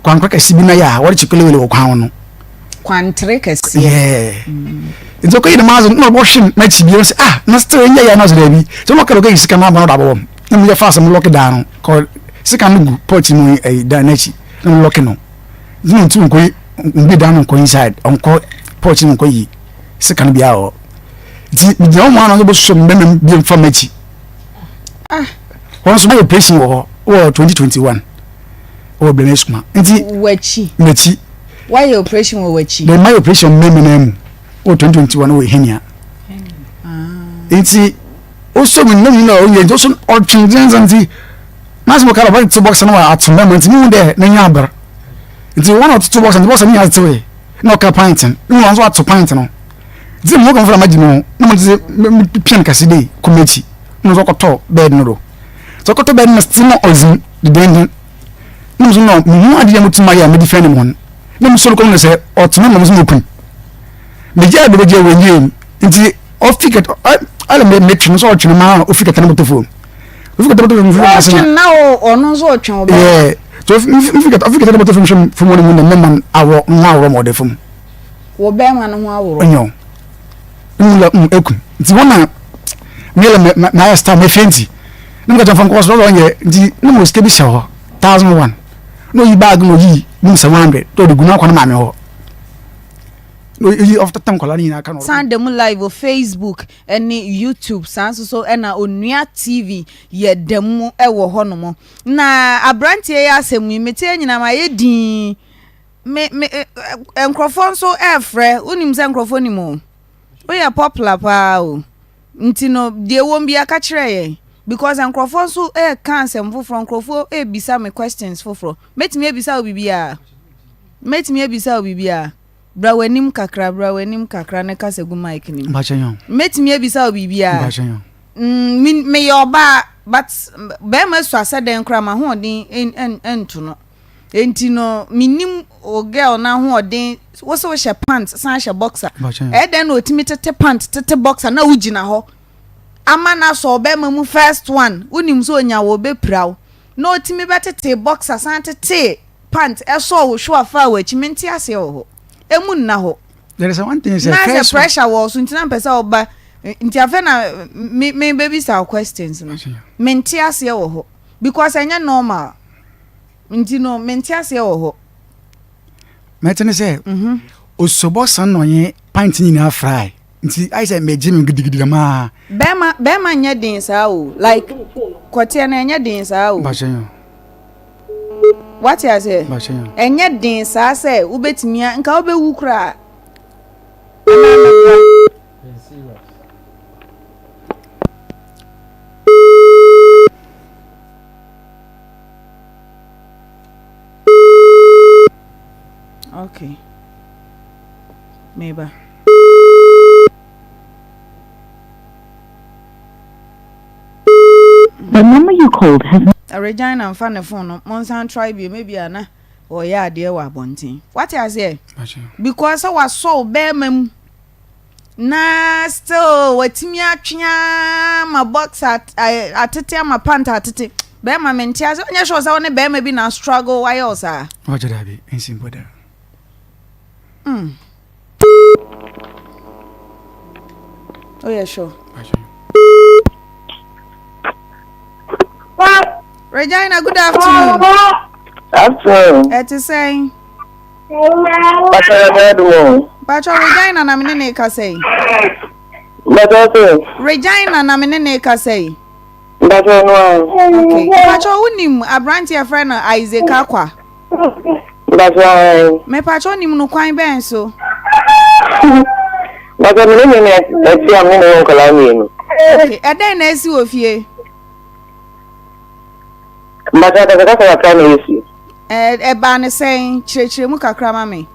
kwankora kɛse bi na yɛ a wɔde kye kelewele wɔ kwan ho no. Kwantere kɛseɛ. Yɛɛ nti ɔkɔyi dɛm adze na ɔbɔhwe m'akyi bi sɛ ah na still nyɛ yɛ na ɔsɛ daabi sɛ ɔno ɔkɔyi sika no aba na ɔde abɔbɔ m na meyɛ fast mo lɔke dan no kɔ sika no gu pɔt mu ɛyi dan n'akyi na mo lɔke no nti na ntu nkɔ mbi dan no nkɔ inside ɔnkɔ pɔt mu nkɔ yi sika no biara wɔ nti megyina hɔ mu ana bɛsɔ mbɛmɛ bi mfa m'akyi ah. wɔn nso mayɛ operation wɔ hɔ wɔ 2021 wɔ blɛmɛ sukuma nti w'akyi m'akyi wayɛ operation wɔ w'akyi then mayɛ operation mbɛmɛ na mu wɔ 2021 wɔ henia ah. nti wosɔ mu nnam na ɔyɛ nti wosɔ ɔtwe gyinagyina nti n'asɛm ɔka dɛ ɔbɛtete box no wɔ ato mɛma nti mehu dɛ n'enyi aber nti wɔn a ɔtoto box no box no nyinaa tetewee na ɔka pint no na wɔn nso ato pint no nti mo kɔn fura ma gyi mo ho na mo te me pia no kɛse dɛ kɔ m'akyi na mo nso ɔkɔtɔ bed no do sɛ ɔkɔtɔ bed no still na ɔdzi dendenden na mo nso na mehu adeɛ a mo tuma yɛ a me defend mo ho na mo sɔrɔ kɔn no sɛ ɔtena mo nso mo kun megye a bɛbɛgye wɔ nyɛ nti ɔfi kɛtɛ ɔlɛ mɛ mɛ twene sɛ ɔtwene maa ofi kɛtɛ ne bɔtɔ fom ofi kɛtɛ bɔtɔ fom fom ase na ɔtwene na ɔno nso ɔtwene ɔbɛ yɛ so ofi kɛtɛ ofi kɛtɛ ne bɔtɔ fom hwɛ fom wɔn mu na mɛma awɔ ho awɔ ma ɔde fom wɔ bɛrima no ho aworɔ nyɛ o n mm eku nti wɔn na meyɛ lɛ mɛ mɛ ayɛ star mɛ fɛ nti ne mo kɛtɛ fam kɔ so ɔnyɛ nti ne mo sika bi hyɛ hɔ 1001 na oyi baagi na oyi mu 700 na ɔde gu n'akɔ ne maame hɔ. San da mu live wɔ Facebook ne YouTube saa nso so na Onua TV yɛ da mu wɔ hɔnom. Na aberanteɛ yi asɛm yi meteɛ nyinaa mayɛ dinn. Me me nkurɔfoɔ nso ɛrefrɛ wonim sɛ nkurɔfoɔ nim o. Woyɛ popular paa o. Nti no deɛ ɛwɔ mu biara ka kyerɛ yɛn because nkurɔfoɔ nso ɛreka asɛm foforɔ nkurɔfoɔ ɛrebisa me questions foforɔ. Mɛtumi abisa wo biribiara? Mɛtumi abisa wo biribiara? Bra w'anim kakra, bra w'anim kakra na kasa gu mic no mu. Mɛtumi abisa wo biribiara? Mm, me, meyɛ ɔbaa, but bɛrima sua sɛ dɛn koraa m'ahoɔden nto no. Enti no, menim o girl no ahoɔden, wo sɛ wohyɛ pant san hyɛ boxer. Ɛyɛ dɛn na ɔtumi tete pant, tete boxer na wogyina hɔ ama no asɔ ɔbɛrima mu first one, wonim sɛ ɔnya wo ɔbɛpira wo. Na ɔtumi bɛtetee boxer san tetee pant ɛsɔɔ wo hwewa faa w'akyi mente aseɛ wɔ hɔ emu nna hɔ There is one thing sɛ na sɛ first pressure wɔ so nti na mpɛ sɛ ɔba nti afei na me me bɛbisa wo questions no mente aseɛ wɔ hɔ because ɛnyɛ normal nti no mente aseɛ wɔ hɔ. Mɛte ne sɛ osobɔ san na ɔnye pint nyinaa frae. Nti ayɛ sɛ megye me gidigidi dɛm aa. Bɛɛma bɛɛma nyɛ den saa o like kɔteɛ no ɛnyɛ den saa o. Mpakyɛ yɛn. Wate aseɛ? Mpakyɛ yɛn. Ɛnyɛ den saa sɛ wobɛtumi a nka wobɛwu koraa. Anaa mɛboa. Okay. Meba. The number you called has. Regina nfa ne phone no monsan try bio maybe a na ɔyɛ adeɛ wɔ abɔnten wate aseɛ because sɛ wasɔ wo bɛrima mu na still watumi atwe ama box atete ama pant atete bɛrima mente ase ɔnyɛ sure sɛ wo ne bɛrima bi na struggle wayɛ wo saa. Ɔkyɛ daabi nsi mpo da. Mm. Oh yeah, sure. Regina, good afternoon. Afternoon. Ɛte sɛn? Pàtó yɛ dùn. Pàtó Regina na mene ne kasa yi. Pàtó sè. Regina na mene ne kasa yi. Pàtó no a. Okay. Pàtó wonim aberanteɛ frɛ no Isaac Akwa. Mpakyɛ ae. Mepakyɛ wonim no kwan bɛn so? Mpakyɛ me ne ne na ɛte a me ne ne wɔ nkwadaa mmienu. Okay, ɛdɛn na asi wɔ fie? Mpakyɛ akasakasa kakra na asi. Ɛbaa ne sɛn? Kyerɛkyerɛ mu kakra ma me.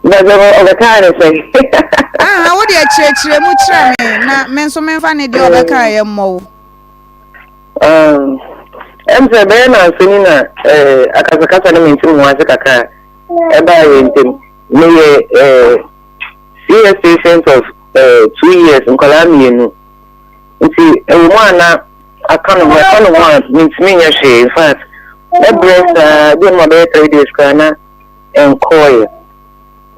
Mpakyɛ ɔbɛkaa ne sɛn? Aha, wo deɛ kyerɛkyerɛ mu kyerɛ me na me nso memfa ne deɛ ɔbɛkaa yɛ mmɔ wo. Ɛm sɛ ɛbɛyɛ nansa ni na akasakasa ne mente me ho ase kakra ɛbaa yɛn ntam. Meyɛ CS patient of 2 years, nkwadaa mmienu. Nti ɛwɔ mu a na aka ne ho, ɛka ne ho a mentumi nyɛ hwee. In fact, mɛbrɛ saa bi ma bɛyɛ 3 days koraa na ɛnkɔɔeɛ.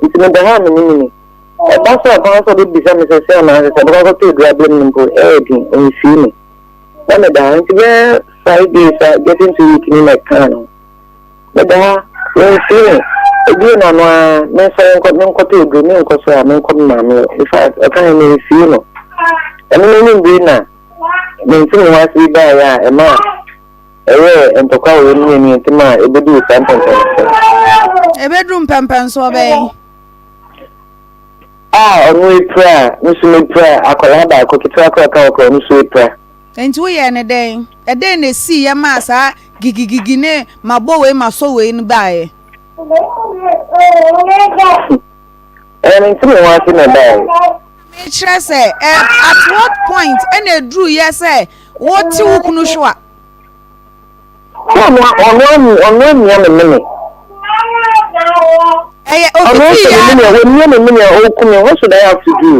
Nti meda hɔ a me ne mini. Ɛba sɛ ɔkwan sɛ ɔbɛbisa me sɛ sɛ anaasɛ sɛ ɔbɛkɔ akɔtɔ aduru abrɛ me no mpo ɛyɛ den, ɔmfii me. Na meda hɔ nti bɛyɛ 5 days a getting to week ni na ɛkaa no. Meda hɔ wɔmfii me. Ebie n'ano ara mensɔre nkɔ menkɔtɔ aduru menkɔ so a menkɔ me maame hɔ. In fact ɔka yɛ memfii no. Ɛno n'anim bere na mente me ho ase bi baeɛ a ɛma ɛyɛɛ ntɔkwa wɔ yɛn mmienu ntam a ɛbɛduu saa mpɛmpɛnsoɔ. Ɛbɛduru mpɛmpɛnsoɔ bɛn? A ɔno apira a, me nso mapira, akwadaa baako ketewa koraa ka hɔ koraa ɔno nso apira. Enti woyɛɛ no dɛn? Ɛdɛn na esiiɛ maa saa gigigigi ne mabɔ wei masɔ wei no baeɛ? Ɛyɛ mente me ho ase na ɛbaeɛ. Mekyerɛ sɛ, ɛ at what point ɛna ɛduruiɛ sɛ wote wo kunu hwewa? Sɛ ɔno ɔno ɔno amia me mene. Ɛyɛ ofitii ya. Ɔno sɛ me mene a wɔmia me mene a ɔku me what should I have to do?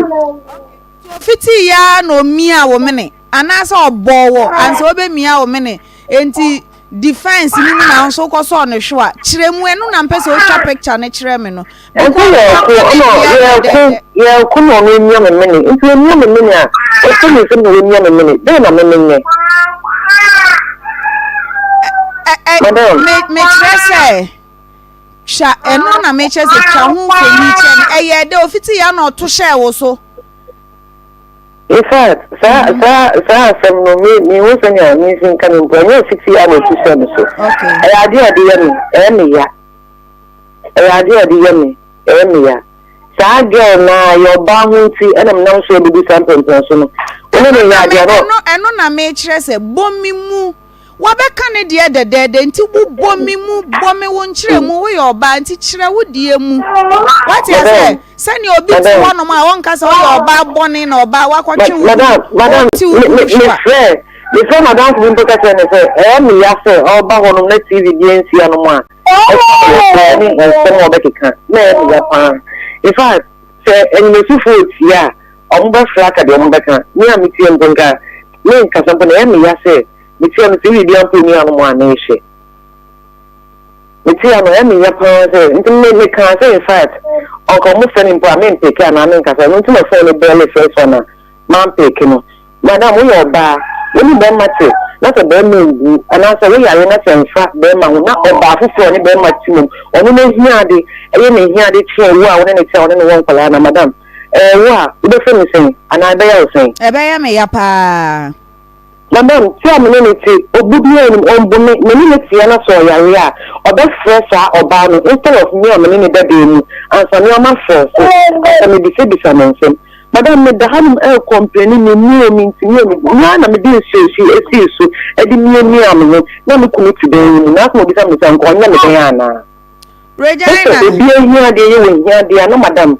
Ofitii ya na omia wo mene anaasɛ ɔbɔɔ wɔ ansa ɔbɛmia wo mene enti defense no mu na nso wokɔsɔɔ no hwewa kyerɛ mu ɛno na mpɛ sɛ otwa picture no kyerɛ me no. Nti yɛko ɔno yɛko yɛko na ɔno emia me mene nti emia me mene a ɔsɔ me nsam na wamia me mene dɛn na me menyɛ. Madam. Me mekyerɛ sɛ twa ɛno na mekyerɛ sɛ twa ho mfoni kyerɛ me ɛyɛ dɛ ofiti ya na ɔto hyɛɛ wo so. In fact saa saa saa asɛm no me me hu sɛnea me nsi nka me mpo ɛnyɛ ofiti ya na ɔto hyɛɛ me so ɛyɛ adeɛ a ɔde yɛ me ɛyɛ me ya. Ɛyɛ adeɛ a ɔde yɛ me, ɛyɛ me ya. Saa girl no ara, ɛyɛ ɔbaa ho nti ɛna menam so abɛdu saa mpɛnpɛnso no. Wo ne no nyɛ adeɛ a na. Ɛno, ɛno na mekyerɛ sɛ, bɔ me mu. Wabɛka ne deɛ dɛdɛɛdɛ nti wo bɔ me mu, bɔ me wo nkyerɛ mu, woyɛ ɔbaa nti kyerɛ wo deɛ mu. Wate aseɛ? Sɛnea obi te hɔnom a ɔnka sɛ woyɛ ɔbaa bɔne na ɔbaa wakɔtwe wo kunu, ɔte wo kunu hwe a. Mefrɛ m'adamfo bi mpo ka kyerɛ no sɛ, ɛyɛ me ya sɛ ɔreba hɔnom na TV biara nsi anom a. Ɛne nsɛm a ɔbɛkeka na ɛyɛ me ya paa. In fact, sɛ nnwomasufoɔ retie a, wɔbɛfrɛ aka deɛ wɔbɛka. Me a metie mpo nka menkasa mpo na ɛyɛ me ya sɛ metie a mesɛ biribiara mpo nni anom a mehwɛ. Metie a no ɛyɛ me ya paa sɛ nti me mekaa sɛ in fact ɔnka wɔfrɛ me mpo a mempeke anaa menkasa. Ɛno nti na phone no bɛɛle first one a mampeke no. Madam, woyɛ ɔbaa, wo ne bɛrima te na sɛ bɛrima nwu anaasɛ wo yare na sɛ ɛmfa bɛrima ho na ɔbaa foforɔ a ɔne bɛrima te mmom ɔno n'ahiade ɛyɛ n'ahiade kyɛn wo a wo ne no te a wo ne no wɔ nkwadaa no a, madam, ɛɛ wo a, wobɛfrɛ me sɛn anaa ɛbɛyɛ wo sɛn? Ɛbɛyɛ me ya paa. Madam, te a me ne no te, obu biara nnim, ɔmbu me, me ne no te a na sɛ ɔyare a, ɔbɛfrɛ saa ɔbaa no instead of me a me ne no da dan mu ansa me a mafrɛ so ansa mebisabisa no nsɛm. Madam meda hanom ɛrekɔmpleni menni o mentumi o me ara na mede nsuohye esii so de miamiaa me ho na me kunu te dan yi mu na afei obisa me sɛ nka ɔnyɛ me dɛn anaa. Regina. Sɛ obi ahiadeɛ yɛ w'ahiadeɛ a na madam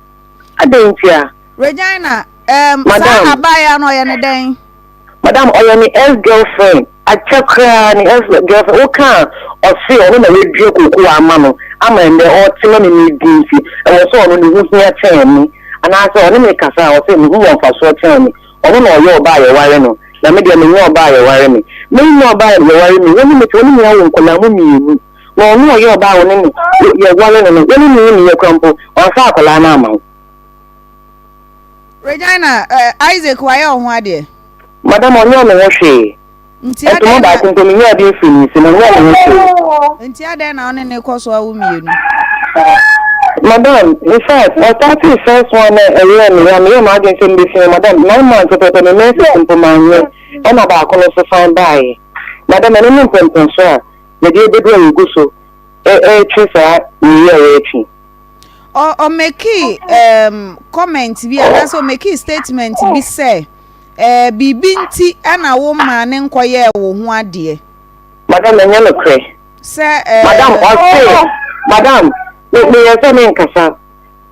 adɛn ntia? Regina, um, saa abaayewa no ɔyɛ ne dɛn? Madam ɔyɛ ne ex girlfriend akyɛ koraa ne ex girlfriend wo ka a ɔse ɔno na wadua kookoo ama no ama ɛndɛ ɔte ma me medi nti ɛwɔ sɛ ɔno ne ho hia kyɛn me anaasɛ ɔne me kasa a ɔse me ho wɔ mfasoɔ kyɛn me ɔno na ɔyɛ ɔbaa a yɛware no na me deɛ menyɛ ɔbaa a yɛware me menyɛ ɔbaa a yɛware me wo ne me te wo ne me awo nkwadaa mu mmienu na ɔno ɔyɛ ɔbaa a wo ne me yɛware no no wo ne me nni yɛ koraa mpo wamfa akwadaa no amma wo. Regina, eh, Isaac wayɛ wo ho adeɛ? Madam, ɔnyɛɛ me ho hwee. Nti adɛn Ntoma na. baako mpo menyaa bi mfiri ne nsam, ɔnyɛɛ me ho hwee. Nti adɛn na wo ne no kɔ so awo mmienu? Madam, in fact, ɔstartee first one na ɛyɛɛ me ya, meyɛɛ m'adwene sɛ mebɛfi hɔ, madam, 9 months pɛpɛɛpɛ me menses mpo manyɛ. Ɛna baako no nso san baeɛ. Madam, ɛno ne mpɛnpɛnso a yɛde abɛdu a yɛgu so retwe saa wei yi a yɛretwe yi. Ɔ ɔmekii um, comment bi anaasɛ ɔmekii statement bi sɛ eh, biribi nti ɛna wo maa ne nkɔyɛɛ wo ho adeɛ. Madam, ɛnyɛ nokorɛ. Sɛ eh. Madam, ɔse, madam, me meyɛ sɛ menkasa.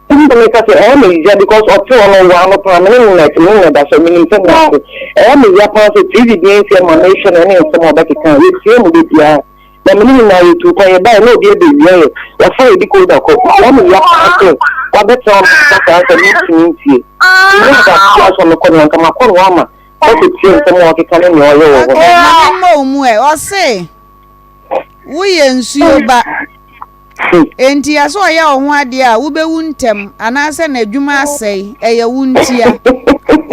Nti na meka sɛ ɛyɛ me ya because ɔte hɔ no ɔwɔ ano paa, me ne no na ɛte, me ne no na ɛda so, menim sɛ na ɔte. Ɛyɛ me ya paa sɛ TV biara nsi ɛma mehwɛ no ɛne nsɛm a ɔbɛkeka a, yɛtie mu da biara. Na me ne no nyinaa yɛtuu kwan, yɛbaeɛ na obi abɛwia yɛ, wafa yɛ decoder kɔ. Ɛyɛ me ya paa sɛ wabɛtena hɔ ma meka saa asɛm, mentumi ntie. Menni adagyeɛ a sɛ mekɔ no anka makɔ no hɔ ama makɔtie nsɛm a ɔkeka ne nea ɔyɛ wɔ hɔ no. Okay, ma memmɔ wo mu ɛ. Ɔse woyɛ nsuo ba. Enti ɛsɛ ɔyɛ wo ho adeɛ a, wobɛwu ntɛm anaasɛ n'adwuma asɛe, ɛyɛ wo ntia.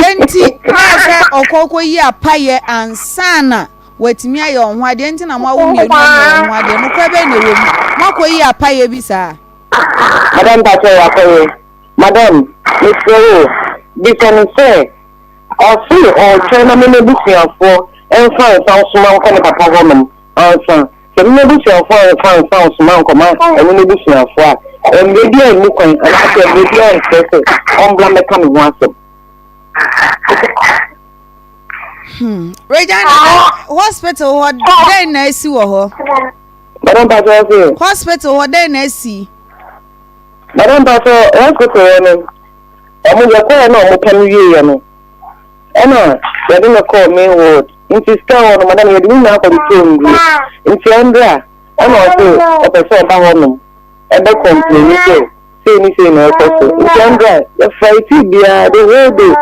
Enti na ɛsɛ ɔkɔ kɔyi apayɛ ansa na watumi ayɛ wo ho adeɛ. Enti na moawo mmienu anyɛ wo ho adeɛ. Nokorɛ bɛn na ɛwɔ mu? Moakɔyi apayɛ bi saa? Madam mpakyɛw wakɔyɛ. Madam mesrɛ wo o, bisa no sɛ ɔse ɔretwɛn na me m'abusuafoɔ mfa nsa nsoma nkɔ ne papa hɔnom ansa. Sɛ me m'abusuafoɔ amfa nsa ansoma ankɔma ɔno n'abusuafoɔ a, mmerɛ biara nni kwan anaasɛ mmerɛ biara nkyerɛ sɛ ɔmbra mmɛka me ho asɛm. Hmm. Regina, hospital hɔ dɛn na asi wɔ hɔ? Madam Pastor ɔse. Hospital hɔ dɛn na asi? Madam Pastor hospital hɔ no, ɔmo yɛkɔɛ na ɔmo pam wieɛ no, Ɛna yɛde no kɔɔ main ward nti sika wɔ no madam yɛde ne nyinaa kɔde tɔɔ nnuro nti ɛndra ɛna ɔse ɔpɛ sɛ ɔba hɔ nom ɛbɛ complaini sɛ sei ne sei na ɛkɔ so nti ɛndra yɛ fighti biaa the whole day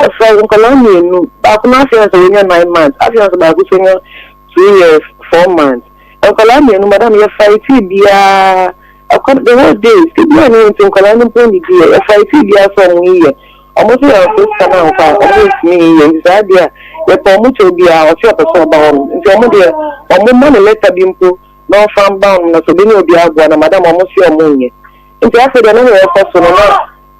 yɛ fight nkɔlaa mmienu baako no afei ansa wanya 9 months afei ansa baako so anya 2 years 4 months nkɔlaa mmienu madam yɛ fighti biaa ɛkɔ the whole day sika biaa ne nti nkɔlaa no mpo nnidi yɛ yɛ fighti biaa sɛ ɔmo yiyɛ Ɔmo se yɛnfo sika no ankɔ a ɔmo ntumi nyi yɛn nti saa deɛ a yɛpɛ ɔmo kyɛw biaa ɔse ɔpɛ sɛ ɔba hɔ nom nti ɔmo deɛ ɔmo mma no letter bi mpo na ɔnfa mba hɔ nom na sɛ ɔbɛnya obi aboa no a madam ɔmo se ɔmo nyɛ nti afei deɛ na nea ɛkɔ so no na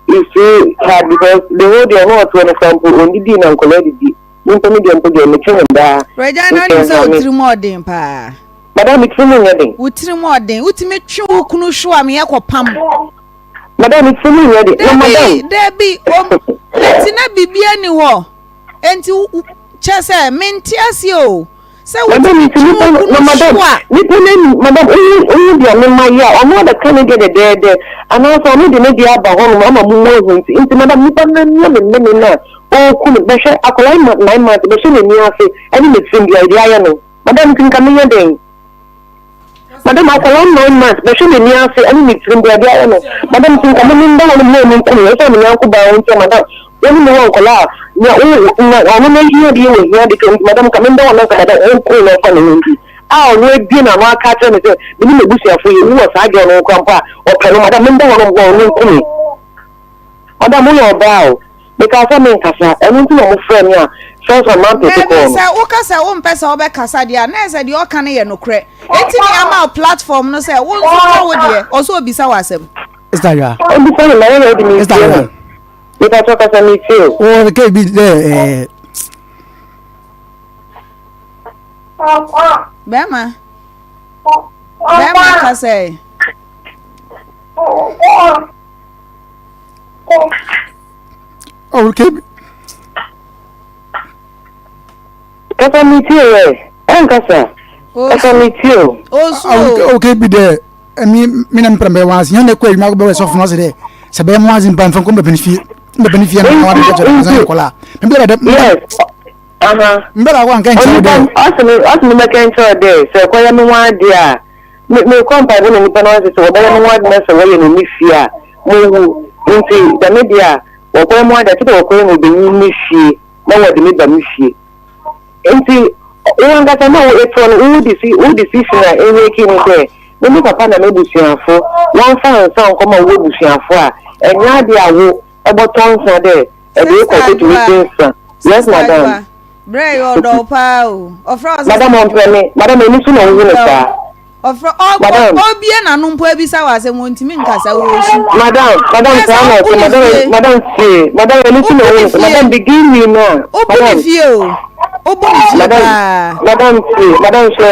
it's too hard because the whole day ɔno ɔte hɔ no koraa mpo ɔndidii na nkɔlaa didi me mpo me deɛ mpo deɛ mete no daa Regina nti wonim sɛ ɛha wo me. tirim ɔden paa. Madam me tirim nyɛ den. Wo tirim ɔden wotumi twe wo kunu hwewa me yɛ kɔ pam. Madam, me tirim nyɛ de. Na madam. Dabi, dabi, om, enti na biribiara ni hɔ. Enti kyɛ sɛ mente aseɛ o. Sɛ wotumi twe wo kunu so a. Nipa no ani, madam, wohu wohu deɛ me ma yɛ a, ɔno abɛka ne deɛ dɛdɛɛdɛ, anaasɛ ɔno de ne deɛ aba hɔnom ama mo mu ahu nti, nti madam, nipa no ani ne mene no a ɔreku no, bɛhwɛ akwadaa yi ma 9 months, bɛhwɛ n'ani ase ɛne ne tirim deɛ deɛ ayɛ no, madam, nti nka menyɛ dɛn? Madam akwadaa 9 months bɛhwɛ n'ani ase ɛne ne tirim deɛ adeɛ ayɛ no madam nti nka mo menda hɔ nom na ɔno nku me ɛsɛ me nyanko baa wo nti madam wo ne me wɔ nkwadaa a nea wo na ɔno no ahia deɛ wɔ hia de nti madam nka menda hɔ na nka madam ɔnku me na ɔmfa ne ho nti a ɔno abie n'ano aka akyerɛ me sɛ me ne m'abusuafo yɛ wu wɔ saa girl no ho koraa mpo a ɔpɛ no madam menda hɔ nom na ɔno nku me madam woyɛ ɔbaa o Mekaa sɛ menkasa, ɛno nti na wɔfrɛɛ me a first one mampeke Dabi, kɔɔ no. sɛ woka sɛ wompɛ sɛ wobɛkasa deɛ a, na ɛyɛ sɛ deɛ ɔka no yɛ nokorɛ. Enti na yɛama wo platform no sɛ wo nso ka wo deɛ, ɔsɛ ɔbisa wo asɛm. Sister Adwoa. Ɔbisa me, mayɛ ready meretie Sister no. Adwoa. Mepakyɛw kasa meretie o. Wɔ kɛ bi dɛ ɛɛ. Bɛrima, bɛrima kasa ɛ. Okay. Kasa mi tie yɛ. Ɔnkasa. Kasa mi tie o. Osu o. Okay bi dɛ mi mi na mpɛrɛ bɛ wansi yɛn de kɔ edwuma bɛ sɔfo n'ɔsɛ dɛ sɛ bɛyɛ mu wansi mpa nfa nkɔ mbɛpɛ ne fie mbɛpɛ ne fie na wɔn adi kɛkyɛ ɔsan yɛ kɔla mbɛ dɛ Yes. Aha. mbɛ dɛ akɔ anka nkyɛn dɛ. Ɔsi mi ɔsi mi bɛkɛ nkyɛn dɛ sɛ ɛkɔyɛ mi ho adeɛ a Me mekɔ mpaebɔ na nipa no ase sɛ wɔbɛyɛ mo ho ade na sɛ wɔyɛ no me fie a mowu nti dɛm deɛ a wɔkɔyɛ mo ade a kyerɛ dɛ wɔkɔyɛ no ɔbɛnyin me fie na wɔde me ba me fie nti wo ankasa na wo etoɔ no wo deci wo decision a emeki ne sɛ me me papa na m'abusuafo wɔmfa nsa nkɔma wo abusuafo a ɛnyɛ ade a wo ɛbɔtɔ nsa dɛ ɛde Sister rekɔ kotumi Adwoa, gye nsa yes Sister madam. Adwoa, berɛ yɛ ɔdɔ wo paa o. Ɔfrɛ wo Madam Sister ɔmpɛ me madam ani so na wohu no Ɔmpɛ wo. saa. Ɔfrɛ ɔ Madam. ɔbie n'ano mpo abisa wɔ asɛm ɔntumi nkasa ɔresu. Madam madam Ɛsɛ saa na wobu ɔte ne madam fie. madam tie madam ani so na Wobu wohu ne no fie. madam beginning no a Wobu ne madam fie o. Wobɔ me fie paa. Madam tie, madam hwɛ,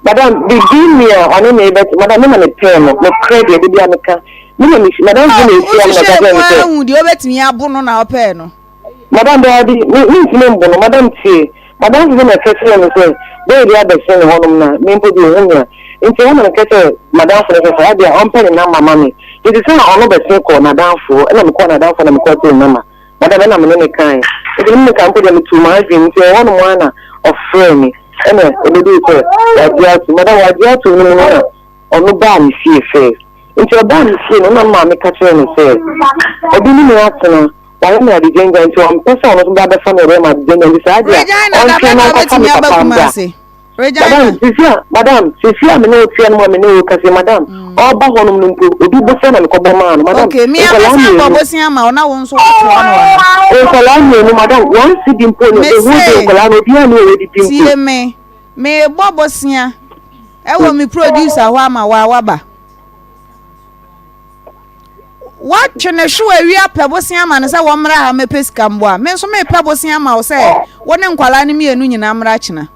madam bibi ni a ɔne me bɛte, madam me na me pɛɛ no, nokorɛ deɛ de bi a meka, me na me fi, madam fi na ehyia me na ɔka kyerɛ me sɛ. Wohwehwɛ mu ahu deɛ wobɛtumi abo no na wopɛɛ no. Madam daabi, me mentumi mbo no, madam tie, madam fi na ɛka kyerɛ me sɛ bɛyɛ bi abɛsen ne hɔnom na me mpo deɛ ohu me a, nti ɛhɔ na meka kyerɛ madamfo no sɛ saa deɛ ɔmpɛ ne namba ma me, nti sɛ na ɔno bɛsen kɔ n'adamfo hɔ, ɛna mekɔɔ n'adamfo na mekɔɔ gyee ne namba. Madam ɛna me ne no kae. Nti me ne no kae mpo deɛ metuu m'adwene nti ɛwɔ hɔnom ara na ɔfrɛɛ me ɛna ɛbɛduu sɛ wagye atom. Madam wagye atom no mu no na ɔno baa me fie first. Nti ɔbaa me fie no na me maame ka kyerɛɛ no sɛ obi ne me atena wayɛ me adegyangya nti ɔmpɛ sɛ ɔno nso ba bɛfa me ɔbɛyɛ me adegyangya nti saa deɛ Regina da ɔntwɛn bɛn na na ɔnkɔfa wobɛtumi me aba papa mbra. Kumasi? Regina. Madam, sisi a, madam, sisi a me ne wo tea no mu a me ne wo kasa yi, madam, ɔba hɔnom no mpo, obi bosea na mekɔbɔ maa no, madam, Okay, me nkwadaa abɛsan bɔ mmienu. bosea ma wo na wo nso woatoa no wɔ ha. Nkwadaa mmienu, madam, one cedi mpo no, Me the whole day se, nkwadaa no, obiara nni hɔ a wadidi mpo. tie me, merebɔ bosea ɛwɔ me producer hɔ ama wo a woaba. Woatwe ne hwew awie apɛ bosea ama no sɛ wɔmmra ha mmɛpɛ sika mmoa. Me nso mepɛ bosea ama wo sɛ wo ne nkwadaa no mmienu nyinaa mmra kyena.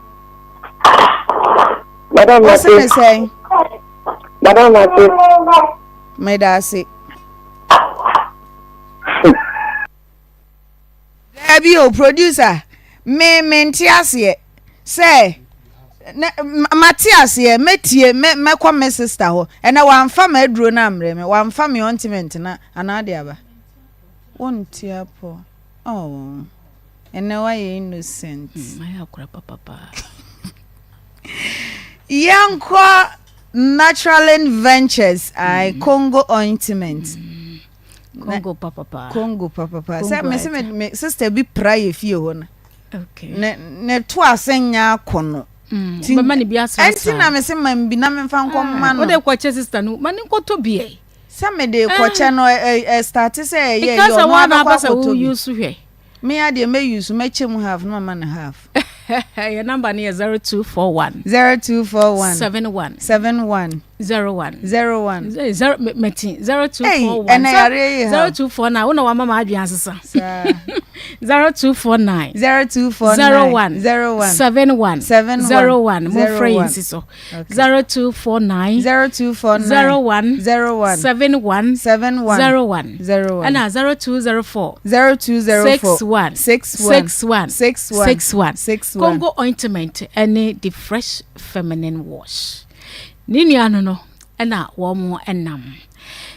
Madam Wo se Mate. me sɛn? Madam Mate. Meda ase. Daabi o, producer, me mente aseɛ sɛ na mate aseɛ mɛtie mɛ mɛkɔ me sister hɔ ɛnɛ wamfa m'aduro no ammrɛ me wamfa me ointment na anaa de aba wonte apɔ oh ɛnɛ wayɛ innocent mayɛ akora papapa yɛnkɔ Naturalin Ventures ai Congo ointment mm. Congo papapa. Congo papapa. Sɛ me se me sister bi pra yɛ fie hɔ no. Okay. Ne ne to ase nya akɔ no. Mm. Bɛma ne bi asrasra. Ɛnti na me se ma bi na me mfa nkɔ ma no. Wode kɔkyɛ sister no, ma ne nkɔtɔ bi ɛ. Sɛ me de kɔkyɛ no ɛ ɛ start sɛ ɛyɛ yɛ ɔno abɛkɔ akɔtɔ bi. Me ara deɛ mɛ use mɛkyɛ mu half na mama no half. Yɛ number no yɛ 0241. 0241. 71. 71. 01. 01. Zero mɛti 0241. Ɛnna yareɛ yi ha. 0249 wo na wama ma adwene asesa. 0249. 0249. 01. 01. 71. 71. 01. Mo frɛ yɛn si so. 0249. 0249. 01. 01. 71. 71. 01. 01. Ɛna 0204. 0204. 61. 61. 61. 61. 61. 61. Congo ointment ɛne the fresh feminine wash. Ne nua no no ɛna wɔn ɛnam.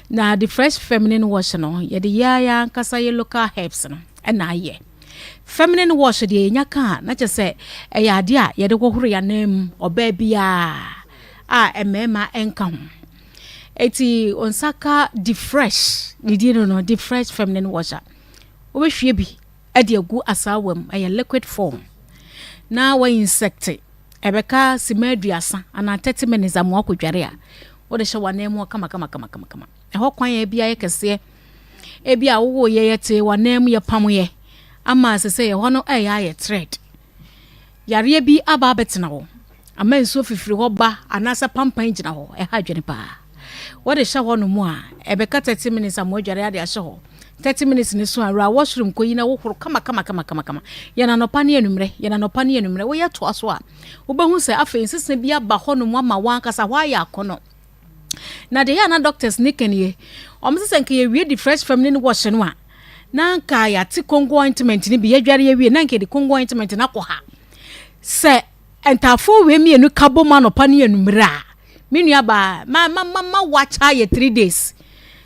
Na the fresh feminine wash no yɛde yɛ yɛ ankasa yɛ local herbs no ɛna ayɛ. Feminine wash deɛ yɛnya ka a na kyerɛ sɛ ɛyɛ adeɛ a yɛde hohoro yɛn anan mu ɔbaa biara a mmarima nka ho. Eti nsa ka di fresh ne din no no di fresh feminine wash a wobɛhwie bi de agu asaawa mu ɛyɛ liquid form na wa insect ɛbɛka sima aduasa anaa 30 minutes ama wakɔdware a wode hyɛ w'anan mu kama kama kama kama kama. Ɛhɔ kwan a ebi ayɛ kɛseɛ Ebia wowoo yɛ yɛtee w'anan mu yɛpamoeɛ ama sesei ɛhɔ no ɛyɛ ayɛ thread. Yareɛ bi aba abɛtena hɔ ama nsuo fifiri hɔ ba anaasɛ pampan gyina hɔ ɛha adwene paa. Wode hyɛ hɔ nom a ɛbɛka 30 minutes ama woadware ade ahyɛ hɔ. 30 minutes no so a wura washroom kɔyi na wohoro kama kama kama kama kama. Yɛ no anɔpa ne anwummerɛ, yɛ no anɔpa ne anwummerɛ. Woyɛ toa so a wobɛhu sɛ afei nsesa bi aba hɔ nom ama w'ankasa hɔ ayɛ akɔnɔ. Na deɛ ɛyɛ a na doctors ne ka nie, wɔn sɛ sɛ nka yɛwie de fresh feminine wash no a, na nka yɛate Congo ointment no bi, yɛadware awie na nka yɛde Congo ointment no akɔ ha. Sɛ ntaafoɔ wei mmienu ka bom anɔpa ne anwummerɛ a, me nua baa, ma ma ma ma wakyɛ ayɛ 3 days.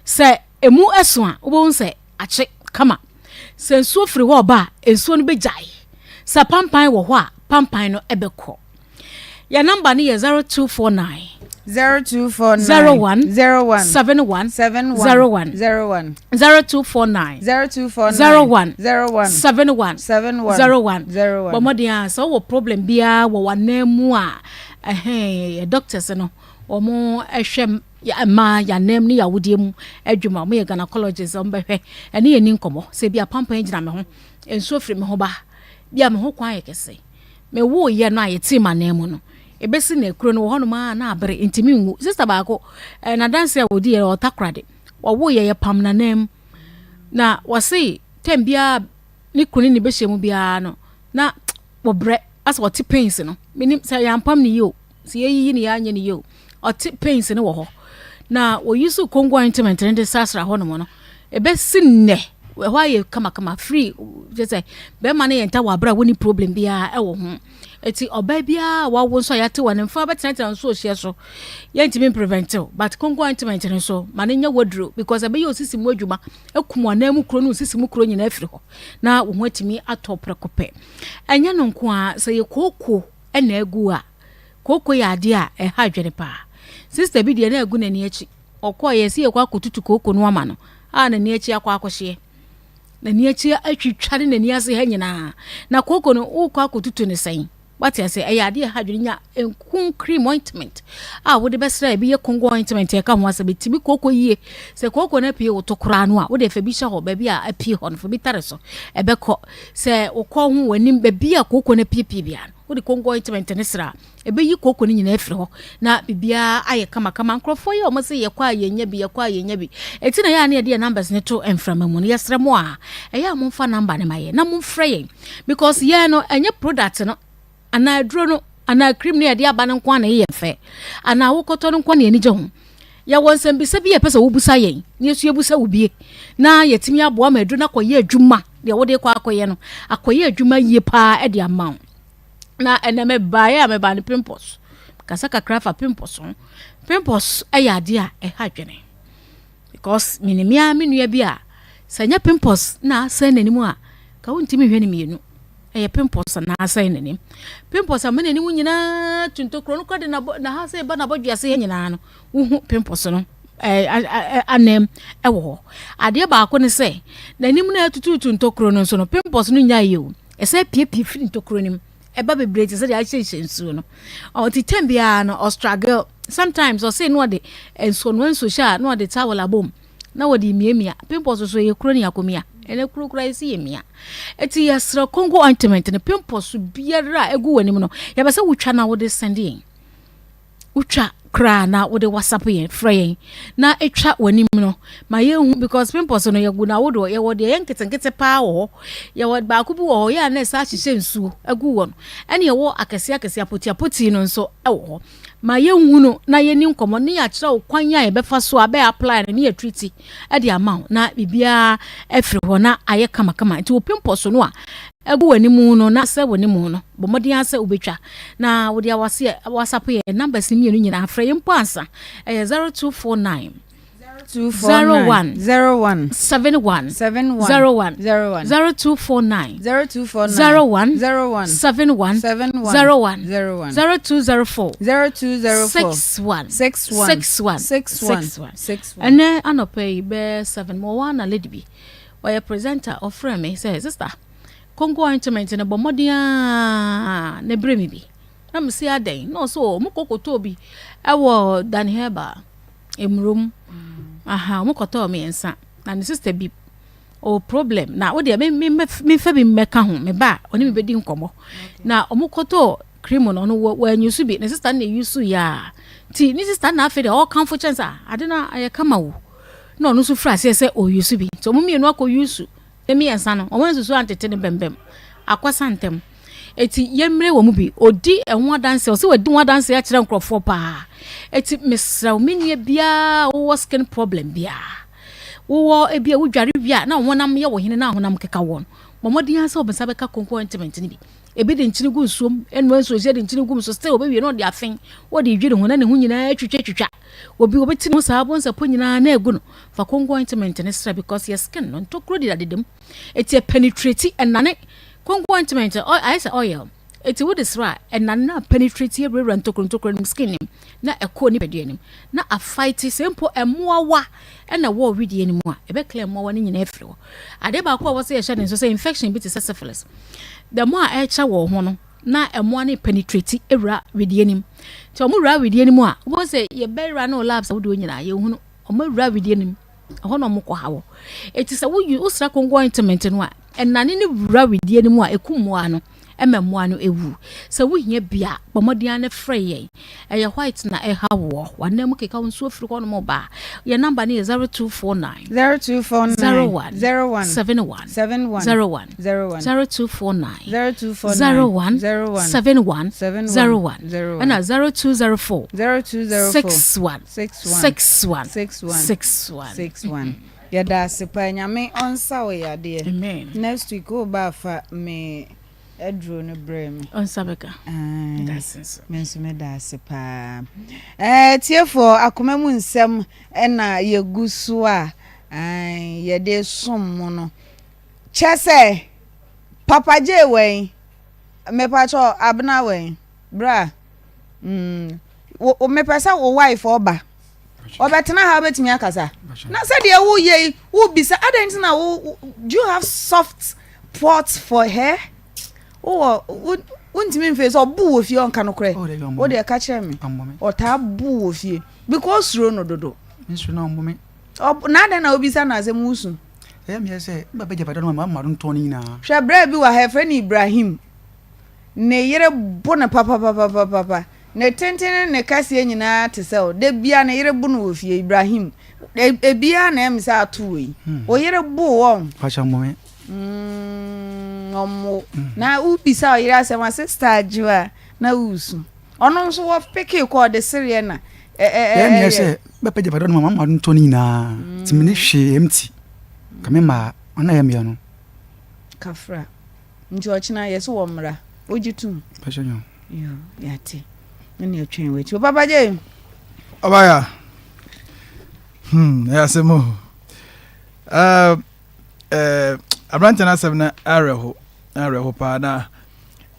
Sɛ emu ɛso a, wobɛhu sɛ akye kama. Sɛ nsuo firi hɔ ɔba a, nsuo no bɛgyae. Sɛ pampan wɔ hɔ a, pampan no ɛbɛkɔ. Yɛn namba no yɛ 0249. 0249 01 01 71 71 01 01 0249 0249 01 01 71 71 01 01. Bɔ mmɔden a sɛ wowɔ problem biara wɔ w'anan mu a ɛhɛn yɛ doctors no wɔn hwɛ mmaa yɛanan mu ne yɛawodeɛ mu adwuma wɔn yɛ gynecologist wɔn bɛhwɛ ɛne yɛn ni nkɔmmɔ sɛ bi apampan gyina me ho nsuo firi me ho ba bi a me ho kwan yɛ kɛse Mewooeɛ no a yɛtee m'ananmu no, ɛbɛsi nnɛ, kuro no wɔ hɔnom ara na abere, ntumi nwu. Sista baako, eh, n'adanse a ɔdiiɛ no, ɔtakoradi. Wɔwoeɛ, yɛpam n'ananmu. Na wɔse tɛm biara ne kunu ne bɛhyɛ mu biara no, na Wɔbrɛ asɛ ɔte pains no. Menim sɛ yɛampam ne yie o, sɛ yɛyiyi ne yɛanyɛ ne yie o, ɔte pains no wɔ hɔ. Na wɔyi so Congo ointment no de srasra hɔ nom no, ɛbɛsi nnɛ ɛhɔ ayɛ kamakama free kyɛ sɛ bɛrima no yɛ nta wɔ abere a wɔnni problem biara ɛwɔ ho. Eti ɔbaa biara a wawo nso a yɛate wɔ ne mfa bɛtenatena nsuo hyeɛ so yɛntumi mprevent o, but Congo ointment no nso ma no nyɛ waduro because ɛbɛyɛ osisi mu adwuma akum anan mu kuro ne osisi mu kuro nyinaa afiri hɔ na wo ho atumi atɔ prɛko pɛ. Ɛnyɛ no nko ara, sɛ yɛ kooko na agu a, kooko yɛ adeɛ a ɛha adwene paa. Sista bi deɛ na agu n'ani akyi. Ɔkɔɔ yɛ sɛ yɛkɔ akɔtutu kooko no ama no a n'ani akyi akɔ akɔhyeɛ. N'ani akyi atwitwa ne n'ani ase ha nyinaa. Na kooko no wokɔ akɔtutu no sɛn? Wate ase? Ɛyɛ adeɛ a ɛha adwene. Nya nku cream ointment a wode bɛsra ebi yɛ Congo ointment ɛka ho asɛm. Ɛtumi kooko yie. Sɛ kooko no apue wo to koraa no a, wode fa bi hyɛ hɔ baabi a apue hɔ no, fa bi tare so. Ɛbɛkɔ. Sɛ wokɔ ho w'anim baabi a kooko no apiepie biara no, wode Congo ointment no sra a, ɛbɛyi kooko no nyinaa afiri hɔ na biribiara ayɛ kamakama. Nkurɔfoɔ yi a wɔn se yɛkɔ a yɛnya bi, yɛkɔ a yɛnya bi. Ɛti na yɛ a na yɛde yɛn numbers no to mframa mu no. Yɛsrɛ mo a, ɛyɛ a momfa number no ma yɛn na momfrɛ yɛn. Because yɛn no ɛnyɛ product no anaa aduro no anaa cream no yɛde aba no nko ara na ɛyɛ yɛn fɛ anaa wokɔtɔ no nko ara na yɛn ani gye ho. Yɛwɔ nsɛmbisa bi a yɛpɛ sɛ wobusa yɛn na yɛso yɛbusa wo bie na yɛtumi aboa ma aduro no akɔyɛ adwuma deɛ wode kɔ akɔyɛ no akɔyɛ adwuma yie paa de ama wo. Na ɛnɛ mebaeɛ a mebaa no pimples kasa kakra fa pimples ho. Pimples yɛ adeɛ a ɛha adwene. Because menim me ara me nua bi a, sɛ ɛnyɛ pimples na asɛe n'anim a, ka wontumi nhwɛ no mmienu. Ɛyɛ pimples na asɛe n'anim. Pimples ama n'anim nyinaa tu ntokuro no kora de n'aha sɛ ɛba n'abɔdwe ase ha nyinaa no, wohu pimples no anam ɛwɔ hɔ. Adeɛ baako ne sɛ, n'anim no atututu ntokuro no nso no, pimples no nyaeɛ o. Ɛsɛ piepie firi ntokuro no mu. Ɛba bebree te sɛ deɛ ahyehyɛ nsuo no. Ɔte tɛm biara no ɔstruggle. Sometimes ɔse na ɔde nsuo no nsuo hyɛ a na ɔde towel abom na wɔde miamia. Pimples so yɛ kuro ne akomia. Ɛnɛ kuro kura yɛsi yɛ mia. Eti yɛsrɛ Congo ointment no pimples biara a egu w'anim no yɛbɛ sɛ wotwa na wode sɛnde yɛn. Wotwa koraa na wode whatsapp yɛn frɛ yɛn na etwa w'anim no ma yɛnhu because pimples no yɛgu no ahodoɔ yɛwɔ deɛ yɛ nketenkete paa wɔ hɔ yɛwɔ baako bi wɔ hɔ yɛ a na ɛsa ahyehyɛ nsuo agu wɔ no ɛne yɛwɔ akɛseɛ akɛseɛ apotiapoti no nso wɔ hɔ ma yɛnhu no na yɛni nkɔmmɔ ne yɛakyerɛ wo kwan a yɛbɛfa so a bɛyɛ apply no ne yɛtriti de ama wo na biribiara afiri hɔ na ayɛ kamakama nti wo pimples no a agu w'anim no na sɛ w'anim no bɔ mmɔden ara sɛ wobɛtwa na wode awase WhatsApp yɛ numbers mmienu nyinaa frɛ yɛn mpo ansa ɛyɛ 0249 01 01 71 71 01 01 0249 0249 01 01 71 71 01 01 0204 0204 61 61 61 61 61 61 ɛnɛ anɔpa yi bɛyɛ 7 mewɔ ana lady bi ɔyɛ presenter ɔfrɛ me sɛ sister Konko ointment no bɔ mmɔden ara na brɛ me bi. Na me se adɛn? Na ɔse o, ɔmo kɔ kɔtɔɔ bi ɛwɔ Dan Herbal, Emurom. Aha, ɔmo kɔtɔɔ mmiɛnsa. Na ne sister bi, ɔwɔ problem. Na wo deɛ, me, me, memfa bi mmɛka ho. Me ba a, ɔne me bɛdi nkɔmmɔ. Na ɔmo kɔtɔɔ cream no, ɔno wanyusu bi. Ne sister no na eyusu yɛ a. Nti, ne sister no na afei deɛ ɔrekamfo kyɛn sɛ, ah, ade no ayɛ kama o. Na ɔno nso firi aseɛ sɛ ɔreyusu bi. Nti ɔmo mmienu akɔ yusu. Mmiɛnsa no, wɔn ansusu antete no bɛmbɛm, akwasa ntɛm. Eti yɛmmire wɔn mu bi. Odi ɛho adanseɛ, ɔsɛ wadi ho adanseɛ akyerɛ nkurɔfoɔ paa. Eti mesrɛ wo, me nua biara a wowɔ skin problem biara, wowɔ ebi a wodware wie a na wo honam yɛ wo hene na honam keka wɔn, bɔ mmɔden ara sɛ wo nsa bɛka konko ointment no bi. Ebi de nkyene gu nsuom, ɛnoa nsuo hyɛ de nkyene gu mu so still ɔbɛwie na ɔde afen, ɔde redwi ne ho na ne ho nyinaa atwitwatwitwa. Obi obɛti ne ho saa bonsapɔ nyinaa na agu no. Fa kongo ointment no sra because yɛ skin no ntokuro deda deda mu. Eti ɛpenetrate ɛnane kongo ointment ayɛ sɛ oil. Eti wode sra a ɛnane na penetrate awurawura ntokuro ntokuro no mu skin no mu na ɛkɔ nipadua no mu na afight sɛ mpo mmoawa ɛna ɛwɔ wedeɛ no mu a ɛbɛ clear mmoawa no nyinaa afiri hɔ. Adeɛ baako a ɛwɔ sɛ yɛhyɛ ne nso sɛ infection bi te sɛ syphilis the more a ɛkyɛ wɔ ho no na mmoa no penetrate awura wedeɛ no mu. Nti wɔn wura wedeɛ no mu a wobɛhu sɛ yɛbɛwura no labs ahodoɔ nyinaa yɛhunu Wɔn awura wedeɛ no mu, ɛhɔ na wɔkɔ ha wɔ. Eti sɛ woyi wosra kongo ointment no a, ɛnane ne wura wedeɛ no mu a ɛku mmoa no. Ɛma mmoa no wu. Sɛ wohia bi a, bɔ mmɔden ara na frɛ yɛn. Ɛyɛ white na ɛha woɔ. W'anan mu keka wo nsuo firi hɔnom ba a, yɛn namba no yɛ 0249 0249 01 01 71 71 01 01 0249 0249 01 01 71 71 01 01 ɛna 0204 0204 61 61 61 61 61. 61 Yɛda ase paa Nyame ɔnsa wo yadeɛ. Amen. Next week wo ba a fa me aduro no brɛ me. Ɔnsa bɛka. Ae. Meda ase nso. Me nso meda ase paa. Ɛɛ tiefoɔ akoma mu nsɛm ɛna yɛgu so a ae yɛde som mo no. Kyɛ sɛ Papa J wɛn mepakyɛ Abena wɛn bra mm wo mepɛ sɛ wo wife ɔba. Ɔbɛtena ha wobɛtumi akasa na sɛdeɛ woyɛ yi wobisa adɛn nti na wo do you have soft pot for her wowɔ wo wontumi mfei sɛ ɔbo wɔ fie ɔnka nokorɛ Oh, wo deɛ ka kyerɛ me ɔtaa bo wɔ fie because suro no dodo na adɛn na wobisa no asɛm wosu hwɛ berɛ bi wɔ ha yɛfrɛ no Ibrahim Ne yere bo no papapapapapa. Ne tenten ne ne kɛseɛ nyinaa te sɛ wo. Da biara ne yere bo no wɔ fie. Ibrahim, ebiara na ɛyɛ me sɛ ato wei. Wo yere bo wo ɔn? Pakyɛ ɔmmo me. Mm, ɔmmo. Na wobisa wo yere asɛm a, sister Adwoa, na woresu. Ɔno nso wɔ peke kɔ ɔde sereɛ na ɛ ɛ ɛ Ɛyɛ meɛ ɛyɛ. sɛ bɛpɛ gyapadeɛ no ma mama no ntɔ no nyinaa. Nti mene hwee empty. Ka me maa ɔno ɛyɛ meɛ no. Kafra. Nti ɔkyena yɛse wɔ mmra. Wogye tom? Mpakyɛ nyɛ. Yo, yɛate. Ɛne ɛtwɛn w'akyi. O Papa J. Ɔbaya. Hmm, ɛyɛ asɛm o. Uh, uh, aberante no asɛm no awerɛho, awerɛho paa na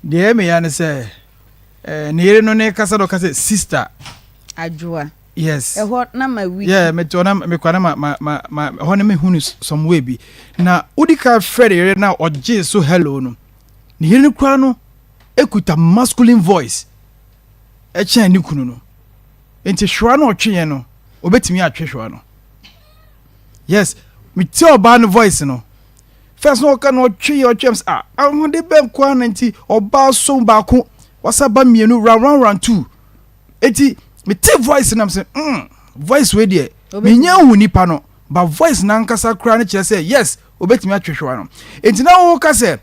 deɛ ɛyɛ me ya ne sɛ eh, ne yere no ne kasa na ɔka sɛ sister. Adwoa. Yes. Ɛhɔ na ma wiki. Yeah, me to na me kwa na ma ma ma ma ɛhɔ na me hu no some way bi. Na wodi ka frɛ ne yere na ɔgye so hello no. Ne yere no kura no ekuta masculine voice ɛkyɛn ne kunu no. Nti hwewa na ɔtwe yɛn no, obetumi atwe hwewa no. Yes, me tie ɔbaa no voice no. First no ɔka na ɔtwe yɛ ɔtwe sɛ ah ahode bɛn koraa na nti ɔbaa so baako wasa ba mmienu round round round two. Eti mete voice nam sɛ mm voice wei deɛ menya hu nipa no but voice nankasa koraa no kyerɛ sɛ yes obetumi atwehwewa no. Enti na woka sɛ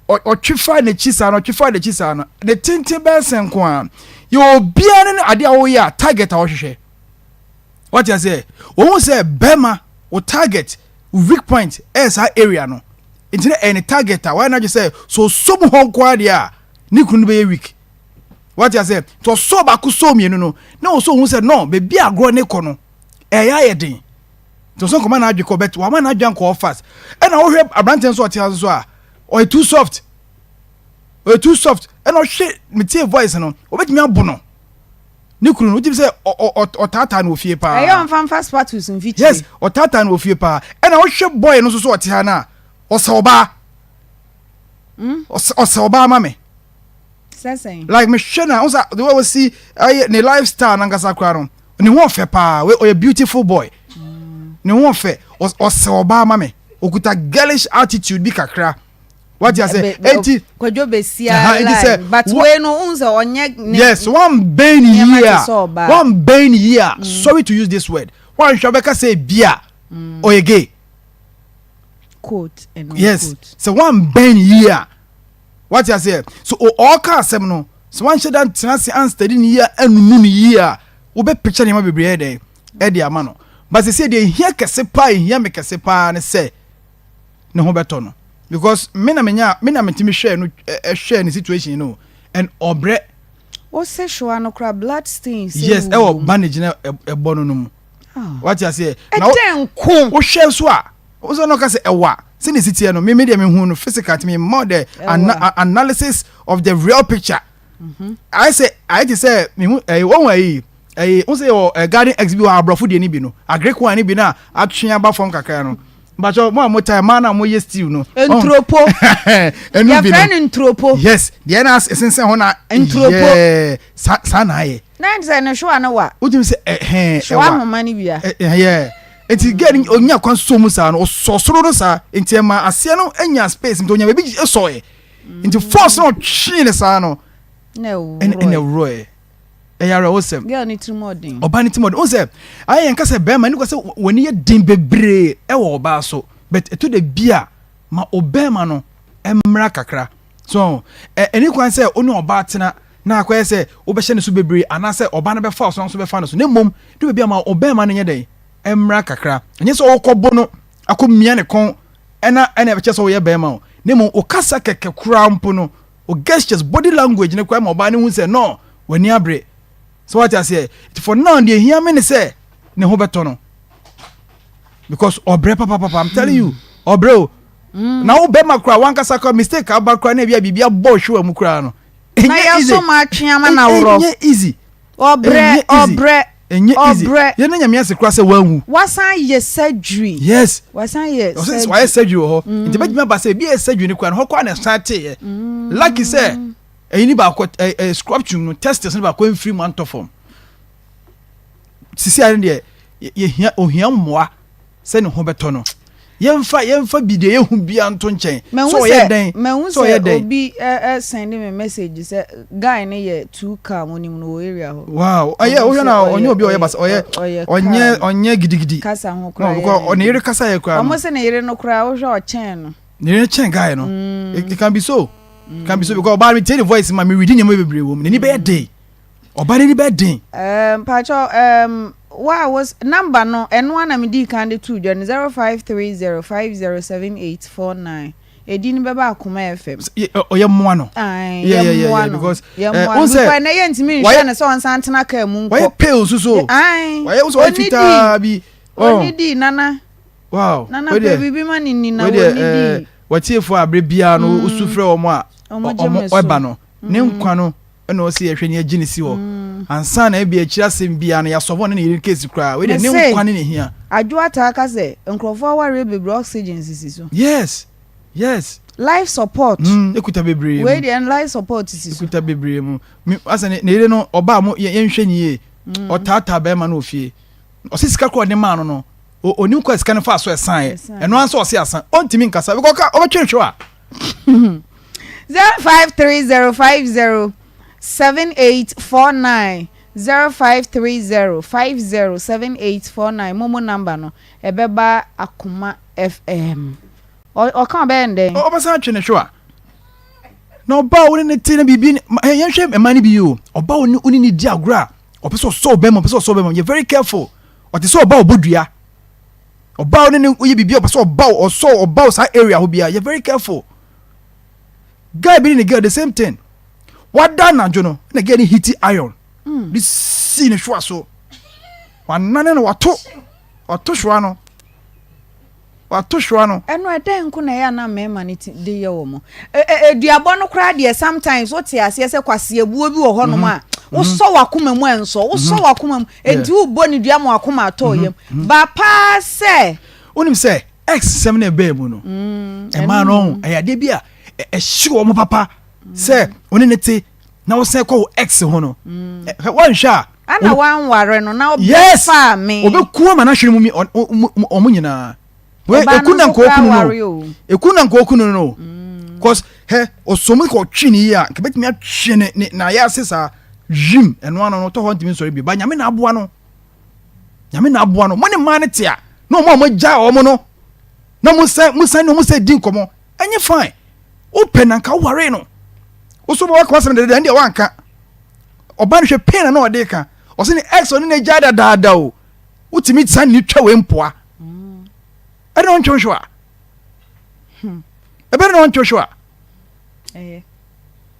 ɔtwe fa n'akyi saa no ɔtwe fa n'akyi saa no ne tenten bɛyɛ sɛ nko a yɛ obiara ne adeɛ a wɔyɛ a target a wɔhwehwɛ. Wɔte aseɛ wɔn sɛ bɛrima wo target weak point ɛyɛ saa area no nti na ɛyɛ ne target a wɔayɛ n'adwe sɛ so so mu hɔ nko ara deɛ a ne kunu no bɛyɛ weak. Wate aseɛ? Nti ɔsɔɔ baako sɔɔ mmienu no, na ɔsɔ ohun sɛ no, baabi a agorɔ ne kɔ no, ɛyɛ ayɛ den. Nti ɔsɔ nkɔma n'adwe kɔ, but wama n'adwe ankɔ fast. Ɛna wohwɛ aberanteɛ nso ɔte ase nso a, ɔyɛ too soft. Ɔyɛ too soft. Ɛna ɔhwɛ, metie voice no, obetumi abo no. Ne kunu no, wotumi sɛ ɔtaataa no wɔ fie paa. Ɛyɛ ɔmfa mfa spatula mfikyire. Yes, ɔtaataa no wɔ fie paa. Ɛna wohwɛ boy no nso so ɔte ha no a, ɔsɛ ɔbaa. Ɔsɛ ɔbaa ma me. Sɛ sɛn? Like me hwɛ na ɔsɛ the way ɔsi ɛyɛ ne lifestyle nankasa koraa no ne ho ɔfɛ paa we ɔyɛ beautiful boy ne ho ɔfɛ ɔsɛ ɔbaa ma me okuta girlish attitude bi kakra wati ase eti kwadwo besia line but wei no n sɛ ɔnyɛ ne yes one bɛn ne yie a one bɛn ne yie a mm. sorry to use this word one hwɛ ɔbɛka sɛ bia mm. ɔyɛ gay quote and yes sɛ one bɛn ne yie a. Wate aseɛ? So ɔɔka asɛm no, sɛ wanhyɛ da ntena ase anstudy no yie anunu no yie a, wobɛpicture nneɛma bebree ayɛ dɛn ɛde ama no. But sɛsɛ deɛ ehia kɛse paa, ehia me kɛse paa ne sɛ ne ho bɛtɔ no. Because me na menya, me na metumi hwɛɛ no, ɛhwɛɛ ne situation no, and ɔbrɛ. Wose hwewa no koraa blood stains Yes, ɛwɔ bandage na ɛbɔ no no mu. Ah. Wate aseɛ? Ɛdɛn nko? Wohwɛ nso a, wo sɛ na ɔka sɛ ɛwa sɛdeɛ ɛsi teɛ no me me deɛ mehu no physical nti mema the ana analysis of the real picture mhm. ayɛ sɛ ayɛ te sɛ mehu ɛyi wɔn ɛyi ɛyi n sɛ yɛwɔ garden eggs bi wɔ aborɔfo deɛ no bi no agric one no bi no a atwe aba fam kakra no mbakyɛ mo a mo taa mmaa na mo yɛ stew no. nturopo ɛnu bi no yɛfrɛ no nturopo. yes deɛ na esensɛn hɔ na nturopo yɛɛ saa saa na ayɛ. na sɛ ne hwewa no wa. wotumi sɛ ɛhɛn ɛwa hwewa ahoma no wia. ɛyɛ Nti girl no onya kwan sɔ mu saa no, ɔsɔ soro no saa, nti ɛma aseɛ no nya space, nti onya baabi sɔɛ. Nti force na ɔtwee ne saa no ɛna ɛworɔɛ. Ɛyɛ awerɛhosɛm. Girl ne tirim ɔden. Ɔbaa ne tirim ɔden. Wohu sɛ ayɛ yɛn ka sɛ bɛrima ne kɔ sɛ w'ani yɛ den bebree ɛwɔ ɔbaa so but ɛtɔ da bi a ma ɔbɛrima no mmra kakra. So ɛni kwan sɛ wo ne ɔbaa tena na akɔyɛ sɛ wobɛhyɛ ne so bebree anaasɛ ɔbaa no bɛfa wo so na wo nso bɛfa no so na mmom du baabi a ma ɔbɛrima no nyɛ dɛn mmra kakra. Ɛnyɛ sɛ wokɔbo no akɔmia ne kɔn ɛna ɛna ɛkyɛ sɛ woyɛ bɛrima o na mmom wo kasa kɛkɛ koraa mpo no wo gestures, body language no koraa ma ɔbaa no hu sɛ no w'ani abere. So wate aseɛ? Nti for now deɛ ehia me ne sɛ ne ho bɛtɔ no because ɔbrɛ papapapa I'm telling you ɔbrɛ o. Mm. Na wo bɛrima koraa wankasa koraa mistake aba koraa na ebi a biribi abɔ hwewa mu koraa no. Na yɛso ma atwe ama na worɔ. Ɛnyɛ easy. Ɔbrɛ ɔbrɛ. Ɛnyɛ easy. Ɔbrɛ. Yɛn ne nyame ase koraa sɛ wanwu. Wasan yɛ surgery. Yes. Wasan yɛ surgery. Wayɛ surgery wɔ hɔ. Mm. Nti bɛtumi aba sɛ ebi yɛ surgery no koraa no hɔ koraa na ɛsan teeɛ. Mm. Lucky sɛ ɛyi ni baako ɛ ɛ scruptum no testes no baako mfiri mu antɔ fam. Sisi ayɛ no deɛ yɛhia ohia mmoa. sɛ ne ho bɛtɔ no. Yɛmfa yɛmfa bi deɛ yɛhu bia nto nkyɛn. Sɛ ɔyɛ dɛn? Mahu sɛ ɔyɛ sɛ dɛn? obi ɛ send me message sɛ guy no yɛ too calm onim no wɔ area hɔ. Wow, ɛyɛ Ɔmo wohwɛ sɛ na ɔyɛ ɔnyɛ obi a ɔyɛ ɔyɛ basa ɔyɛ ɔyɛ ɔnyɛ calm. ɔnyɛ gidigidi. Kasa ho No, koraa yɛ because ne ɔne den. yere kasa yɛ koraa Ɔmo no. sɛ ne yere no koraa wohwɛ ɔkyɛn no. Ne yere kyɛn guy no. It, it can be so. It can be so because ɔbaa no metie ne voice ma me read nneɛma bebree wɔ mu. N'ani bɛyɛ den. Ɔba no ani bɛyɛ den. Ɛɛm mpakyɛw ɛɛm wo a wo number no ɛno ara na me dii kan de too dwa no 0530507849 edin no bɛba Akoma FM. Ɔyɛ mmoa no. Ae yɛ mmoa no yɛ mmoa no because ɛnɛ yɛ ntumi nhwɛ no sɛ ɔnsan ntena kaa mu nkɔ. Wayɛ pale nso so. Ae wayɛ nso wayɛ fitaa bi. Onidi nana. Wow. Nana pɛ biribi ma ne ni na onidi. Wɔtiefo a bere biara no wosu frɛ wɔn a wɔn ɛba no ne nkwa no. ɛna ɔsɛ yɛhwɛ ne yɛgye ne si hɔ mm. ansa na ebi akyiri asɛm biara no yɛasɔfo ne ne yere case koraa wei deɛ ne nkwa ne ne hia. Adwo ataa ka sɛ nkurɔfoɔ awareɛ bebree oxygen sisi so. Yes yes. Life support. Mm, ekuta bebree mu. Wei deɛ life support sisi so. Ekuta bebree mu. Mi asɛ ne ne yere no ɔbaa mo yɛnhwɛ ne yie. Mm. Ɔtaataa bɛrima no wɔ fie. Ɔsi sika kɔ ɔde maa no no. Onim kɔ sika no fa so ɛsan yɛ. Ɛno anso ɔsi asan. Ɔntumi nkasa. Bikɔ ɔka ɔbɛtwe nhwɛ a. 053050 7849 0530 50 7849 momo number no ɛbɛba Akoma FM. Ɔka ɔbɛyɛ no dɛn? Ɔbɛsan atwe ne hwewa. Na ɔba a wo ne ne te na biribi yɛnhwɛ mmaa no bi yi o. Ɔba a wo ne ne di agorɔ a ɔpɛ sɛ ɔsɔ ɔbɛma ɔpɛ sɛ ɔsɔ ɔbɛma yɛ very careful. Ɔte sɛ ɔba ɔbɔ dua. Ɔba a wo ne ne yɛ biribi a ɔpɛ sɛ ɔba ɔsɔ ɔba saa area hɔ biara yɛ very careful. Guy bi ne ne girl the same thing. Wada anadwo no na girl no hiti iron mm. de si ne hwewa so. Wanane no wato wato hwewa no. Wato hwewa no. Ɛno ɛdɛn nko na ɛyɛ a na mmarima no ti de yɛ wɔn? Aduabɔ no koraa deɛ sometimes wote aseɛ sɛ kwaseabuo bi wɔ hɔnom a mhm. wosɔ w'akoma mu ɛnsɔ wosɔ mhm. w'akoma mu enti wobɔ ne dua ma w'akoma atɔ mhm. yam ba paa sɛ. Wonim sɛ ex sɛm na ɛbɛɛ mu no mm, ɛmaa no ɛyɛ adeɛ bi a ɛhye wɔn papa sɛ wo ne ne te na wosan kɔ wo ex ho no mm. wɔnhwɛ a. Ana wanware no na ɔbɛfaa me. Ɔbɛku ama n'ahwene mu mi ɔmo nyinaa. Wei eku na nka okunu no. Eku na nka okunu no. Mm. Cause hɛ ɔsɔmu ka ɔtwe ne yie a nka bɛtumi atwe ne ne na ayɛ ase saa yim ɛno ano no ɔtɔ hɔ ntumi nsɔre bio ba nyame na aboa no. Nyame na aboa no. Mo ne mmaa no te a na ɔmo a ɔmo agya ɔmo no na mo sɛ mo sɛ ne ɔmo sɛ di nkɔmɔ ɛnyɛ fine. Wopɛ na nka woware no. Wosɔ bɛ waka wasɛm dɛdɛdɛ ɛndeɛ wanka. Ɔba no hwɛ pain na na ɔde ka. Ɔsɛ ne ex ɔne ne gya dadaada o. Wotumi san ne twa wei mpoa. Ɛde na ɔntwe hwɛ a. Ɛbɛde na ɔntwe hwɛ a.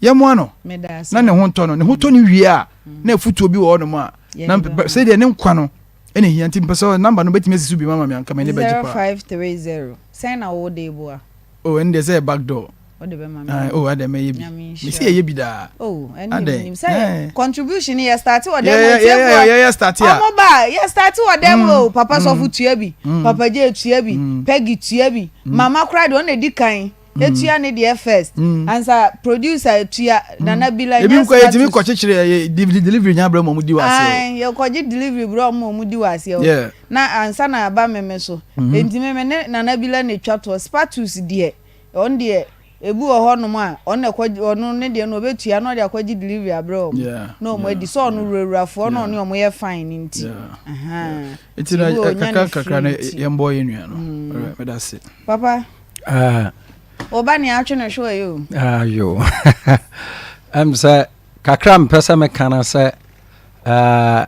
Yɛmmoa no na ne ho ntɔ no. Ne ho tɔ no wie a na afutuo bi wɔ hɔnom a na sɛdeɛ ne nkwa no ɛna hia nti mpɛ sɛ namba no bɛtumi asi so bi ma ma me anka m'ani bɛgye paa. 0530 sɛn na wo de boa? Oh, ɛno deɛ sɛ back door. Wode bɛma me. Ah, oh, adɛ mɛyɛ bi. Mesi yɛyɛ bi daa. Oh, ɛne Adɛ. menim sɛ eh. contribution yɛ start wɔ dɛm o tiefo. Yɛ yɛ start a. Ɔmo ba yɛ start wɔ dɛm mm. o. Papa sɔfo mm. tua bi. Mm. Papa gye tua bi. Peggy tua bi. Mama koraa deɛ ɔno na edi kan. Etua ne deɛ first. Ansa producer etua. Nana bi la nya status. Ebi nkɔ yɛtumi kɔ kyekyere ɛyɛ delivery nya brɛ mu ɔmo di wɔ aseɛ. Ayi yɛkɔgye delivery brɛ ɔmo ɔmo di wɔ aseɛ o. Na ansa na aba meme so. Enti meme ne Nana bi la na etwa toɔ. Spatus deɛ ɔno deɛ. Ebi wɔ hɔ nom a ɔno na ɛkɔ ɔno ne deɛ no ɔbɛtua na ɔde akɔgye delivery abrɛ wɔn na wɔn adi sɛ ɔno wurawurafoɔ na ɔne wɔn yɛ fine no nti. Nti na kakra nkakra no yɛn bɔ yɛn nua no. Mm. Meda ase. Papa. Ah. Ɔba nea atwe no hwɛ yi o. Ayo. Ɛm sɛ kakra mpɛ sɛ meka no sɛ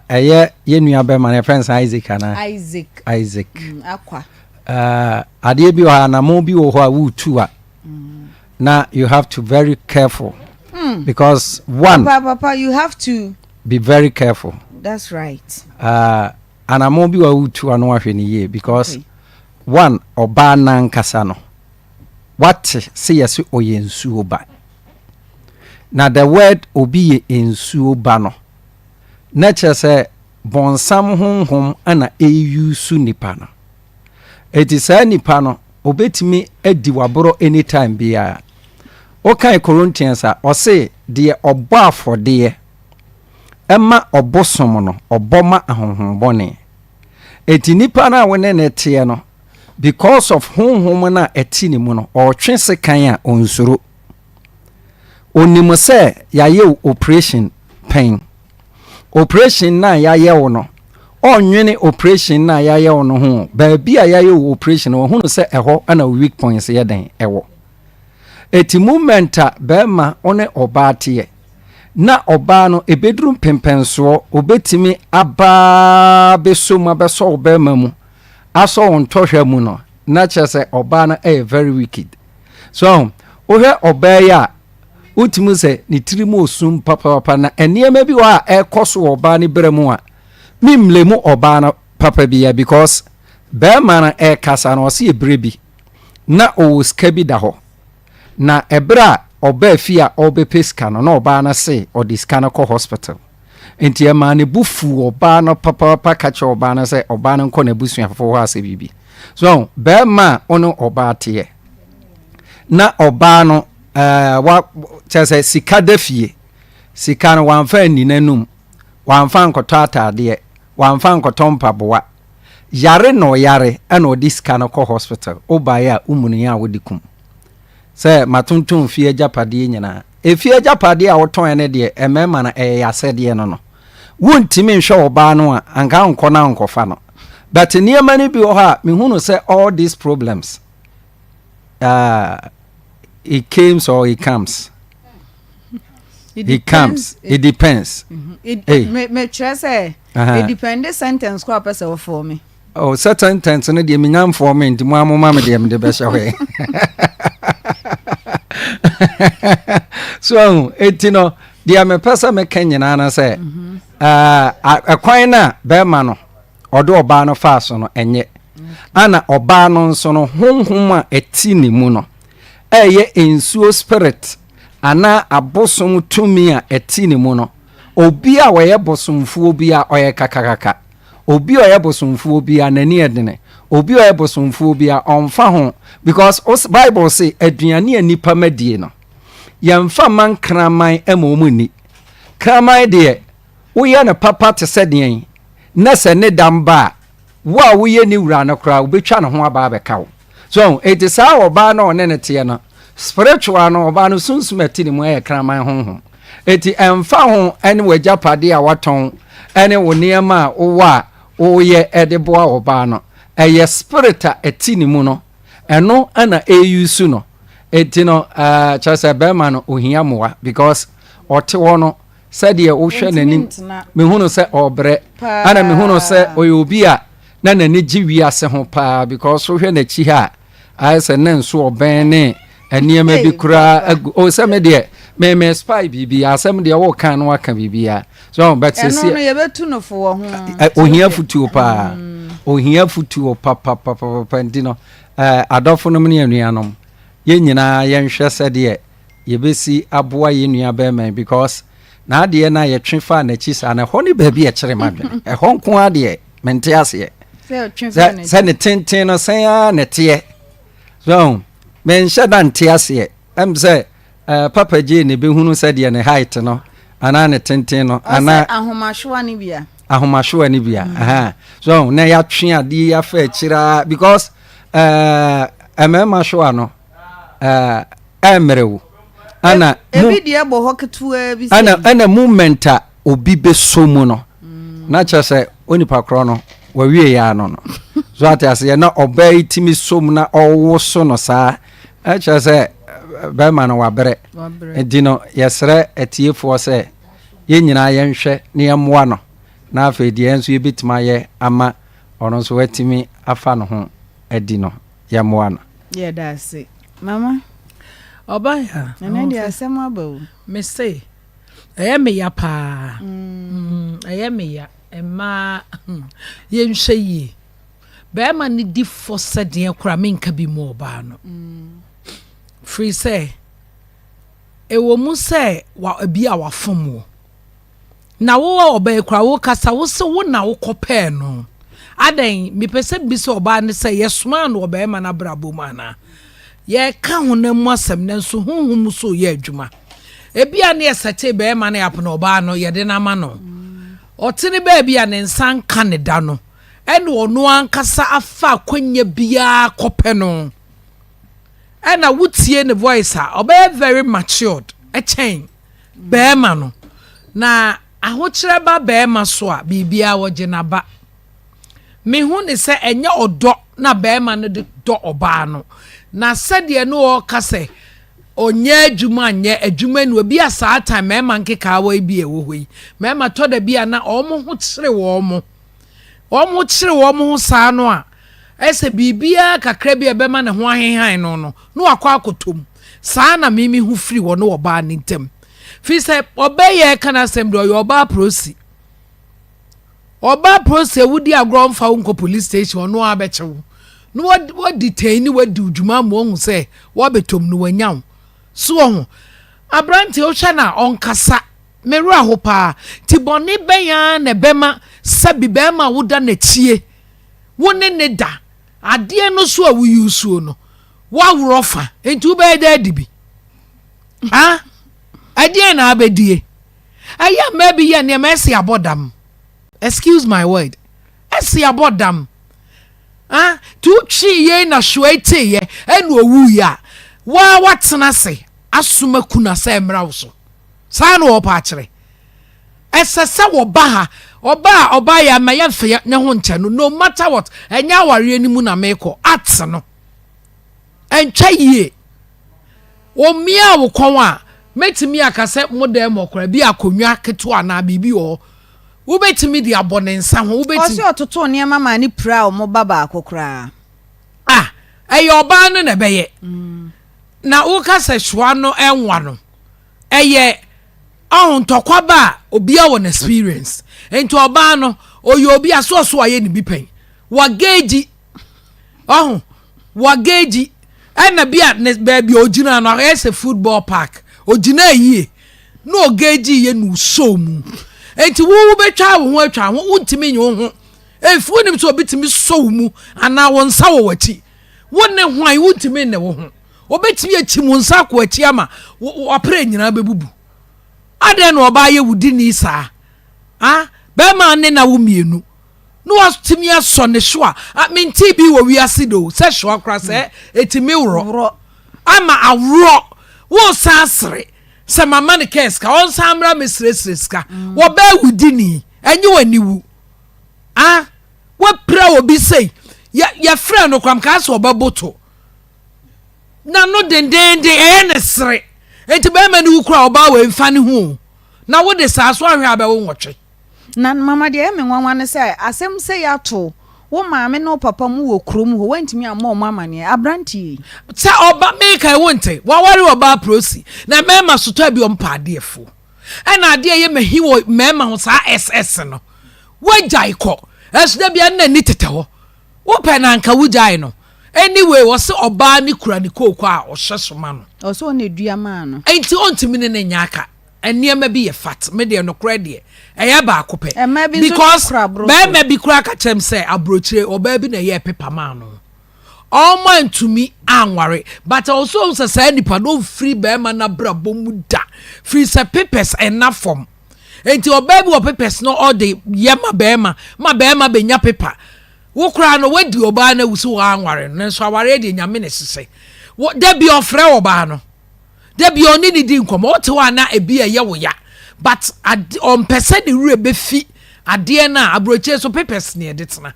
ɛyɛ yɛn nua bɛma no yɛfrɛ no sɛ Isaac anaa? Isaac. Isaac. Mm, akwa. Adeɛ bi wɔ hɔ anamo bi wɔ hɔ a woretu a na you have to very careful mm. because one papa papa you have to be very careful that's right uh, anamo bi wɔ a woretu ano ahwɛ no yie because okay. one ɔbaa nankasa no wate sɛ yɛse ɔyɛ nsuo ba na the word obi yɛ nsuo ba no na kyerɛ sɛ bɔnsam honhom na ɛyusu nipa no Enti saa nipa no, obetumi adi w'aborɔ anytime biara. Wokan Corinthians a, ɔse deɛ ɔbɔ afɔdeɛ ma ɔbosom no, ɔbɔ ma ahonhombɔne. Enti nipa no a wo ne no teɛ no, because of honhom no a ɛte ne mu no, ɔretwe sekan a ɔnsuro. Onim sɛ yɛayɛ wo operation pɛn. Operation no a yɛayɛ wo no, ɔnnwene operation no a yɛayɛ wo no ho. Baabi a yɛayɛ wo operation no, ɔhunu sɛ ɛhɔ na wo weak points yɛ dɛn ɛwɔ. Eti moment a bɛrima wo ne ɔbaa teɛ, na ɔbaa no ebeduru mpempɛnsoɔ, obetumi abaa bɛsɔ mu abɛsɔ wo bɛrima mu, asɔ wo ntɔhwɛ mu no, na kyerɛ sɛ ɔbaa no ɛyɛ very wicked. So wohwɛ ɔbaa yi a, wotumi sɛ ne tiri mu osum papaapa na nneɛma bi wɔ a ɛrekɔ so wɔ ɔbaa no berɛ mu a memmle mu ɔbaa no papa bi ya because bɛrima no ɛrekasa no ɔse ɛberɛ bi na ɔwɔ sika bi da hɔ na ɛberɛ a ɔbaa fie a ɔrebɛpɛ sika no na ɔbaa no se ɔde sika no kɔ hospital nti ɛmaa ne bo fuu ɔbaa no papaapa ka kyerɛ ɔbaa no sɛ ɔbaa no nkɔ n'abusuafoɔ hɔ asɛ biribi so bɛrima a ɔne ɔbaa teɛ na ɔbaa no ɛɛ wa kyerɛ sɛ sika da fie sika no wamfa anni n'anum wamfa nkɔtɔ ataadeɛ wamfa nkɔtɔ mpaboa yare na ɔyare ɛna ɔde sika no kɔ hospital wobaeɛ a womunu yɛn a wode kum sɛ matontɔn fie agyapadeɛ nyinaa efie agyapadeɛ a wotɔn no deɛ mmarima no ɛyɛ yasɛdeɛ no no wontumi nhwɛ ɔbaa no a anka nkɔ na nkɔfa no but nneɛma no bi wɔ hɔ a mehunu sɛ all these problems uh, he came or he comes. It he comes. It, it depends. Mm-hmm. It, hey. Me me kyerɛ sɛ. It depends sentence kɔ a pɛ sɛ wɔfɔ mi. Oh, sɛ sentence no deɛ menya mfɔɔ me nti mo amoma me deɛ mede bɛhyɛ hɔ yi. So ahu eti no deɛ mepɛ sɛ meka nyinaa no sɛ ɛkwan no a bɛrima no ɔde ɔbaa no faa so no ɛnyɛ ana ɔbaa no nso no honhom a ɛte ne mu no ɛyɛ nsuo spirit anaa abosom tumi a ɛte ne mu no obi a ɔyɛ bosomfoɔ bi a ɔyɛ kakakaka obi a ɔyɛ bosomfoɔ bi a n'ani ɛdene obi a ɔyɛ bosomfoɔ bi a ɔmfa ho because bible se aduane a nipa ma die no yɛmfa ma nkraman ma wɔn nni kraman deɛ woyɛ no papa te sɛ deɛn na sɛ ne dam ba a, wo a woyɛ ne wura no koraa, wobɛtwa ne ho aba abɛka wo. So, enti saa ɔbaa no a ɔne no teɛ no, spiritual no, ɔbaa no sunsum a ɛte ne mu yɛ kraman honhom. Enti ɛmfa ho ne w'agyapadeɛ a woatɔn ne wo nneɛma a wowɔ a woyɛ de boa ɔbaa no, ɛyɛ spirit a ɛte ne mu no, ɛno na ɛreusu no. Enti no, kyerɛ sɛ bɛrima no, ɔhia mmoa because ɔte hɔ no, sɛdeɛ wohwɛ n'anim mehunu sɛ ɔrebrɛ ɛna mehunu sɛ ɔyɛ obi a na n'ani gye wiase ho paa because wohwɛ n'akyi ha a ayɛ sɛ ne nso ɔbɛn ne nneɛma bi koraa agu o sɛ me deɛ me me spy biribi asɛm deɛ wɔka no waka biribi a so but sɛ ɛno no yɛbɛtu no fo wɔ ho ohia futuo paa mm. ohia futuo papapapapa nti no adɔfo nom ne anuanom yɛn nyinaa yɛnhwɛ sɛdeɛ yɛbɛsi aboa yɛn nua bɛrima yi because n'adeɛ no a yɛtwe faa n'akyi saa no ɛhɔ ne baabi a ɛkyere m'adwene ɛhɔ nko ara deɛ mente aseɛ sɛ ne tenten no sɛn ara na ɛteɛ so menhyɛ da nte aseɛ ɛm sɛ uh, papa gye ne bɛhunu sɛdeɛ ne height no anaa ne tenten no anaa ahomasoa no bia ahomasoa no bia mm. so na yɛatwe adeɛ yi afa akyire because uh, mmarima soa no uh, Ɛmmerɛ wo. Ɛna mu. Ebi deɛ bɔ hɔ ketewaa bi sei. Ɛna ɛna moment a obi bɛsɔ mu no na kyerɛ sɛ onipa korɔ no wawie yɛ ano no. So ate aseɛ na ɔbaa yi tumi sɔ mu na ɔwoso no saa ɛkyerɛ sɛ bɛrima no wabrɛ. Nti no yɛsrɛ atiefoɔ sɛ yɛn nyinaa yɛnhwɛ na yɛmmoa no na afei deɛ yɛn nso yɛbɛtumi ayɛ ama ɔno nso watumi afa ne ho adi no yɛmmoa no. Yɛda ase. Mama. Ɔba ya. Ɛnɛ deɛ asɛm aba o. Me se, ɛyɛ me ya paa. Mm, ɛyɛ me ya. Mmaa, hmm, yɛnhwɛ yie. Bɛrima no di fɔ sɛdeɛ koraa menka bi mu ɔbaa no. Mm. Firi sɛ, ɛwɔ mu sɛ wa, ebi a wafom wo. Na wo a ɔbaa yi koraa wokasa wo se wo na wokɔpɛɛ no. Adɛn? Mepɛ sɛ mebisa ɔbaa no sɛ yɛsomaa no wɔ barima no abrabɔ mu anaa? Yɛreka honam mu asɛm nanso honhom mu so reyɛ adwuma. Ebia ne yɛsɛtee barima no up na ɔbaa no yɛde no ama no. Ɔte ne baabi a ne nsa nka ne da no ɛna ɔno ankasa afa akwanya biara kɔpɛ no. Ɛna wotie ne voice a ɔbɛyɛ very matured ɛkyɛn barima no, na ahokyerɛ ba barima so a, biribiara wɔgye n'aba. Mehu ne sɛ ɛnyɛ ɔdɔ na barima no de dɔ ɔbaa no, na sɛdeɛ no ɔreka sɛ ɔnyɛ adwuma nyɛ adwuma ni obi a saa time mmarima nkekaawa yi bi a ɛwɔ hɔ yi, mmarima tɔ da bi a na wɔn ho kyere wɔn. Wɔkyere wɔn ho saa no a, ɛyɛ sɛ biribiara kakra bi a ɛbɛma ne ho ahehan no no, na wakɔ akɔtɔ mu. Saa na me mehu firi wɔne ɔbaa no ntam. Firi sɛ ɔbaa yi a ɛka n'asɛm deɛ ɔyɛ ɔbaa prosi. Ɔbaa prosi a wodi agorɔ mfa wo nkɔ police station ɔno ara bɛkye wo. Na wɔdetain ne wadi wo dwuma ama wahu sɛ woabɛtɔ mu no wanya wo. So wɔ ho. Aberanteɛ wohwɛ no a ɔnkasa. Me werɛ aho paa. Nti bɔne bɛn ara na ɛbɛma sɛbi bɛrima a woda n'akyie, wo ne ne da, adeɛ no so a wo use no, woaworɔ fa, nti wobɛyɛ dɛ adi bi? Ha? Ɛdeɛn na abɛdie? Ɛyɛ mmaa bi yɛ nneɛma ɛse abɔ dam. Excuse my word. Ɛse abɔ dam. Ha? Nti wotwee yei na soa yi teeɛ ɛna owuiɛ a, waa watena ase asoma kuna sɛ ɛmmra wo so. Saa na ɔrepɛ akyerɛ. Ɛsɛ sɛ wɔba ha. Ɔba a ɔba yɛ ama yɛmfa yɛ ne ho nkyɛ no. No matter what, ɛnyɛ awareɛ no mu na merekɔ. Art no, ɛntwa yie. Wɔmiaa wo kɔn a, mɛtumi aka sɛ mo dan mu ɔkora bi akonnwa ketewa anaa biribi wɔ hɔ. Wobɛtumi de abɔ ne nsa ho. Wobɛtumi. Ɔse ɔtotoo nneɛma maa no piraa wɔn ba baako koraa. Ah, ɛyɛ ɔbaa no na ɛbɛyɛ. Na woka sɛ soa no ɛnwa no. Ɛyɛ ɔho ntɔkwa ba a obia wɔ n'experience nti ɔbaa no ɔyɛ obi a so ɔso ayɛ ne bi pɛn wageegyi ɔho wageegyi ɛna bi a ne baabi a ɔgyina no ayɛ sɛ football park ɔgyina yie na ɔgeegyi yɛ na ɔsɔɔ mu nti wo wobɛtwa wo ho atwa ho wontumi nye wo ho efi wonim sɛ obi tumi sɔ wo mu anaa wo nsa wɔ w'akyi wo ne hwan wontumi nne wo ho Obetumi akyim wo nsa akɔ akyi ama w'aprɛ nyinaa bɛbubu. Adɛn na ɔbaa yɛ wo dini saa? Ah, bɛrima ne na wo mmienu na watumi asɔ ne so a, ah, mentee bi wɔ wiase de o, sɛ soa koraa sɛ ɛtumi worɔ ama aworɔ, wosan sere sɛ mama no kɛɛ sika, ɔnsan mmra mɛsiresire sika. Wɔbaa wo dini, ɛnyɛ w'aniwu. Ah, wapira obi sei, yɛfrɛ no koraa mkaa sɛ ɔbɛboto. N'ano dendeenden, ɛyɛ ne sere. Enti barima no wu koraa a, ɔbaa wei mfa ne ho o. Na wo de saa so ahwɛ a bɛwo nwɔtwe. Na mama deɛ ɛyɛ me nwanwa ne sɛ asɛm sei ato wo maame ne wo papa mu wɔ kurom hɔ woantumi ammɔ wɔn amaneɛ abranteɛ yi. Sɛ ɔba meka yi wonte waware ɔbaa prosi na mmarima sotɔ abi ɔmpa adeɛ fo ɛna adeɛ ɛyɛ mahi wɔ mmarima ho saa SS no wagyae kɔ ɛso da bia nna ni tetɛ hɔ Wopɛ na anka wogyae no. Anyway, wɔse ɔbaa no kura ne kooko a ɔhyɛ so ma no. Ɔsɛ ɔna edua maa no. Enti ɔntumi ne no nyɛ aka. Nneɛma bi yɛ fat. Me deɛ nokorɛ deɛ, ɛyɛ baako pɛ. Mmaa bi nso Because kura aboro so. barima bi koraa ka kyerɛ me sɛ aburokyire ɔbaa bi na ɛyɛɛ pepa maa no. Wɔn antumi anware. But ɛwɔ sɛ ɔhu sɛ saa nipa no ɔmfiri barima no abrabɔ mu da. Firi sɛ papers nna fam. Enti ɔbaa bi wɔ papers no ɔde yɛ ma barima ma barima bɛnya paper. Wo koraa no woadi ɔbaa no awu sɛ woanware no nanso awareɛ deɛ Nyame na ɛhyehyɛ. Wo da bi ɔfrɛ ɔbaa no. Da bi ɔne ne di nkɔmmɔ. Wote hɔ a na ebi ɛyɛ wo ya. But ade ɔmpɛ sɛ ne werɛ bɛfi adeɛ no a aburokyire so papers ne ɛde tena.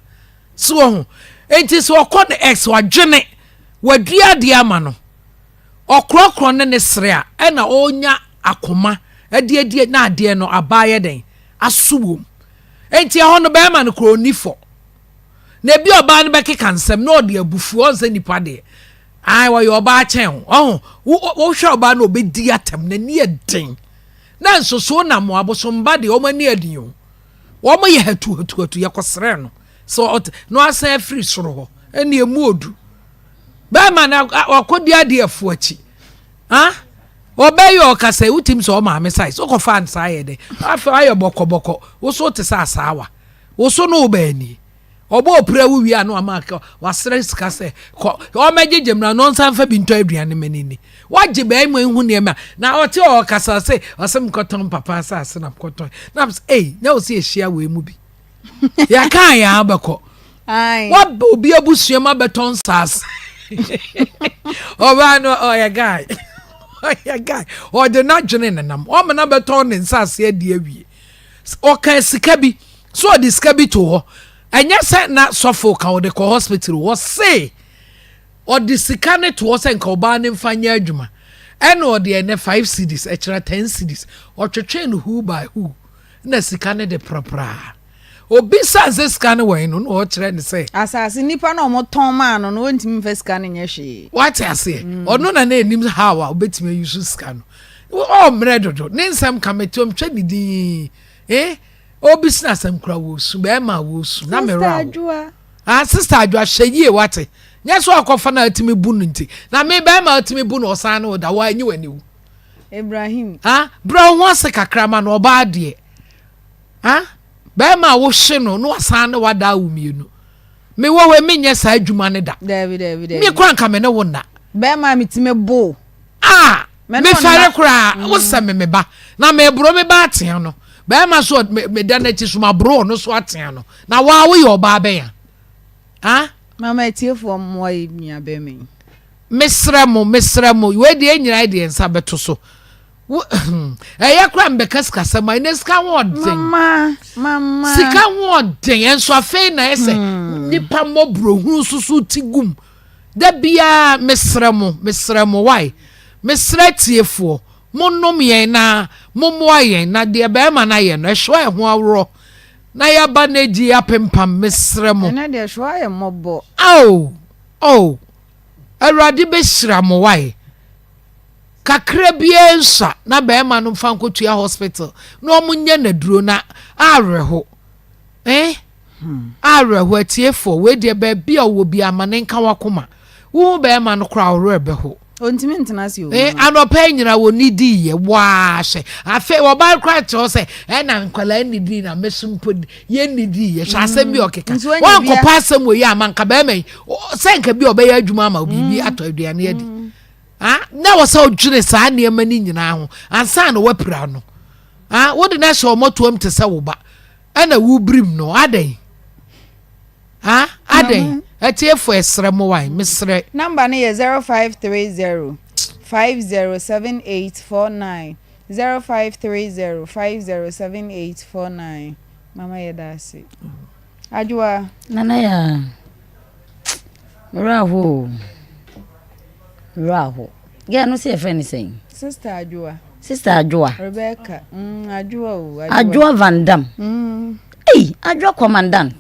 So wɔ ho. Enti sɛ ɔkɔ ne ex wadwene wadua adeɛ ama no. Ɔkorɔkorɔ ne ne sere a ɛna ɔnya akoma ɛde adi na adeɛ no aba ayɛ dɛn aso wom. Enti ɛhɔ no bɛrima no kora ɔnni fɔ. Na ebi ɔbaa no bɛkeka nsɛm na ɔde abufuo ɔnsɛ nipa deɛ. Ae ɔyɛ ɔbaa kyɛn wo. Ɔho, wo, wohwɛ ɔbaa no ɔbɛdi atɛm, n'ani yɛ den. Na nso so na mo abosomba deɛ wɔn ani yɛ den o. Wɔn yɛ hatu hatu hatu, yɛkɔsrɛ no. Sɛ ɔte, na wasan afiri soro hɔ, ɛne emu odu. Bɛrima no wakɔdi adeɛ afu akyi. Ha? Ɔbɛyɛ ɔkasa yi, wotim sɛ ɔmaame size, wokɔfaa no saa yɛ dɛ. Afei ayɛ bɔkɔbɔkɔ, wo so te sɛ asaawa. Wo so no wo baa nie. Ɔbɔ opira wo wie a na wama wasrɛ sika sɛ kɔ ɔmɛgyegye mmra na ɔnsan fa bi ntɔ aduane ma no ni. Wagye bɛrima yi ho nneɛma na ɔte hɔ ɔkasa ɔse ɔse mekɔtɔn papa asase na mekɔtɔn na mese ei na ɔse yɛhyia wei mu bi yɛkaa yɛn abɛkɔ waba obi abusua mu abɛtɔn nsaase ɔbaa no ɔyɛ guy ɔyɛ guy ɔde n'adwene nenam ɔma no abɛtɔn ne nsaase adi awie ɔka sika bi So ɔde sika bi to hɔ? Ɛnyɛ sɛ na sɔfo ka ɔde kɔ hospital o, ɔse ɔde sika no to hɔ sɛ nka ɔbaa no mfa nyɛ adwuma. Ɛna ɔde ɛnɛ 5 cedis, ɛkyerɛ 10 cedis, ɔtwetwee no who by who na sika no de prapraa. Obisaa sɛ sika no wɔ he no, na ɔkyerɛ no sɛ. Asase, nnipa no a wɔtɔn maa no no, wɔntumi mfa sika no nyɛ hwee. Wate aseɛ? Ɔno na na ɛnim how a ɔbɛtumi ayi so sika no. Ɔmmrɛ dodo, ne nsɛm ka me to, mehwɛ ne din eh. Obi sena asɛm kura wɔ su bɛrima a wɔ su na mewura wo. Ah sister Adwoa hwɛ yie wate. Nyɛ so akɔfa na atumi bu no nti. Na me bɛrima atumi bu no ɔsan ne wo da wa enyi w'ani wu. Ibrahim. Ah brɛ wo ho ase kakra ma no ɔbaa deɛ. Ah bɛrima a wohye no na wasan ne wada awo mmienu. Me wɔ hɔ menyɛ saa adwuma no da. Dabi dabi dabi. Me kora nka me ne wo nna. Bɛrima a metumi bo. Ah mefɛre koraa mm. wosɛ me me ba na meboro me ba atea no bɛrima so meda n'akyi so maboro ɔno so atea no na waa woyɛ ɔbaa bɛn a ah mama atiefoɔ mmoa yi nua bɛrima yi mesrɛ mo mesrɛ mo wei deɛ nyinaa deɛ nsa bɛto so wo ɛyɛ koraa mbɛka sikasɛm a ɛnɛ sika ho ɔden mama mama sika ho ɔden ɛnso afei na ɛsɛ hmm. nipa mmɔborɔhunu soso ti gum Da biara mesrɛ mo, mesrɛ mo, wai, mesrɛ atiefoɔ, monnom yɛn na mommoa yɛn na deɛ barima no ayɛ no, ɛhyew a ɛho aworɔ na yɛaba no agyi apempam, mesrɛ mo. Ɛnɛ deɛ hyew ayɛ mmɔbɔ. Ao, oh, Awurade bɛhyira mo, wai. Kakra biara nsua na barima no mfa nkɔtua hospital na wɔnyɛ no aduro na awerɛho. Eh? Awerɛho atiefoɔ, wei deɛ baabi a ɔwɔ biara ma ne nka w'akoma. Wohu bɛrima no koraa wo werɛ bɛho. Ɔntumi ntena ase o. Eh, anɔpa yi nyina wɔnni diiɛ, waa hwɛ. Afei ɔbaa no koraa kyerɛ sɛ ɛna nkwadaa nni dii na me so mpo yɛnni diiɛ. Hwɛ asɛm bi a ɔkeka. Nti wanya bia. Wankɔpɛ asɛm wɔ yi ama nka bɛrima yi, sɛ nka bi a ɔbɛyɛ adwuma ama wo biribi atɔ aduane adi. Ah, na wɔ sɛ ɔdwene saa nneɛma no nyinaa ho ansa na wapira no. Ah, wode no ahyɛ ɔmɔtoam te sɛ wo ba. Ɛna wo birim no adɛn ah adɛn atiefo ɛsrɛ mo wan mesrɛ. Number no yɛ 0530 507849 0530 507849 Mama yɛda ase. Adwoa. Nana yaa me werɛ aho oo me werɛ aho girl no sɛ yɛfrɛ no sɛn. Sister Adwoa. Sister Adwoa. Rebecca. Mm, Adwoa o. Adwoa, Adwoa Van Dam. Mm. Ei, Adwoa Commandant.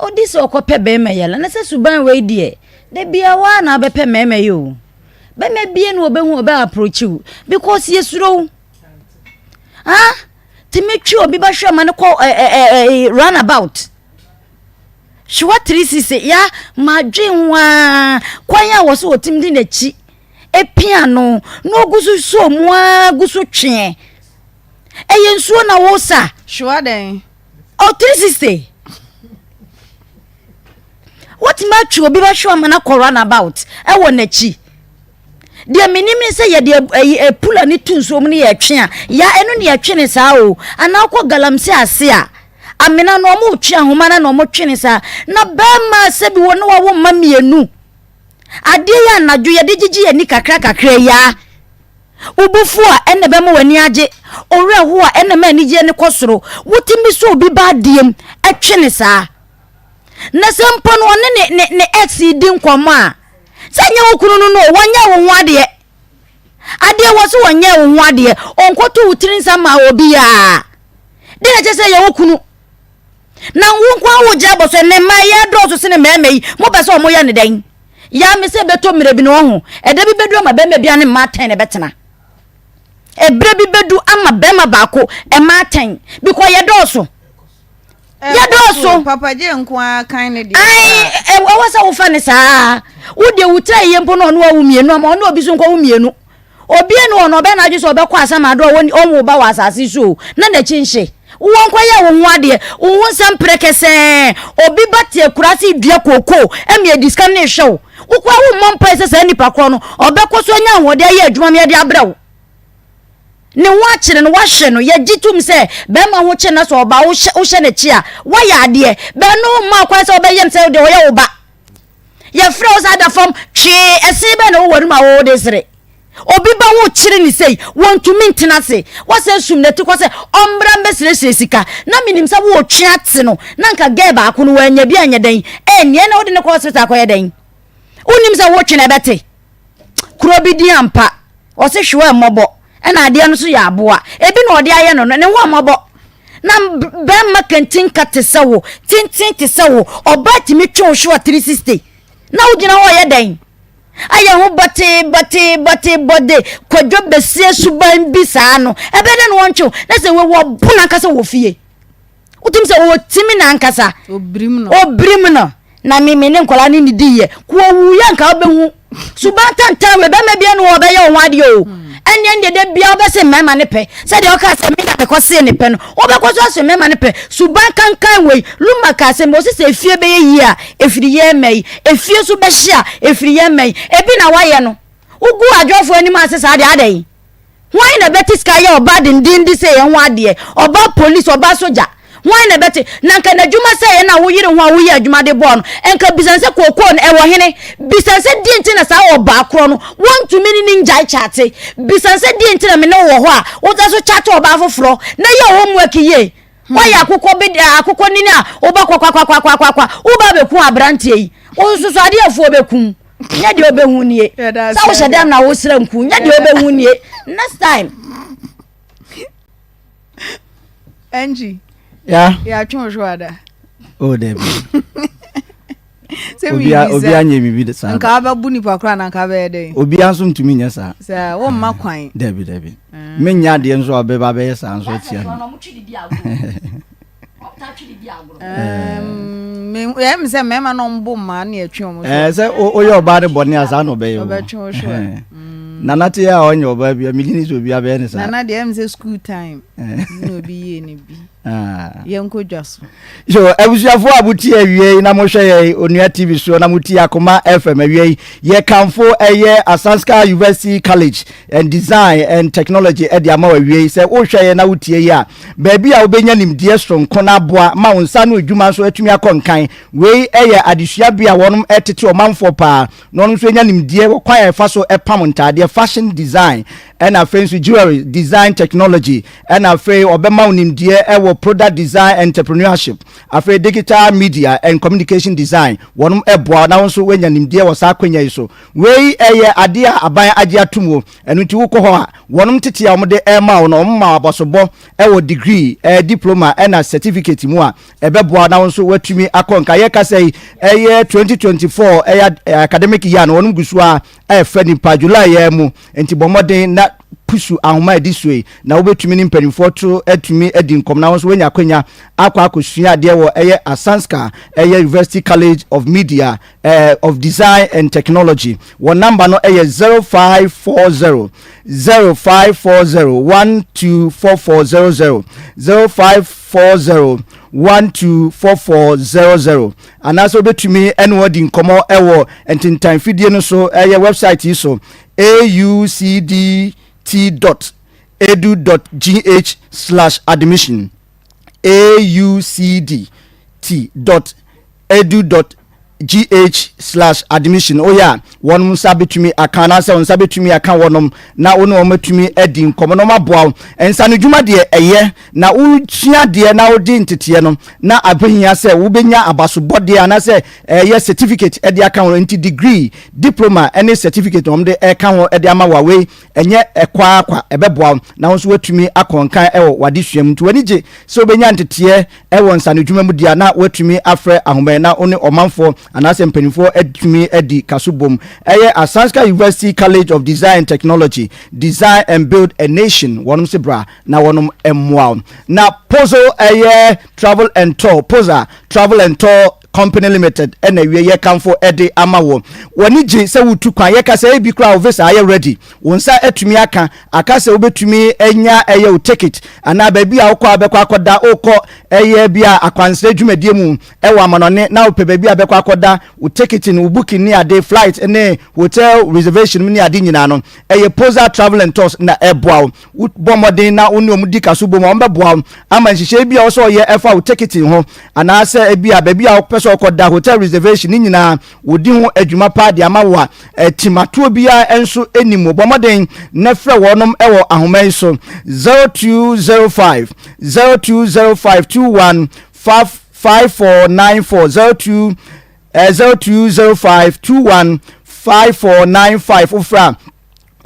Odi sɛ ɔkɔpɛ bɛrima yi ala na sɛ suban wei deɛ da bia waa na abɛpɛ mmarima yi o. Bɛrima bie na ɔbɛhu ɔbɛ approach wo because yɛsuro wo. Ah, tumi twe obi bɛhwɛ ma no kɔ ɛ ɛ ɛ runabout. Hwewa 360 ya madwen ho ara kwan a wɔ so wɔtumi de n'akyi pia no na ɔgu so sɔ mu ara gu so tweɛ. Ɛyɛ nsuo na wosa. Hwewa dɛn? Oh, 360. Wotumi atwe obi bɛhwe ama no akɔ runabout ɛwɔ n'akyi. Deɛ menim ne sɛ yɛde ɛyi apula ne to nsuo mu ne yɛtwe a, ya ɛno ne yɛtwe ne saa o. Anaa wokɔ galamsey ase a, amena no wɔn retwe ahoma no na wɔn twe ne saa. Na bɛrima sɛbi wɔ ne wawo mma mmienu. Adeɛ yi anadwo yɛde gyegye yɛn ani kakra kakra yi a. Wo bo fu a, ɛnna ɛbɛma w'ani agye. Wo werɛ how a, ɛnna ɛma anigyeɛ no kɔ soro. Wotumi sɔ obi ba adeɛ mu twe no saa. Na sɛ mpo no ɔne ne ne ne ex di nkɔmmɔ a, sɛ nyɛ wo kunu no no, wɔnyɛ wo ho adeɛ. Adeɛ wɔ so wɔnyɛ wo ho adeɛ. Ɔnkɔto wo tiri nsa ma obiara. Deɛ na kyerɛ sɛ yɛ wo kunu. Na wo nko ara wogyina bɔ so ɛnɛ mmaa yi adɔɔso sene mmarima yi. Mopɛ sɛ wɔyɛ no dɛn? Yaa me sɛ ɛbɛtɔ mmerɛ bi no ɔho. Ɛda bi bɛdu ama bɛrima bi ne mmaa atɛn na ɛbɛtena. Ɛberɛ bi bɛdu ama bɛrima baako mmaa atɛn. Because yɛdɔɔso. Yɛdɔɔso. Papa gye nko ara kan ne deɛ. Ae, ɛwɔ sɛ wofa ne saa. Wo deɛ wo tira yie mpo na ɔno awo mmienu ama ɔne obi so nkɔwo mmienu. Obi nni hɔ no, ɔbɛyɛ n'adwene sɛ ɔbɛkɔ asamando a ɔnwo ba wɔ asase so o, na n'akyi nhye. Wowɔ nkɔyɛ wo ho adeɛ, wo ho nsɛm prɛkɛsɛɛ. Obi ba te akuraase redua kookoo ma yɛde sika no rehwɛ wo. Wo koraa wommɔ mpae sɛ saa nipa korɔ no, ɔbɛkɔ so anya ahoɔden ayɛ adwuma ma yɛde abrɛ wo. Ne ho akyere no, woahwɛ no. Yɛgye tom sɛ barima ho kye no na sɛ ɔba wohyɛ n'akyi a, woayɛ adeɛ. Bɛn no wommaa kwan sɛ wobɛyɛ no sɛ deɛ ɔyɛ wo ba. Yɛfrɛ wo sɛ ada fam twee ɛsen bɛn na wowɔ w'anom a wode sere? Obi ba wo kyere ne sei, wɔntumi ntena ase. Wɔsɛ sum n'ati kɔ sɛ ɔmmra mbɛsrɛsrɛ sika. Na menim sɛ wotwe ate no, na nka gɛɛ baako no wanya bi anyɛ dɛn? Ɛnneɛ na wode no kɔ hospital akɔyɛ dɛn? Wonim sɛ wotwe na ɛbɛte? Kuro bi din ampa. Ɔse hwewa mmɔbɔ. Ɛna adeɛ no so yɛ aboa. Ebi na ɔde ayɛ no no, ne ho mmɔbɔ. Na bɛrima kantinka te sɛ wo, tenten te sɛ wo, ɔbaa tumi twe wo hwewa 360. Na wogyina hɔ yɛ dɛn? Ayɛ ho bɔtee bɔtee bɔtee bɔde kwadwo bɛsie suban bi saa no, ɛbɛyɛ dɛn na wɔntwe wo? Na sɛ wei wɔbo no ankasa wɔ fie. Wotim sɛ ɔtimi no ankasa. Obirim no. Obirim no. Na me me ne nkwadaa ne ne di yɛ. Ko owu yɛ nka wobɛhu. Suban tantan wei bɛrima bia ne wɔbɛyɛ wo ho adeɛ o. Ɛnneɛ ɛndeɛ da bia wobɛse mmarima ne pɛ. Sɛdeɛ ɔkaa sɛ me na mekɔ see ne pɛ no. Wobɛkɔ so ase mmarima ne pɛ. Suban kankan wei. Luma kaa sɛ mose sɛ efie bɛyɛ yie a ɛfiri yɛn mma yi. Efie nso bɛhye a ɛfiri yɛn mma yi. Ebi na wayɛ no. Wogu adwofoɔ anim ase saa deɛ adɛn? Hwan na ɛbɛte sika ayɛ ɔbaa dendeenden sɛ yɛn ho adeɛ? Ɔbaa polisi, ɔbaa sogya. Hwan na ɛbɛte? Na nka n'adwuma sɛ yɛn a woyere ho a woyɛ adwuma de bɔɔ no, nka bisa no sɛ kookoo no ɛwɔ hene? Bisa no sɛ deɛ nti na saa ɔbaa korɔ no wontumi ne no ngyae kyate? Bisa no sɛ deɛ nti na me ne wo wɔ hɔ a woda so kyate ɔbaa foforɔ? Na yɛ homework yie. Woayɛ akokɔ bi akokɔ nini a woba kwakwakwakwakwakwa woba abɛku aberanteɛ yi. Wo nso so adeɛ afuo bɛkum. Nyɛ deɛ wobɛhu nie. Sɛ wohyɛ dɛm na wosrɛ nku nyɛ deɛ wobɛhu nie. Next time. Angie. Yeah. Yɛatwe wo so ada. Oh, Debbie. Sɛ obia obia nyɛ biribi saa. Nka wabɛbu nipa koraa na nka bɛyɛ dɛn? Obia nso ntumi nyɛ saa. Sɛ womma kwan. Dabi dabi. Mm. Menyɛ adeɛ nso a ɔbɛba bɛyɛ saa nso atia me. Ɛyɛ me sɛ mmarima na ɔmbo mmaa na ɛtwe wɔn so. Ɛɛ sɛ woyɛ ɔbaa de bɔne a saa na ɔbɛyɛ wo. Ɔbɛtwe wo so. Nana te a ɔnyɛ ɔbaa bi a megye ne sɛ obi abɛyɛ ne saa. Nana deɛ ɛyɛ me sɛ school time na obi yie ne bi. Ah. Yɛnkɔ dwa so. So abusuafoɔ a motie awia yi na mohwɛ yɛn Onua TV soɔ na motie Akoma FM awia yi, yɛkamfo ɛyɛ Asanska University College and Design and Technology ɛde ama wo awia yi. Sɛ wohwɛ yɛn na wotie yi a, baabi a wobɛnya nimdeɛ soronko na aboa ma wo nsa ano adwuma nso atumi akɔ nkan. Wei ɛyɛ adesua bea a wɔnom ɛtete ɔmanfoɔ paa na wɔnom nso anya nimdeɛ wɔ kwan a yɛfa so pam ntaadeɛ, fashion design, ɛna afei nso jewelry design technology, ɛna afei ɔbɛma wo nimdeɛ ɛwɔ product design entrepreneurship, afei digital media and communication design. Wɔnom ɛboa na wo nso woanya nimdeɛ wɔ saa akwanya yi so. Wei ɛyɛ adeɛ a aban agye atom o, ɛno nti wokɔ hɔ a wɔnom tete a wɔde ɛma wo no, wɔn ma wo abɔsobɔ ɛwɔ degree, ɛɛ diploma ɛna certificate mu a ɛbɛboa na wo nso woatumi akɔ nka. Yɛkasa yi ɛyɛ 2024 ɛyɛ academic year no wɔnom gu so a ɛfɛ nipa July yɛ mu, nti bɔ mmɔden na pusu ahoma a ɛdi so yi na wobɛtumi ne mpanimfoɔ to atumi adi nkɔm na wo nso woanya akwanya akɔ akɔsua adeɛ wɔ ɛyɛ Asanska ɛyɛ University College of Media eh, of Design and Technology. Wɔn namba no ɛyɛ 0540 0540 124400 0540 124400 anaasɛ wobɛtumi ɛne wɔn adi nkɔmmɔ ɛwɔ ntentan fidie no so ɛyɛ website yi so aucdt dot edu dot gh slash admission aucdt dot edu dot. gh slash admission woyɛ a wɔnom nsa bɛtumi aka anaasɛ wo nsa bɛtumi aka wɔnom na wo ne wɔn atumi adi nkɔmmɔ na wɔn aboa wo. Nsanodwuma deɛ ɛyɛ na wosua adeɛ na wode nteteɛ no na abɛhia sɛ wobɛnya abasobɔdeɛ anaasɛ ɛyɛ certificate de aka ho nti degree, diploma ne certificate na wɔn de ɛka ho de ama wo a wei ɛnyɛ ɛkwa ara kwa ɛbɛboa wo na wo nso woatumi akɔ nkan wɔ w'adesua mu nti w'ani gye sɛ wobɛnya nteteɛ wɔ nsanodwuma mu deɛ a na woatumi afrɛ ahoma yi na wo ne ɔmanfoɔ anaasɛ mpanimfoɔ atumi adi kaso bom. Ɛyɛ Asanska University College of Design and Technology, Design and Build a Nation, wɔnom se bra na wɔnom mmoa wo. Na Pozo ɛyɛ Travel and Tour, Poza Travel and Tour Company Limited ɛna awie yɛkamfo ɛde ama wo. W'ani gye sɛ wotu kwan, yɛka sɛ ebi koraa wo visa ayɛ ready, wo nsa atumi aka, aka sɛ wobɛtumi anya ɛyɛ wo ticket anaa baabi a wokɔ a wobɛkɔ akɔda, wokɔ ɛyɛ bi a akwansrɛ dwumadie mu ɛwɔ amanɔne na wopɛ baabi a bɛkɔ akɔda, wo ticketing, wo booking ne ade, flight ne hotel reservation ne ade nyinaa no, ɛyɛ Poza Travel and Tours na ɛboa wo. Wobɔ mmɔden na wo ne wɔn di kaso bom a, wɔbɛboa wo ama nhyehyɛe bi a ɛwɔ sɛ ɔyɛ ɛfa wo ticketing ho anaasɛ ebi a baabi a wopɛ sɛ ɔkɔda, hotel reservation ne nyinaa, wɔdi ho adwuma paa de ama wo a timatoɔ biara nso nni mu. Bɔ mmɔden na frɛ wɔnom wɔ ahoma yi so 0205 0205 21 5494 02 0205 21 5495 wofrɛ a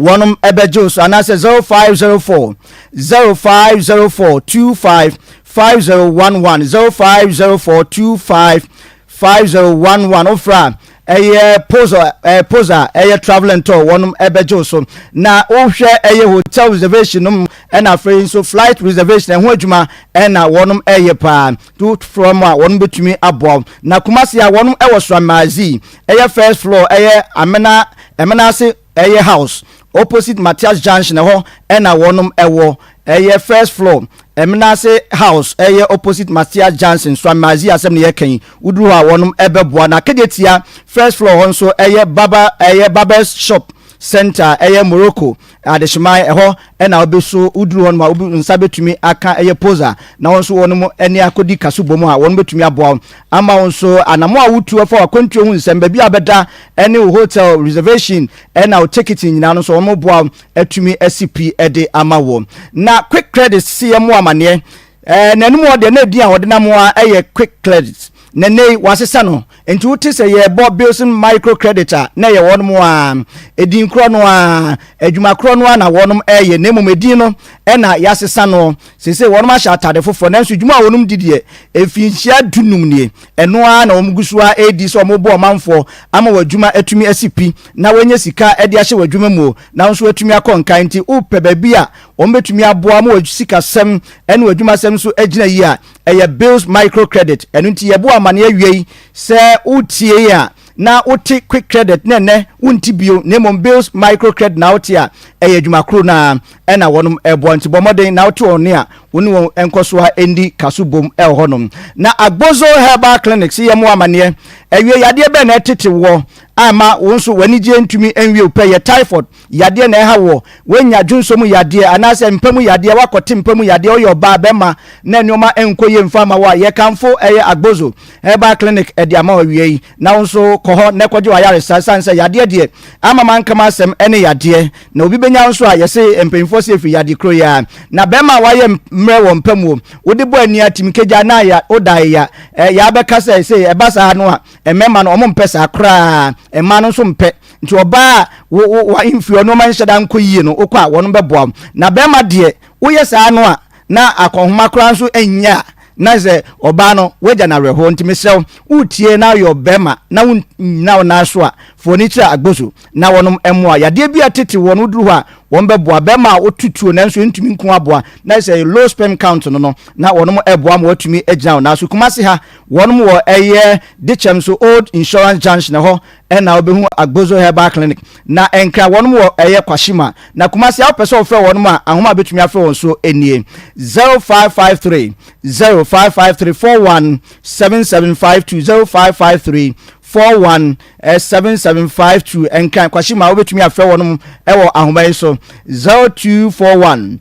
wɔnom ɛbɛgye wo so anaasɛ 0504 0504 25 5011 0504 25 5011 wofrɛ a ɛyɛ posa ɛyɛ posa ɛyɛ travel and tour wɔnom ɛbɛgye wo so na wohwɛ ɛyɛ hotel reservation nom ɛna afei nso flight reservation ɛho adwuma ɛna wɔnom ɛyɛ paa to frɛ mu a wɔnom bɛtumi aboa wo na Kumasi a wɔnom ɛwɔ Sramaazi ɛyɛ first floor ɛyɛ amena ɛmena ase Ɛyɛ house opposite Mathias junction ɛhɔ ɛna wɔnom ɛwɔ ɛyɛ first floor Ɛmenase house ɛyɛ opposite Mathias junction Swamimazi asɛm ne yɛka yi woduru hɔ a wɔnom ɛbɛboa na Kejetia first floor hɔ nso ɛyɛ baba ɛyɛ barbers shop center ɛyɛ Morocco Adehyeman ɛhɔ ɛna wobɛso woduru hɔ nom a wobi nsa bɛtumi aka ɛyɛ posa na wɔn nso wɔnom ɛne akɔdi kaso bɔ mu a wɔnom bɛtumi aboa wo ama wo nso anamo a wotu ɛfa wakwantuo ho nsɛm baabi a bɛda ɛne wo hotel reservation ɛna wo ticketing nyinaa no nso wɔn boa wo atumi asi pi ɛde ama wo. Na quick credit si yɛ mo amaneɛ ɛɛ n'anim hɔ deɛ na edin a wɔde nam a ɛyɛ quick credit na nnɛ yi wɔasesa no nti wote sɛ yɛrebɔ bilson micro credit a na ɛyɛ wɔn a edin korɔ no a adwuma korɔ no a na wɔn ɛyɛ na mmom edin no ɛna yɛasesa no sese wɔn ahyɛ atade foforɔ nanso dwuma a wɔn di deɛ mfinhyia dunum nie Ɛno ara na wɔgu so ara redi sɛ wɔreboa ɔmanfoɔ ama wɔn adwuma atumi asi pi na wɔanya sika de ahyɛ wɔn adwuma mu na wo nso woatumi akɔ nkan. Nti wopɛ baabi a wɔbɛtumi aboa ma w'asikasɛm ne w'adwumasɛm nso agyina yie a, ɛyɛ Bills Micro Credit. Ɛno nti yɛbɔ wo amaneɛ awia yi sɛ wotie yɛn a na wote Quick Credit na ɛnnɛ wonte bio na mmom Bills Micro Credit na wote a, ɛyɛ adwuma koro no ara. na wɔnom ɛboa nti bɔ mmɔden na wote wɔn nne a wo ne wɔn nkɔ so a ɛndi kaso bom ɛwɔ hɔnom. Na Agbozo Herbal Clinic se yɛmmɔ amaneɛ awie yadeɛ bɛn na ɛtete woɔ a ɛma wo nso w'anigyeɛ ntumi nwie wo pɛ yɛ typhoid yadeɛ na ɛha woɔ woanya dwonsɔ mu yadeɛ anaasɛ mpa mu yadeɛ woakɔte mpa mu yadeɛ woyɛ ɔbaa bɛma na nneɛma nkɔ yie mfa ma wo a yɛkamfo ɛyɛ Agbozo Herbal Clinic ɛde ama wo awie yi na wo nso kɔ hɔ na ɛkɔgye w'ayaresa ɛsiane sɛ yadeɛ deɛ ama manka m'asɛm ɛne yadeɛ Na obi bɛnya wo nso a, yɛse mpanyinfoɔ se ɛfiri yadeɛ kuro yi ara. Na bɛrima a wayɛ mmerɛ wɔ mpa mu o, wode bɔ ani a tim kagya na ya, woda ya. Ɛ, yaa bɛka sɛ, sei, ɛba saa no a, mmarima no, wɔn mpɛ saa koraa. Mmaa no nso mpɛ. Nti ɔbaa a wo, wo, wa mfiri ɔnoɔma nhyɛ da nkɔ yie no, wokɔ a, wɔn bɛboa wo. Na bɛrima deɛ, woyɛ saa no a, na akɔnhoma koraa nso nyɛ a, na sɛ ɔbaa no, woagya no awerɛhoɔ. Nti mesrɛ wo, woretie na woyɛ ɔbarima na wonnyina wo nan so a, fa w'ani kyerɛ Agboso na wɔnom mmoa. Yadeɛ bi a ɛtete wɔn, woduru hɔ a, wɔbɛboa. Bɛrima a wotu tuo nanso ɛntumi nku aboa, na sɛ low sperm count no no, na wɔnom ɛboa ma watumi agyina wo nan so. Kumasi ha, wɔnom wɔ ɛyɛ Dekyɛm so Old Insurance Junction, ɛhɔ ɛna wobɛhu Agbozo Herbal Clinic. Na Nkran, wɔnom wɔ ɛyɛ Kwashima. Na Kumasi a wopɛ sɛ wofrɛ wɔnom a, ahoma a wobɛtumi afrɛ wɔn so nie, 0553 0553 41 7752 0553 41 7752 Nkran Kwashima, wobɛtumi afrɛ wɔnom ɛwɔ ahoma yi so 0241.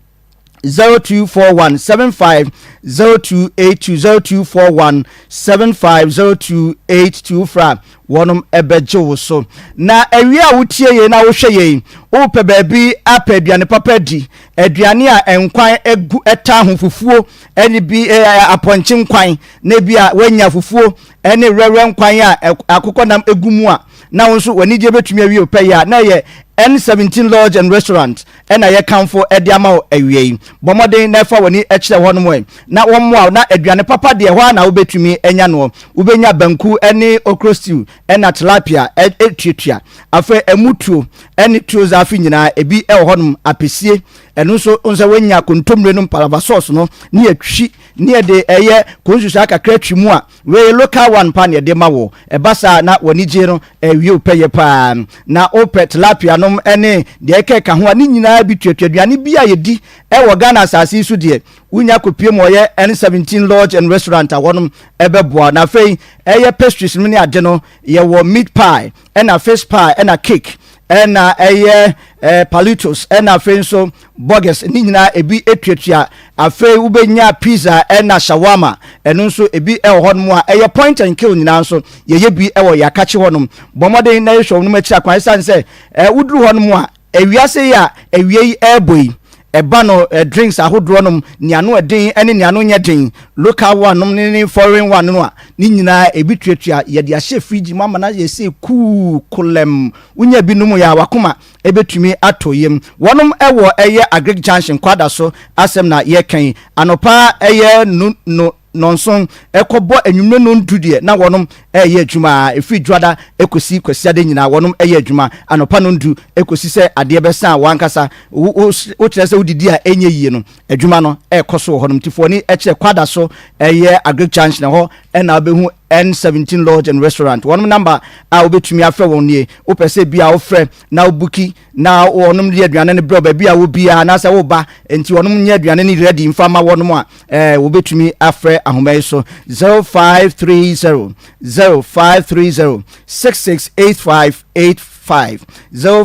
0241 75 0282 0241 75 0282 fra wɔnom ɛbɛgye wo so. Na awie a wotie yei na wohwɛ yei, wopɛ baabi apɛ aduane papa adi, aduane a nkwan egu ɛtaa ho fufuo ɛne bi ɛɛ apɔnkye nkwan na ebi a woanya fufuo ɛne werɛwerɛ nkwan a akokɔnam egu mu a na wo nso w'anigye bɛtumi awie wo pɛyɛ a na ɛyɛ N17 Lodge and Restaurant na yɛkamfo de ama wo awia yi. Bɔ mmɔden na fa w'ani kyerɛ hɔnom ɛ, na wɔmmoa wo. Na aduane papa deɛ, ɛhɔ ara na wobɛtumi anya noɔ. Wobɛnya banku ne okro stew na tilapia tuatua. Afei ɛmu tuo ne tuo zaafi nyinaa, ebi wɔ hɔnom. Apɛsie, ɛno nso, wohu sɛ woanya kontommire no palava sauce no ne yɛtwi ne yɛde ɛyɛ konsusaa kakra twi mu a, Wei local one paa na yɛde ma wo. Ɛba saa a na w'anigye no awie wo pɛyɛ paa. Na wopɛ tilapia nom ne deɛ ɛkeka ho a, ne nyinaa bi tuatua. Aduane bi a yɛdi wɔ Ghana asase yi so deɛ, wonya kɔpue mu ɔyɛ N17 Lodge and Restaurant a wɔnom bɛboa wo. Na afei ɛyɛ pastries nom ne ade no, yɛwɔ meat pie, ɛna fish pie, ɛna cake, ɛna ɛyɛ eh, palitos, ɛna afei nso burgers ne nyinaa ebi tuatua. Afei wobɛnya pizza ɛna shawarma, ɛno nso ebi ɛwɔ hɔnom a ɛyɛ point and kill nyinaa nso yɛyɛ bi ɛwɔ yɛakakye hɔnom. Bɔ mmɔden na yɛhwɛ wɔnom akyiri akwan ɛsiane sɛ eh, woduru hɔnom a ewiase yi a awia yi ɛrebɔ yi ɛba no eh, drinks ahodoɔ nom nea ano ɛden ɛne nea ano nyɛ den local one nom ne ne foreign one no a ne nyinaa ebi tuatua yɛde ahyɛ fridge mu ama no ayɛ sɛ kuu kolɛm wonya bi nom yɛ a wakoma ɛbɛtumi atɔ yam. Wɔnom wɔ ɛyɛ Agric Junction Kwadaso asɛm na yɛka yi. Anɔpa ɛyɛ no no nɔnson ɛkɔ bɔ anwummerɛ nɔndu deɛ na wɔnom ɛyɛ adwuma a ɛfiri dwoada ɛkɔsi kwasiada nyinaa wɔnom ɛyɛ adwuma anɔpa nɔndu ɛkɔsi sɛ adeɛ bɛsa a wankasa wokyerɛ sɛ wodidi a ɛnyɛ yie no adwuma no ɛkɔ so wɔ hɔnom nti foɔni ɛkyerɛ Kwadaso ɛyɛ Agric Junction ɛhɔ ɛna wobɛhu N17 Lodge and Restaurant. Wɔnom number a wobɛtumi afrɛ wɔn nie. Wopɛ sɛ bia wofrɛ na wobuki na wɔnom de aduane no brɛ baabi a wɔ biara anaasɛ woba nti wɔnom nyɛ aduane no ready mfa ma wɔnom a eh, wobɛtumi afrɛ ahoma yi so 0530 0530 668585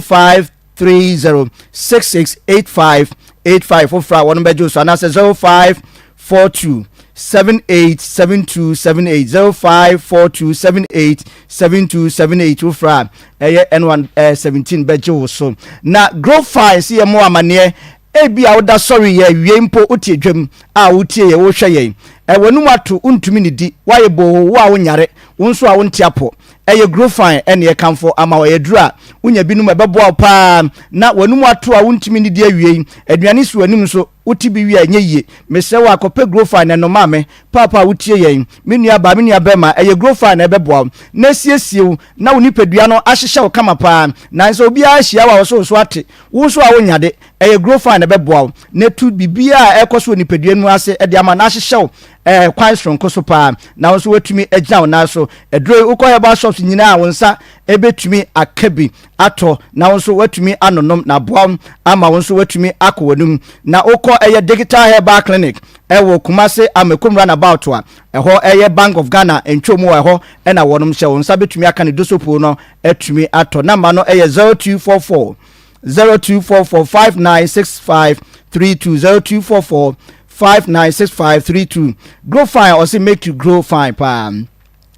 05 30 66 85 85 wofrɛ a wɔn bɛgye wo so anaasɛ 05 42 78 72 78 05 42 78 72 78 wofrɛ a ɛyɛ N1 17 bɛgye wo so na grow fine sɛ yɛ mo amaneɛ ebi a woda sɔre yɛ awie mpo wote adwam a wotie yɛ wohwɛ yɛn ɛwɔ no ato wontumi ne di woayɛ boo wo a wonyare wo nso a wonte apɔ Ɛyɛ Grofine na yɛkamfo ama wo. Ɛyɛ aduru a wonya bi nom a ɛbɛboa wo paa na w'anum ato a wontumi nnidi awiei. Aduane si w'anim nso, wote bi wie a ɛnyɛ yie. Mesrɛ wo a, kɔpɛ Grofine na nom ma me. Paapa a wotie yɛn, me nuabaa, me nuabarima, ɛyɛ Grofine na ɛbɛboa wo na asiesie wo na wo nipadua no ahyehyɛ wo kama paa. Nansɛ obiara hyia wo a ɔse wo so ate, wo nso a wonya de, ɛyɛ Grofine na ɛbɛboa wo na atu biribiara a ɛrekɔ so wɔ nipadua no mu ase de ama na ahyehyɛ wo ɛɛ kwan soronko so paa na wo nso woatumi agyina wo nan so. Aduro yi wokɔ herbal shops nyinaa a wo nsa ɛbɛtumi aka bi atɔ na wo nso woatumi anonom na aboa wo ama wo nso woatumi akɔ w'anim. Na wokɔ ɛyɛ digital herbal clinic ɛwɔ Kumase Amekum runabout a ɛhɔ ɛyɛ Bank of Ghana ntwom wɔ ɛhɔ ɛna wɔnom hyɛ wo nsa bɛtumi aka ne dosopuo no atumi atɔ. Namba no ɛyɛ 0244 0244 5965 32 0244 596532 grow fine ɔse make you grow fine paa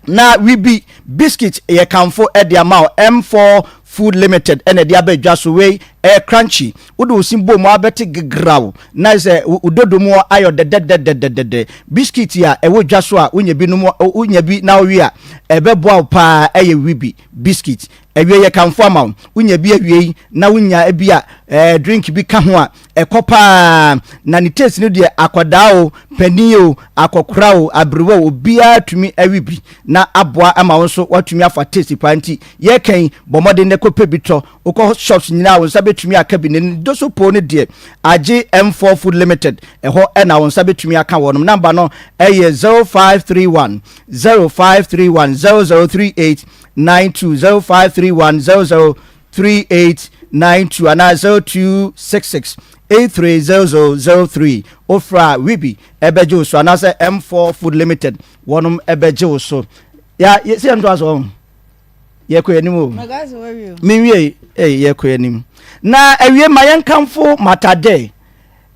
na wibi biscuit yɛ kamfo ɛde ama wo M4 food limited ɛna ɛde aba adwa so wei ɛyɛ crunchy wode wo sin bɔ mu abɛte gegraw na sɛ wododo mu ayɔ dɛdɛdɛdɛdɛdɛ biscuit a ɛwɔ dwa so a wonya bi nom wonya bi na wowe a ɛbɛboa wo paa ɛyɛ wibi biscuit awie yɛ kamfo ama wo wonya bi awiei na wonya bi a ɛɛ drink bi ka ho a Ɛkɔ paa na ne taste no deɛ akwadaa o, panin o, akɔkora o, aberewa o, obiara tumi awi bi na aboa ama wo nso woatumi afa taste paa nti yɛreka yi bɔ mmɔden na kɔpɛ bi tɔ. Wokɔ shops nyinaa wo nsa bɛtumi aka bi na ne doso poo no deɛ agye M4 Food Limited ɛhɔ na wo nsa bɛtumi aka wɔnom. Number no ɛyɛ 0531 0531 0038 92 0531 00 3892 anaa 0266 830003 wofrɛ a Wibi ɛbɛgye wo so anaasɛ M4 Food Limited wɔnom ɛbɛgye wo so. Ya sɛ yɛntoa so ɔho yɛkɔ anim o menwie ei yɛkɔ anim na awie ma yɛnkamfo matadɛ.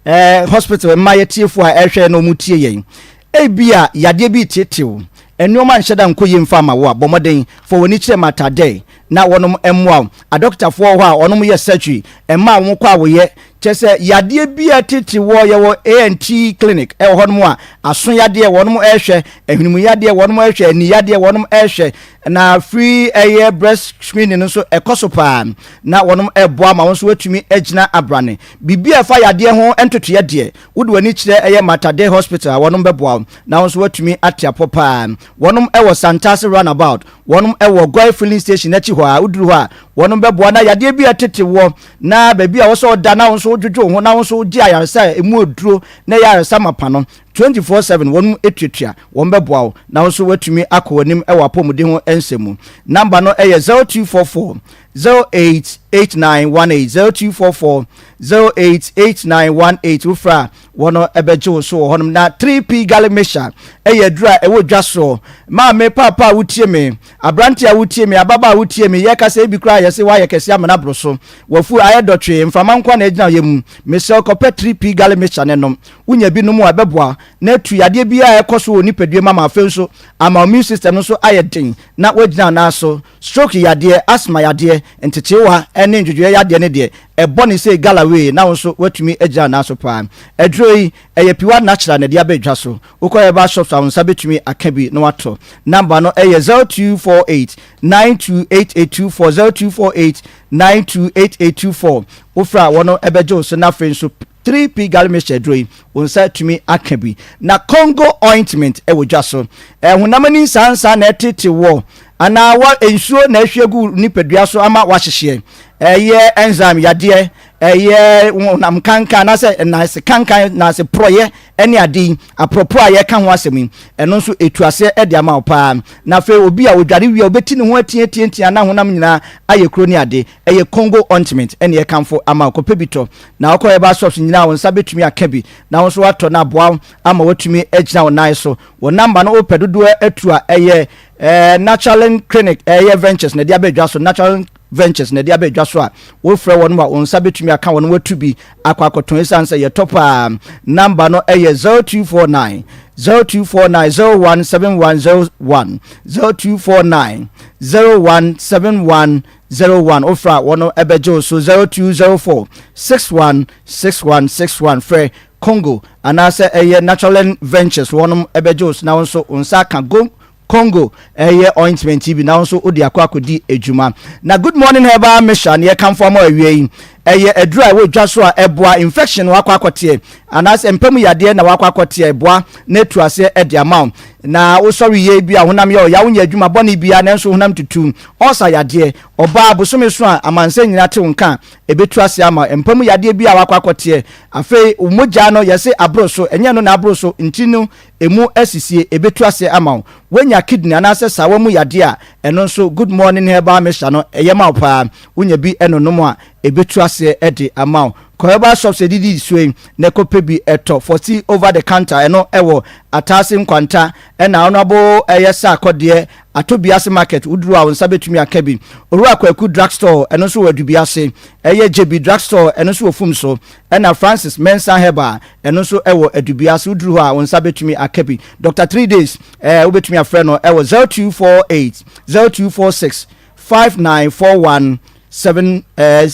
Eh, hospital mma yɛtiefo a ɛhwɛ na wɔn tie yɛn. Ebia yadeɛ bi reteetew, nneɛma nhyɛ da nkɔ yie mfa ama wo a, bɔ mmɔden fa w'ani kyerɛ Mater Dei na wɔnom mmoa wo. Adɔkotafoɔ wɔ hɔ a wɔnom yɛ surgery, mmaa a wɔn kɔ awoyɛ, kyerɛ sɛ yadeɛ bi a ɛtete wɔ, yɛwɔ ANT clinic ɛwɔ hɔnom a aso yadeɛ wɔnom ɛrehwɛ, ahwenimu yadeɛ wɔnom ɛrehwɛ, ani yadeɛ wɔnom ɛrehwɛ, na free ɛyɛ breast screening no nso ɛkɔ so paa na wɔnom ɛreboa ma wɔn nso wɔatumi agyina abrane. Biribi a ɛfa yadeɛ ho ntotoeɛ deɛ, wode w'ani kyerɛ ɛyɛ Mater Dei Hospital a wɔnom bɛboa wo na wo nso woatumi ate apɔ paa. Wɔnom ɛwɔ Santase Runabout, wɔnom ɛwɔ Goil Filling Station akyi hɔ a, woduru hɔ a wɔnom bɛboa na yadeɛ bi a ɛtete woɔ na baabi a wɔsɛ ɔda na wo nso wodwodwo wo ho na wo nso wogye ayaresa a ɛmu aduro na ɛyɛ ayaresa mapa no 24/7 wɔnom tuatua, wɔn bɛboa wo na wo nso woatumi akɔ w'anim wɔ apɔmuden ho nsɛm mu. Number no ɛyɛ 0244 088918 0244 088918 wofrɛ a wɔn bɛgye wo so wɔ hɔnom. Na 3P garlic mixture ɛyɛ aduru a ɛwɔ dwa soɔ. Maame, paapa a wotie me, aberante a wotie me, ababaa a wotie me, yɛka sɛ ebi koraa yɛse woayɛ kɛse amena aboro so, wafu ayɛ dɔtwee, mframa nko na ɛgyina yɛ mu. Mesrɛ wo kɔpɛ 3P garlic mixture ne nom. Wonya bi nom a ɛbɛboa na atu yadeɛ biara a ɛkɔ so wɔ nipadua mu ama afei nso ama immune system no nso ayɛ den na woagyina nan so. Stroke yadeɛ, asthma yadeɛ, nteteewa ne ndwodwoeɛ yadeɛ no deɛ, ɛbɔ ne sei galawee na wo nso woatumi agyina nan so paa. Aduro yi, ɛyɛ piwa natural na ɛde aba dwa so. Wokɔ herbal shops a wo nsa bɛtumi aka bi na woatɔ. Number no yɛ 0248 928824, 0248 928824. Wofrɛ a wɔn bɛgye wo so na afei nso 3P Garlic Mixture aduro yi, wo nsa atumi aka bi. Na Congo ointment wɔ dwa so. Honam ani nsaansaa na ɛtete wɔ anaa wɔ nsuo na ahwie gu nipadua so ama wahyehyeɛ. Ɛyɛ enzyme yadeɛ, ɛyɛ honam kankan anaasɛ nnaase kankan, nnaase porɔyɛ ne ade yi, aporɔporɔ a yɛka ho asɛm yi, ɛno nso ɛtu aseɛ de ama wo paa. Na afei obi a ɔdware wie a ɔbɛti ne ho atiatiatia na honam nyinaa ayɛ kuro ne ade, ɛyɛ Congo ointment ɛne ɛkamfo ama wo. Kɔpɛ bi tɔ. Na wokɔ herbal shops nyinaa a, wo nsa bɛtumi aka bi na wo nso woatɔ na aboa wo ama woatumi agyina wo nan so. Wo number no wopɛ dodoɔ atu a, ɛyɛ eh, Naturalin Clinic, ɛyɛ Ventures na ɛde aba adwa so, Naturalin Ventures na ɛde aba adwa so a, wofrɛ wɔn a wo nsa bɛtumi aka wɔn watu bi akɔ akɔtɔn ɛsiane sɛ yɛtɔ paa. Number no ɛyɛ 0249 0249 017101 0249 0171 01 wofrɛ a wɔn bɛgye wo so 0204 61 61 61 frɛ Congo anaasɛ ɛyɛ Naturalend Ventures wɔn bɛgye wo so na wo nso wo nsa aka go Congo ɛyɛ ointment yi bi na wo nso wode akɔ akɔdi adwuma. Na Good Morning Herbal Mixture ne yɛkamfo ama awia yi ɛyɛ aduru a ɛwɔ dwa so a ɛboa infection na wakɔ akɔteɛ anaasɛ mpa mu yadeɛ na wakɔ akɔteɛ ɛboa na atu aseɛ ɛde ama wo na wosɔre yie bi a honam yɛ ɔya wonyɛ adwuma bɔne biara nanso honam tutu Ɔsa yadeɛ, ɔbaa bosome so a amansan nyinaa te wo nka a, ɛbɛtu aseɛ ama wo. Mpa mu yadeɛ biara a woakɔ akɔteɛ. Afei wo mogya no yɛse aboro so, ɛnyɛ ɛno na aboro so, ntini no ɛmu asisie, ɛbɛtu aseɛ ama wo. Woanya kidney anaasɛ saawa mu yadeɛ a, ɛno nso Good Morning Herbal Mixture no ɛyɛ ma wo paa. Wonya bi nonom a, ɛbɛtu aseɛ de ama wo. Kɔ herbal shops a ɛdidi soɔ yi na kɔpɛ bi tɔ. Forty over the counter, ɛno ɛwɔ Ataase Nkwanta ɛna Honourable ɛyɛ Sarkodie Atobiase market woduru a wo nsa bɛtumi aka bi. Owura Kwaku drug store ɛno nso wɔ Adubiase. Ɛyɛ Gyebi drug store ɛno nso wɔ Fumso. Ɛna Francis Mensah Herbal ɛno nso ɛwɔ Adubiase woduru hɔ a wo nsa bɛtumi aka bi. Doctor 3 days ɛɛ wobɛtumi afrɛ no ɛwɔ 0248 0246 5941 7 ɛɛ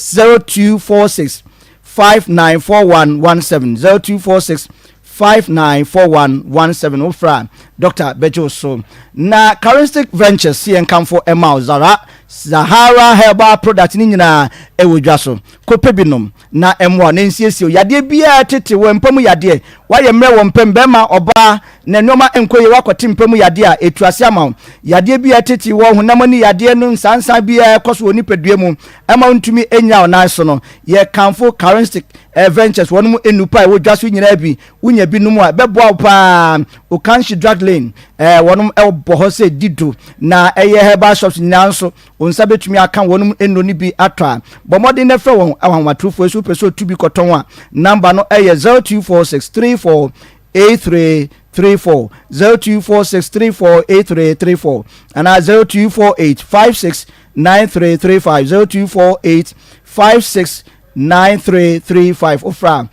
0246 594117 0246 594117 wofrɛ a dɔkta bɛgye wo so. Na Charistic Ventures si yɛn kamfo ɛma wo Zara Zahara herbal product ne nyinaa ɛwɔ dwa so. Kɔpɛ bi nom na ɛmmoa na nsiesie wo yadeɛ biara tete wɔ mpa mu yadeɛ woayɛ mmerɛ wɔ mpam bɛrima ɔbaa na nneɛma nkɔ yie woakɔte mpa mu yadeɛ a ɛtu ase ama wo yadeɛ biara tete wɔ honam ani yadeɛ no nsansan biara ɛkɔ so wɔ nipadua mu ɛma wontumi nnyina wo nan so no yɛkamfo Charistic Ventures wɔnom nnupa a ɛwɔ dwa so nyinaa bi wonya bi nom a ɛbɛboa wo paa. Okanshi Drug Lane eh, wɔnom bɔ hɔ sɛ di do na ɛyɛ herbal shops nyinaa nso wo nsa bɛtumi aka wɔnom nnuro no bi atɔ a bɔ mmɔden na frɛ wɔn ahomatorofoɔ so wopɛ sɛ otu bi kɔtɔn a namba no ɛyɛ 0246 34 8334 0246 34 8334 anaa 0248 56 9335 0248 56 9335 wofrɛ a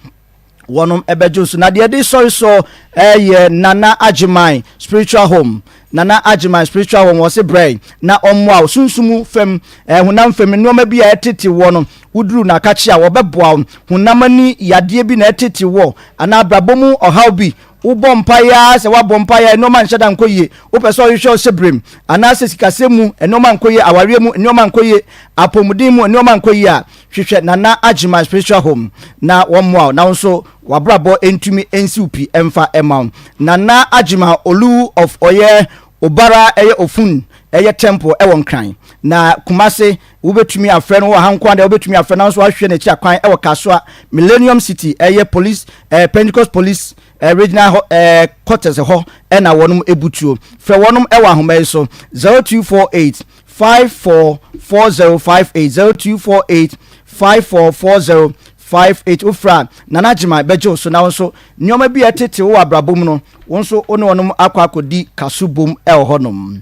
wɔnom ɛbɛgye so. Na deɛ ɛde sɔre so ɛyɛ Nana Agyeman Spiritual Home. Nana Agyeman Spiritual Home wɔse brɛ na ɔmmoa wo sunsum fam, honam fam nneɛma bi a ɛtete wɔ no, woduru na akakye a wɔbɛboa wo. Honam ani yadeɛ bi na ɛtete wɔ anaa abrabɔ mu ɔhaw bi, wobɔ mpaeɛ ara sɛ woabɔ mpaeɛ a nneɛma nhyɛ da nkɔ yie, wopɛ sɛ ɔhwehwɛ wo hyɛberem anaasɛ sikasɛm mu nneɛma nkɔ yie, awareɛ mu nneɛma nkɔ yie, apɔmuden mu nneɛma nkɔ yie a, Hwehwɛ Nana Agyeman Spiritual Home na wɔmmoa wo na wo nso w'abrabɔ ntumi nsiw pi mfa mma wo. Nana Agyeman Olu of ɔyɛ Obara ɛyɛ Ofun ɛyɛ Temple ɛwɔ Nkran na Kumase. Wobɛtumi afrɛ no wɔ ha nko ara deɛ wobɛtumi afrɛ na nso ahwehwɛ n'akyi akwan ɛwɔ Kasoa Millennium City ɛyɛ Police ɛɛ Pentecost Police ɛɛ Regional hɔ ɛɛ Quarters hɔ ɛna wɔnom ebutuo. Frɛ wɔnom ɛwɔ ahoma yi so 0248 544058 0248 544058 Wofrɛ a, Nana Agyeman bɛgye wo so na wo nso nneɛma bi a ɛtete wo wɔ abrabɔ mu no, wo nso wo ne wɔnom akɔ akɔdi kaso bom wɔ hɔnom.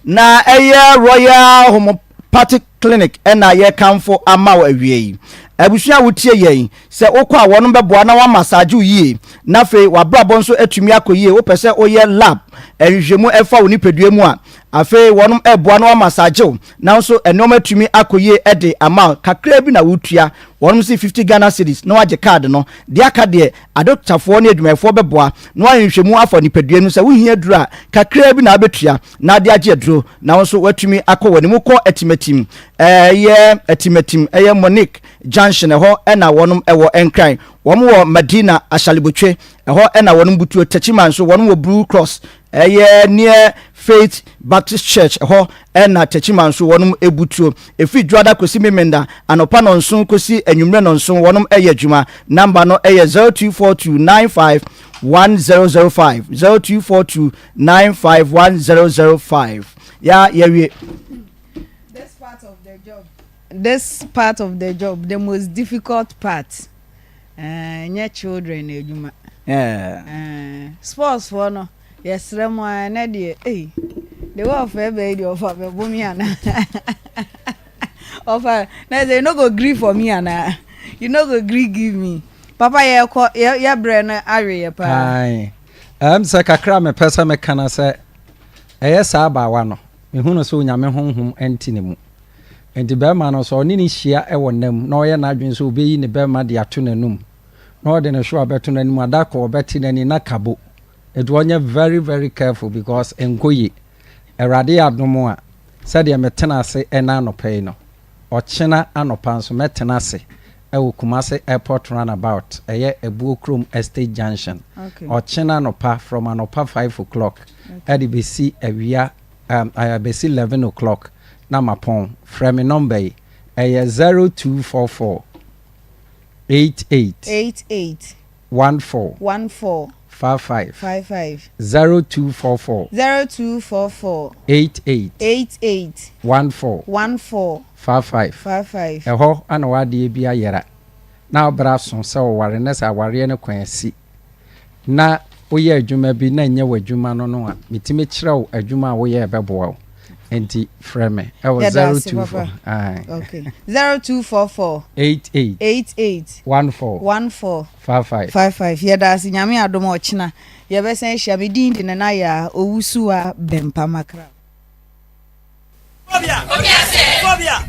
Na ɛyɛ Royal Homeopathic Clinic ɛna yɛkamfo ama wo awie yi. Abusua a wotie yɛn, sɛ wokɔ a wɔnom bɛboa na wɔamassage wo yie na afei w'abrabɔ nso atumi akɔ yie. Wopɛ sɛ woyɛ lab nhwehwɛmu ɛfa wo nipadua mu a, Afei wɔnom ɛboa na wɔamassage wo nanso nnoɔma atumi akɔ yie de ama wo. Kakraa bi na wotua. Wɔnom se 50 Ghana cedis na woagye card no. Deɛ aka deɛ adoktafoɔ ne adwumayɛfoɔ bɛboa na wɔayɛ nhwehwɛmu afa nipadua no mu. Sɛ wohia aduro a, kakraa bi na wobɛtua na ade agye aduro na wo nso woatumi akɔ w'anim. Wokɔ Atimatim, ɛyɛ Atimatim, ɛyɛ Monique Junction, ɛhɔ na wɔnom wɔ. Nkran, wɔn wɔ Madina Ashalibotwe, ɛhɔ na wɔnom butuo. Techiman nso wɔnom wɔ Blue Cross Ɛyɛ near Faith Baptist Church hɔ na Techiman nso wɔnom butuo. Ɛfiri Dwoada kɔsi Memenda anɔpa nɔnson kɔsi anwummerɛ nɔnson wɔnom yɛ adwuma. Number no yɛ 0242951005, 0242951005. Ya yɛawie. This part of the job, this part of the job, the most difficult part. Ɛnyɛ children adwuma. Sports foɔ no yɛsrɛ mo ara ɛnɛ deɛ ei the way ɔfɛ bɛyi deɛ ɔfa bɛbo mi ana ɔfa na sɛ you no go gree for me ana you no go gree give me papa yɛkɔ yɛ yɛ brɛ no awe yɛ paa. Ɛm sɛ kakra mepɛ sɛ meka na sɛ ɛyɛ saa abaawa no mehunu sɛ onyame honhom ɛnte ne mu. Enti barima no, sɛ ɔne no hyia wɔ nna mu na ɔyɛ n'adwene sɛ obeyi ne bɛmma de ato n'anum na ɔde ne hwewa bɛto n'anim a, da koro ɔbɛte n'ani na kabo. Enti ɔnyɛ very very careful because ɛnkɔ yie. Awurade yɛ adom a, sɛdeɛ metena ase ɛnnɛ anɔpa yi no, ɔkyena anɔpa nso mɛtena ase wɔ Kumasi Airport Runabout, ɛyɛ Abuo Kurom Estate Junction. Ɔkyena anɔpa from anɔpa five o'clock de bɛsi awia um, bɛsi 11 o'clock na mapɔn. Frɛ me nɔmba yi, ɛyɛ 0244 88 88 14 14 55 55 0244 0244 88 88 14 14 55 55. Ɛhɔ ana w'adeɛ bi ayera na wobra so sɛ ɔware na sɛ awareɛ no kwan asi na woyɛ adwuma bi na ɛnyɛ w'adwuma no no a, metumi kyerɛ wo adwuma a woyɛ a ɛbɛboa wo. Nti frɛ me ɛwɔ Yɛda ase 024 papa. ae. Okay. 0244 88 88 14 14 55. 55. Yɛda ase Nyame adom a ɔkyena yɛbɛsan ahyia. Me din de Nana Yaa Owusuwa Bɛmpa Makra. Phobia. Phobia.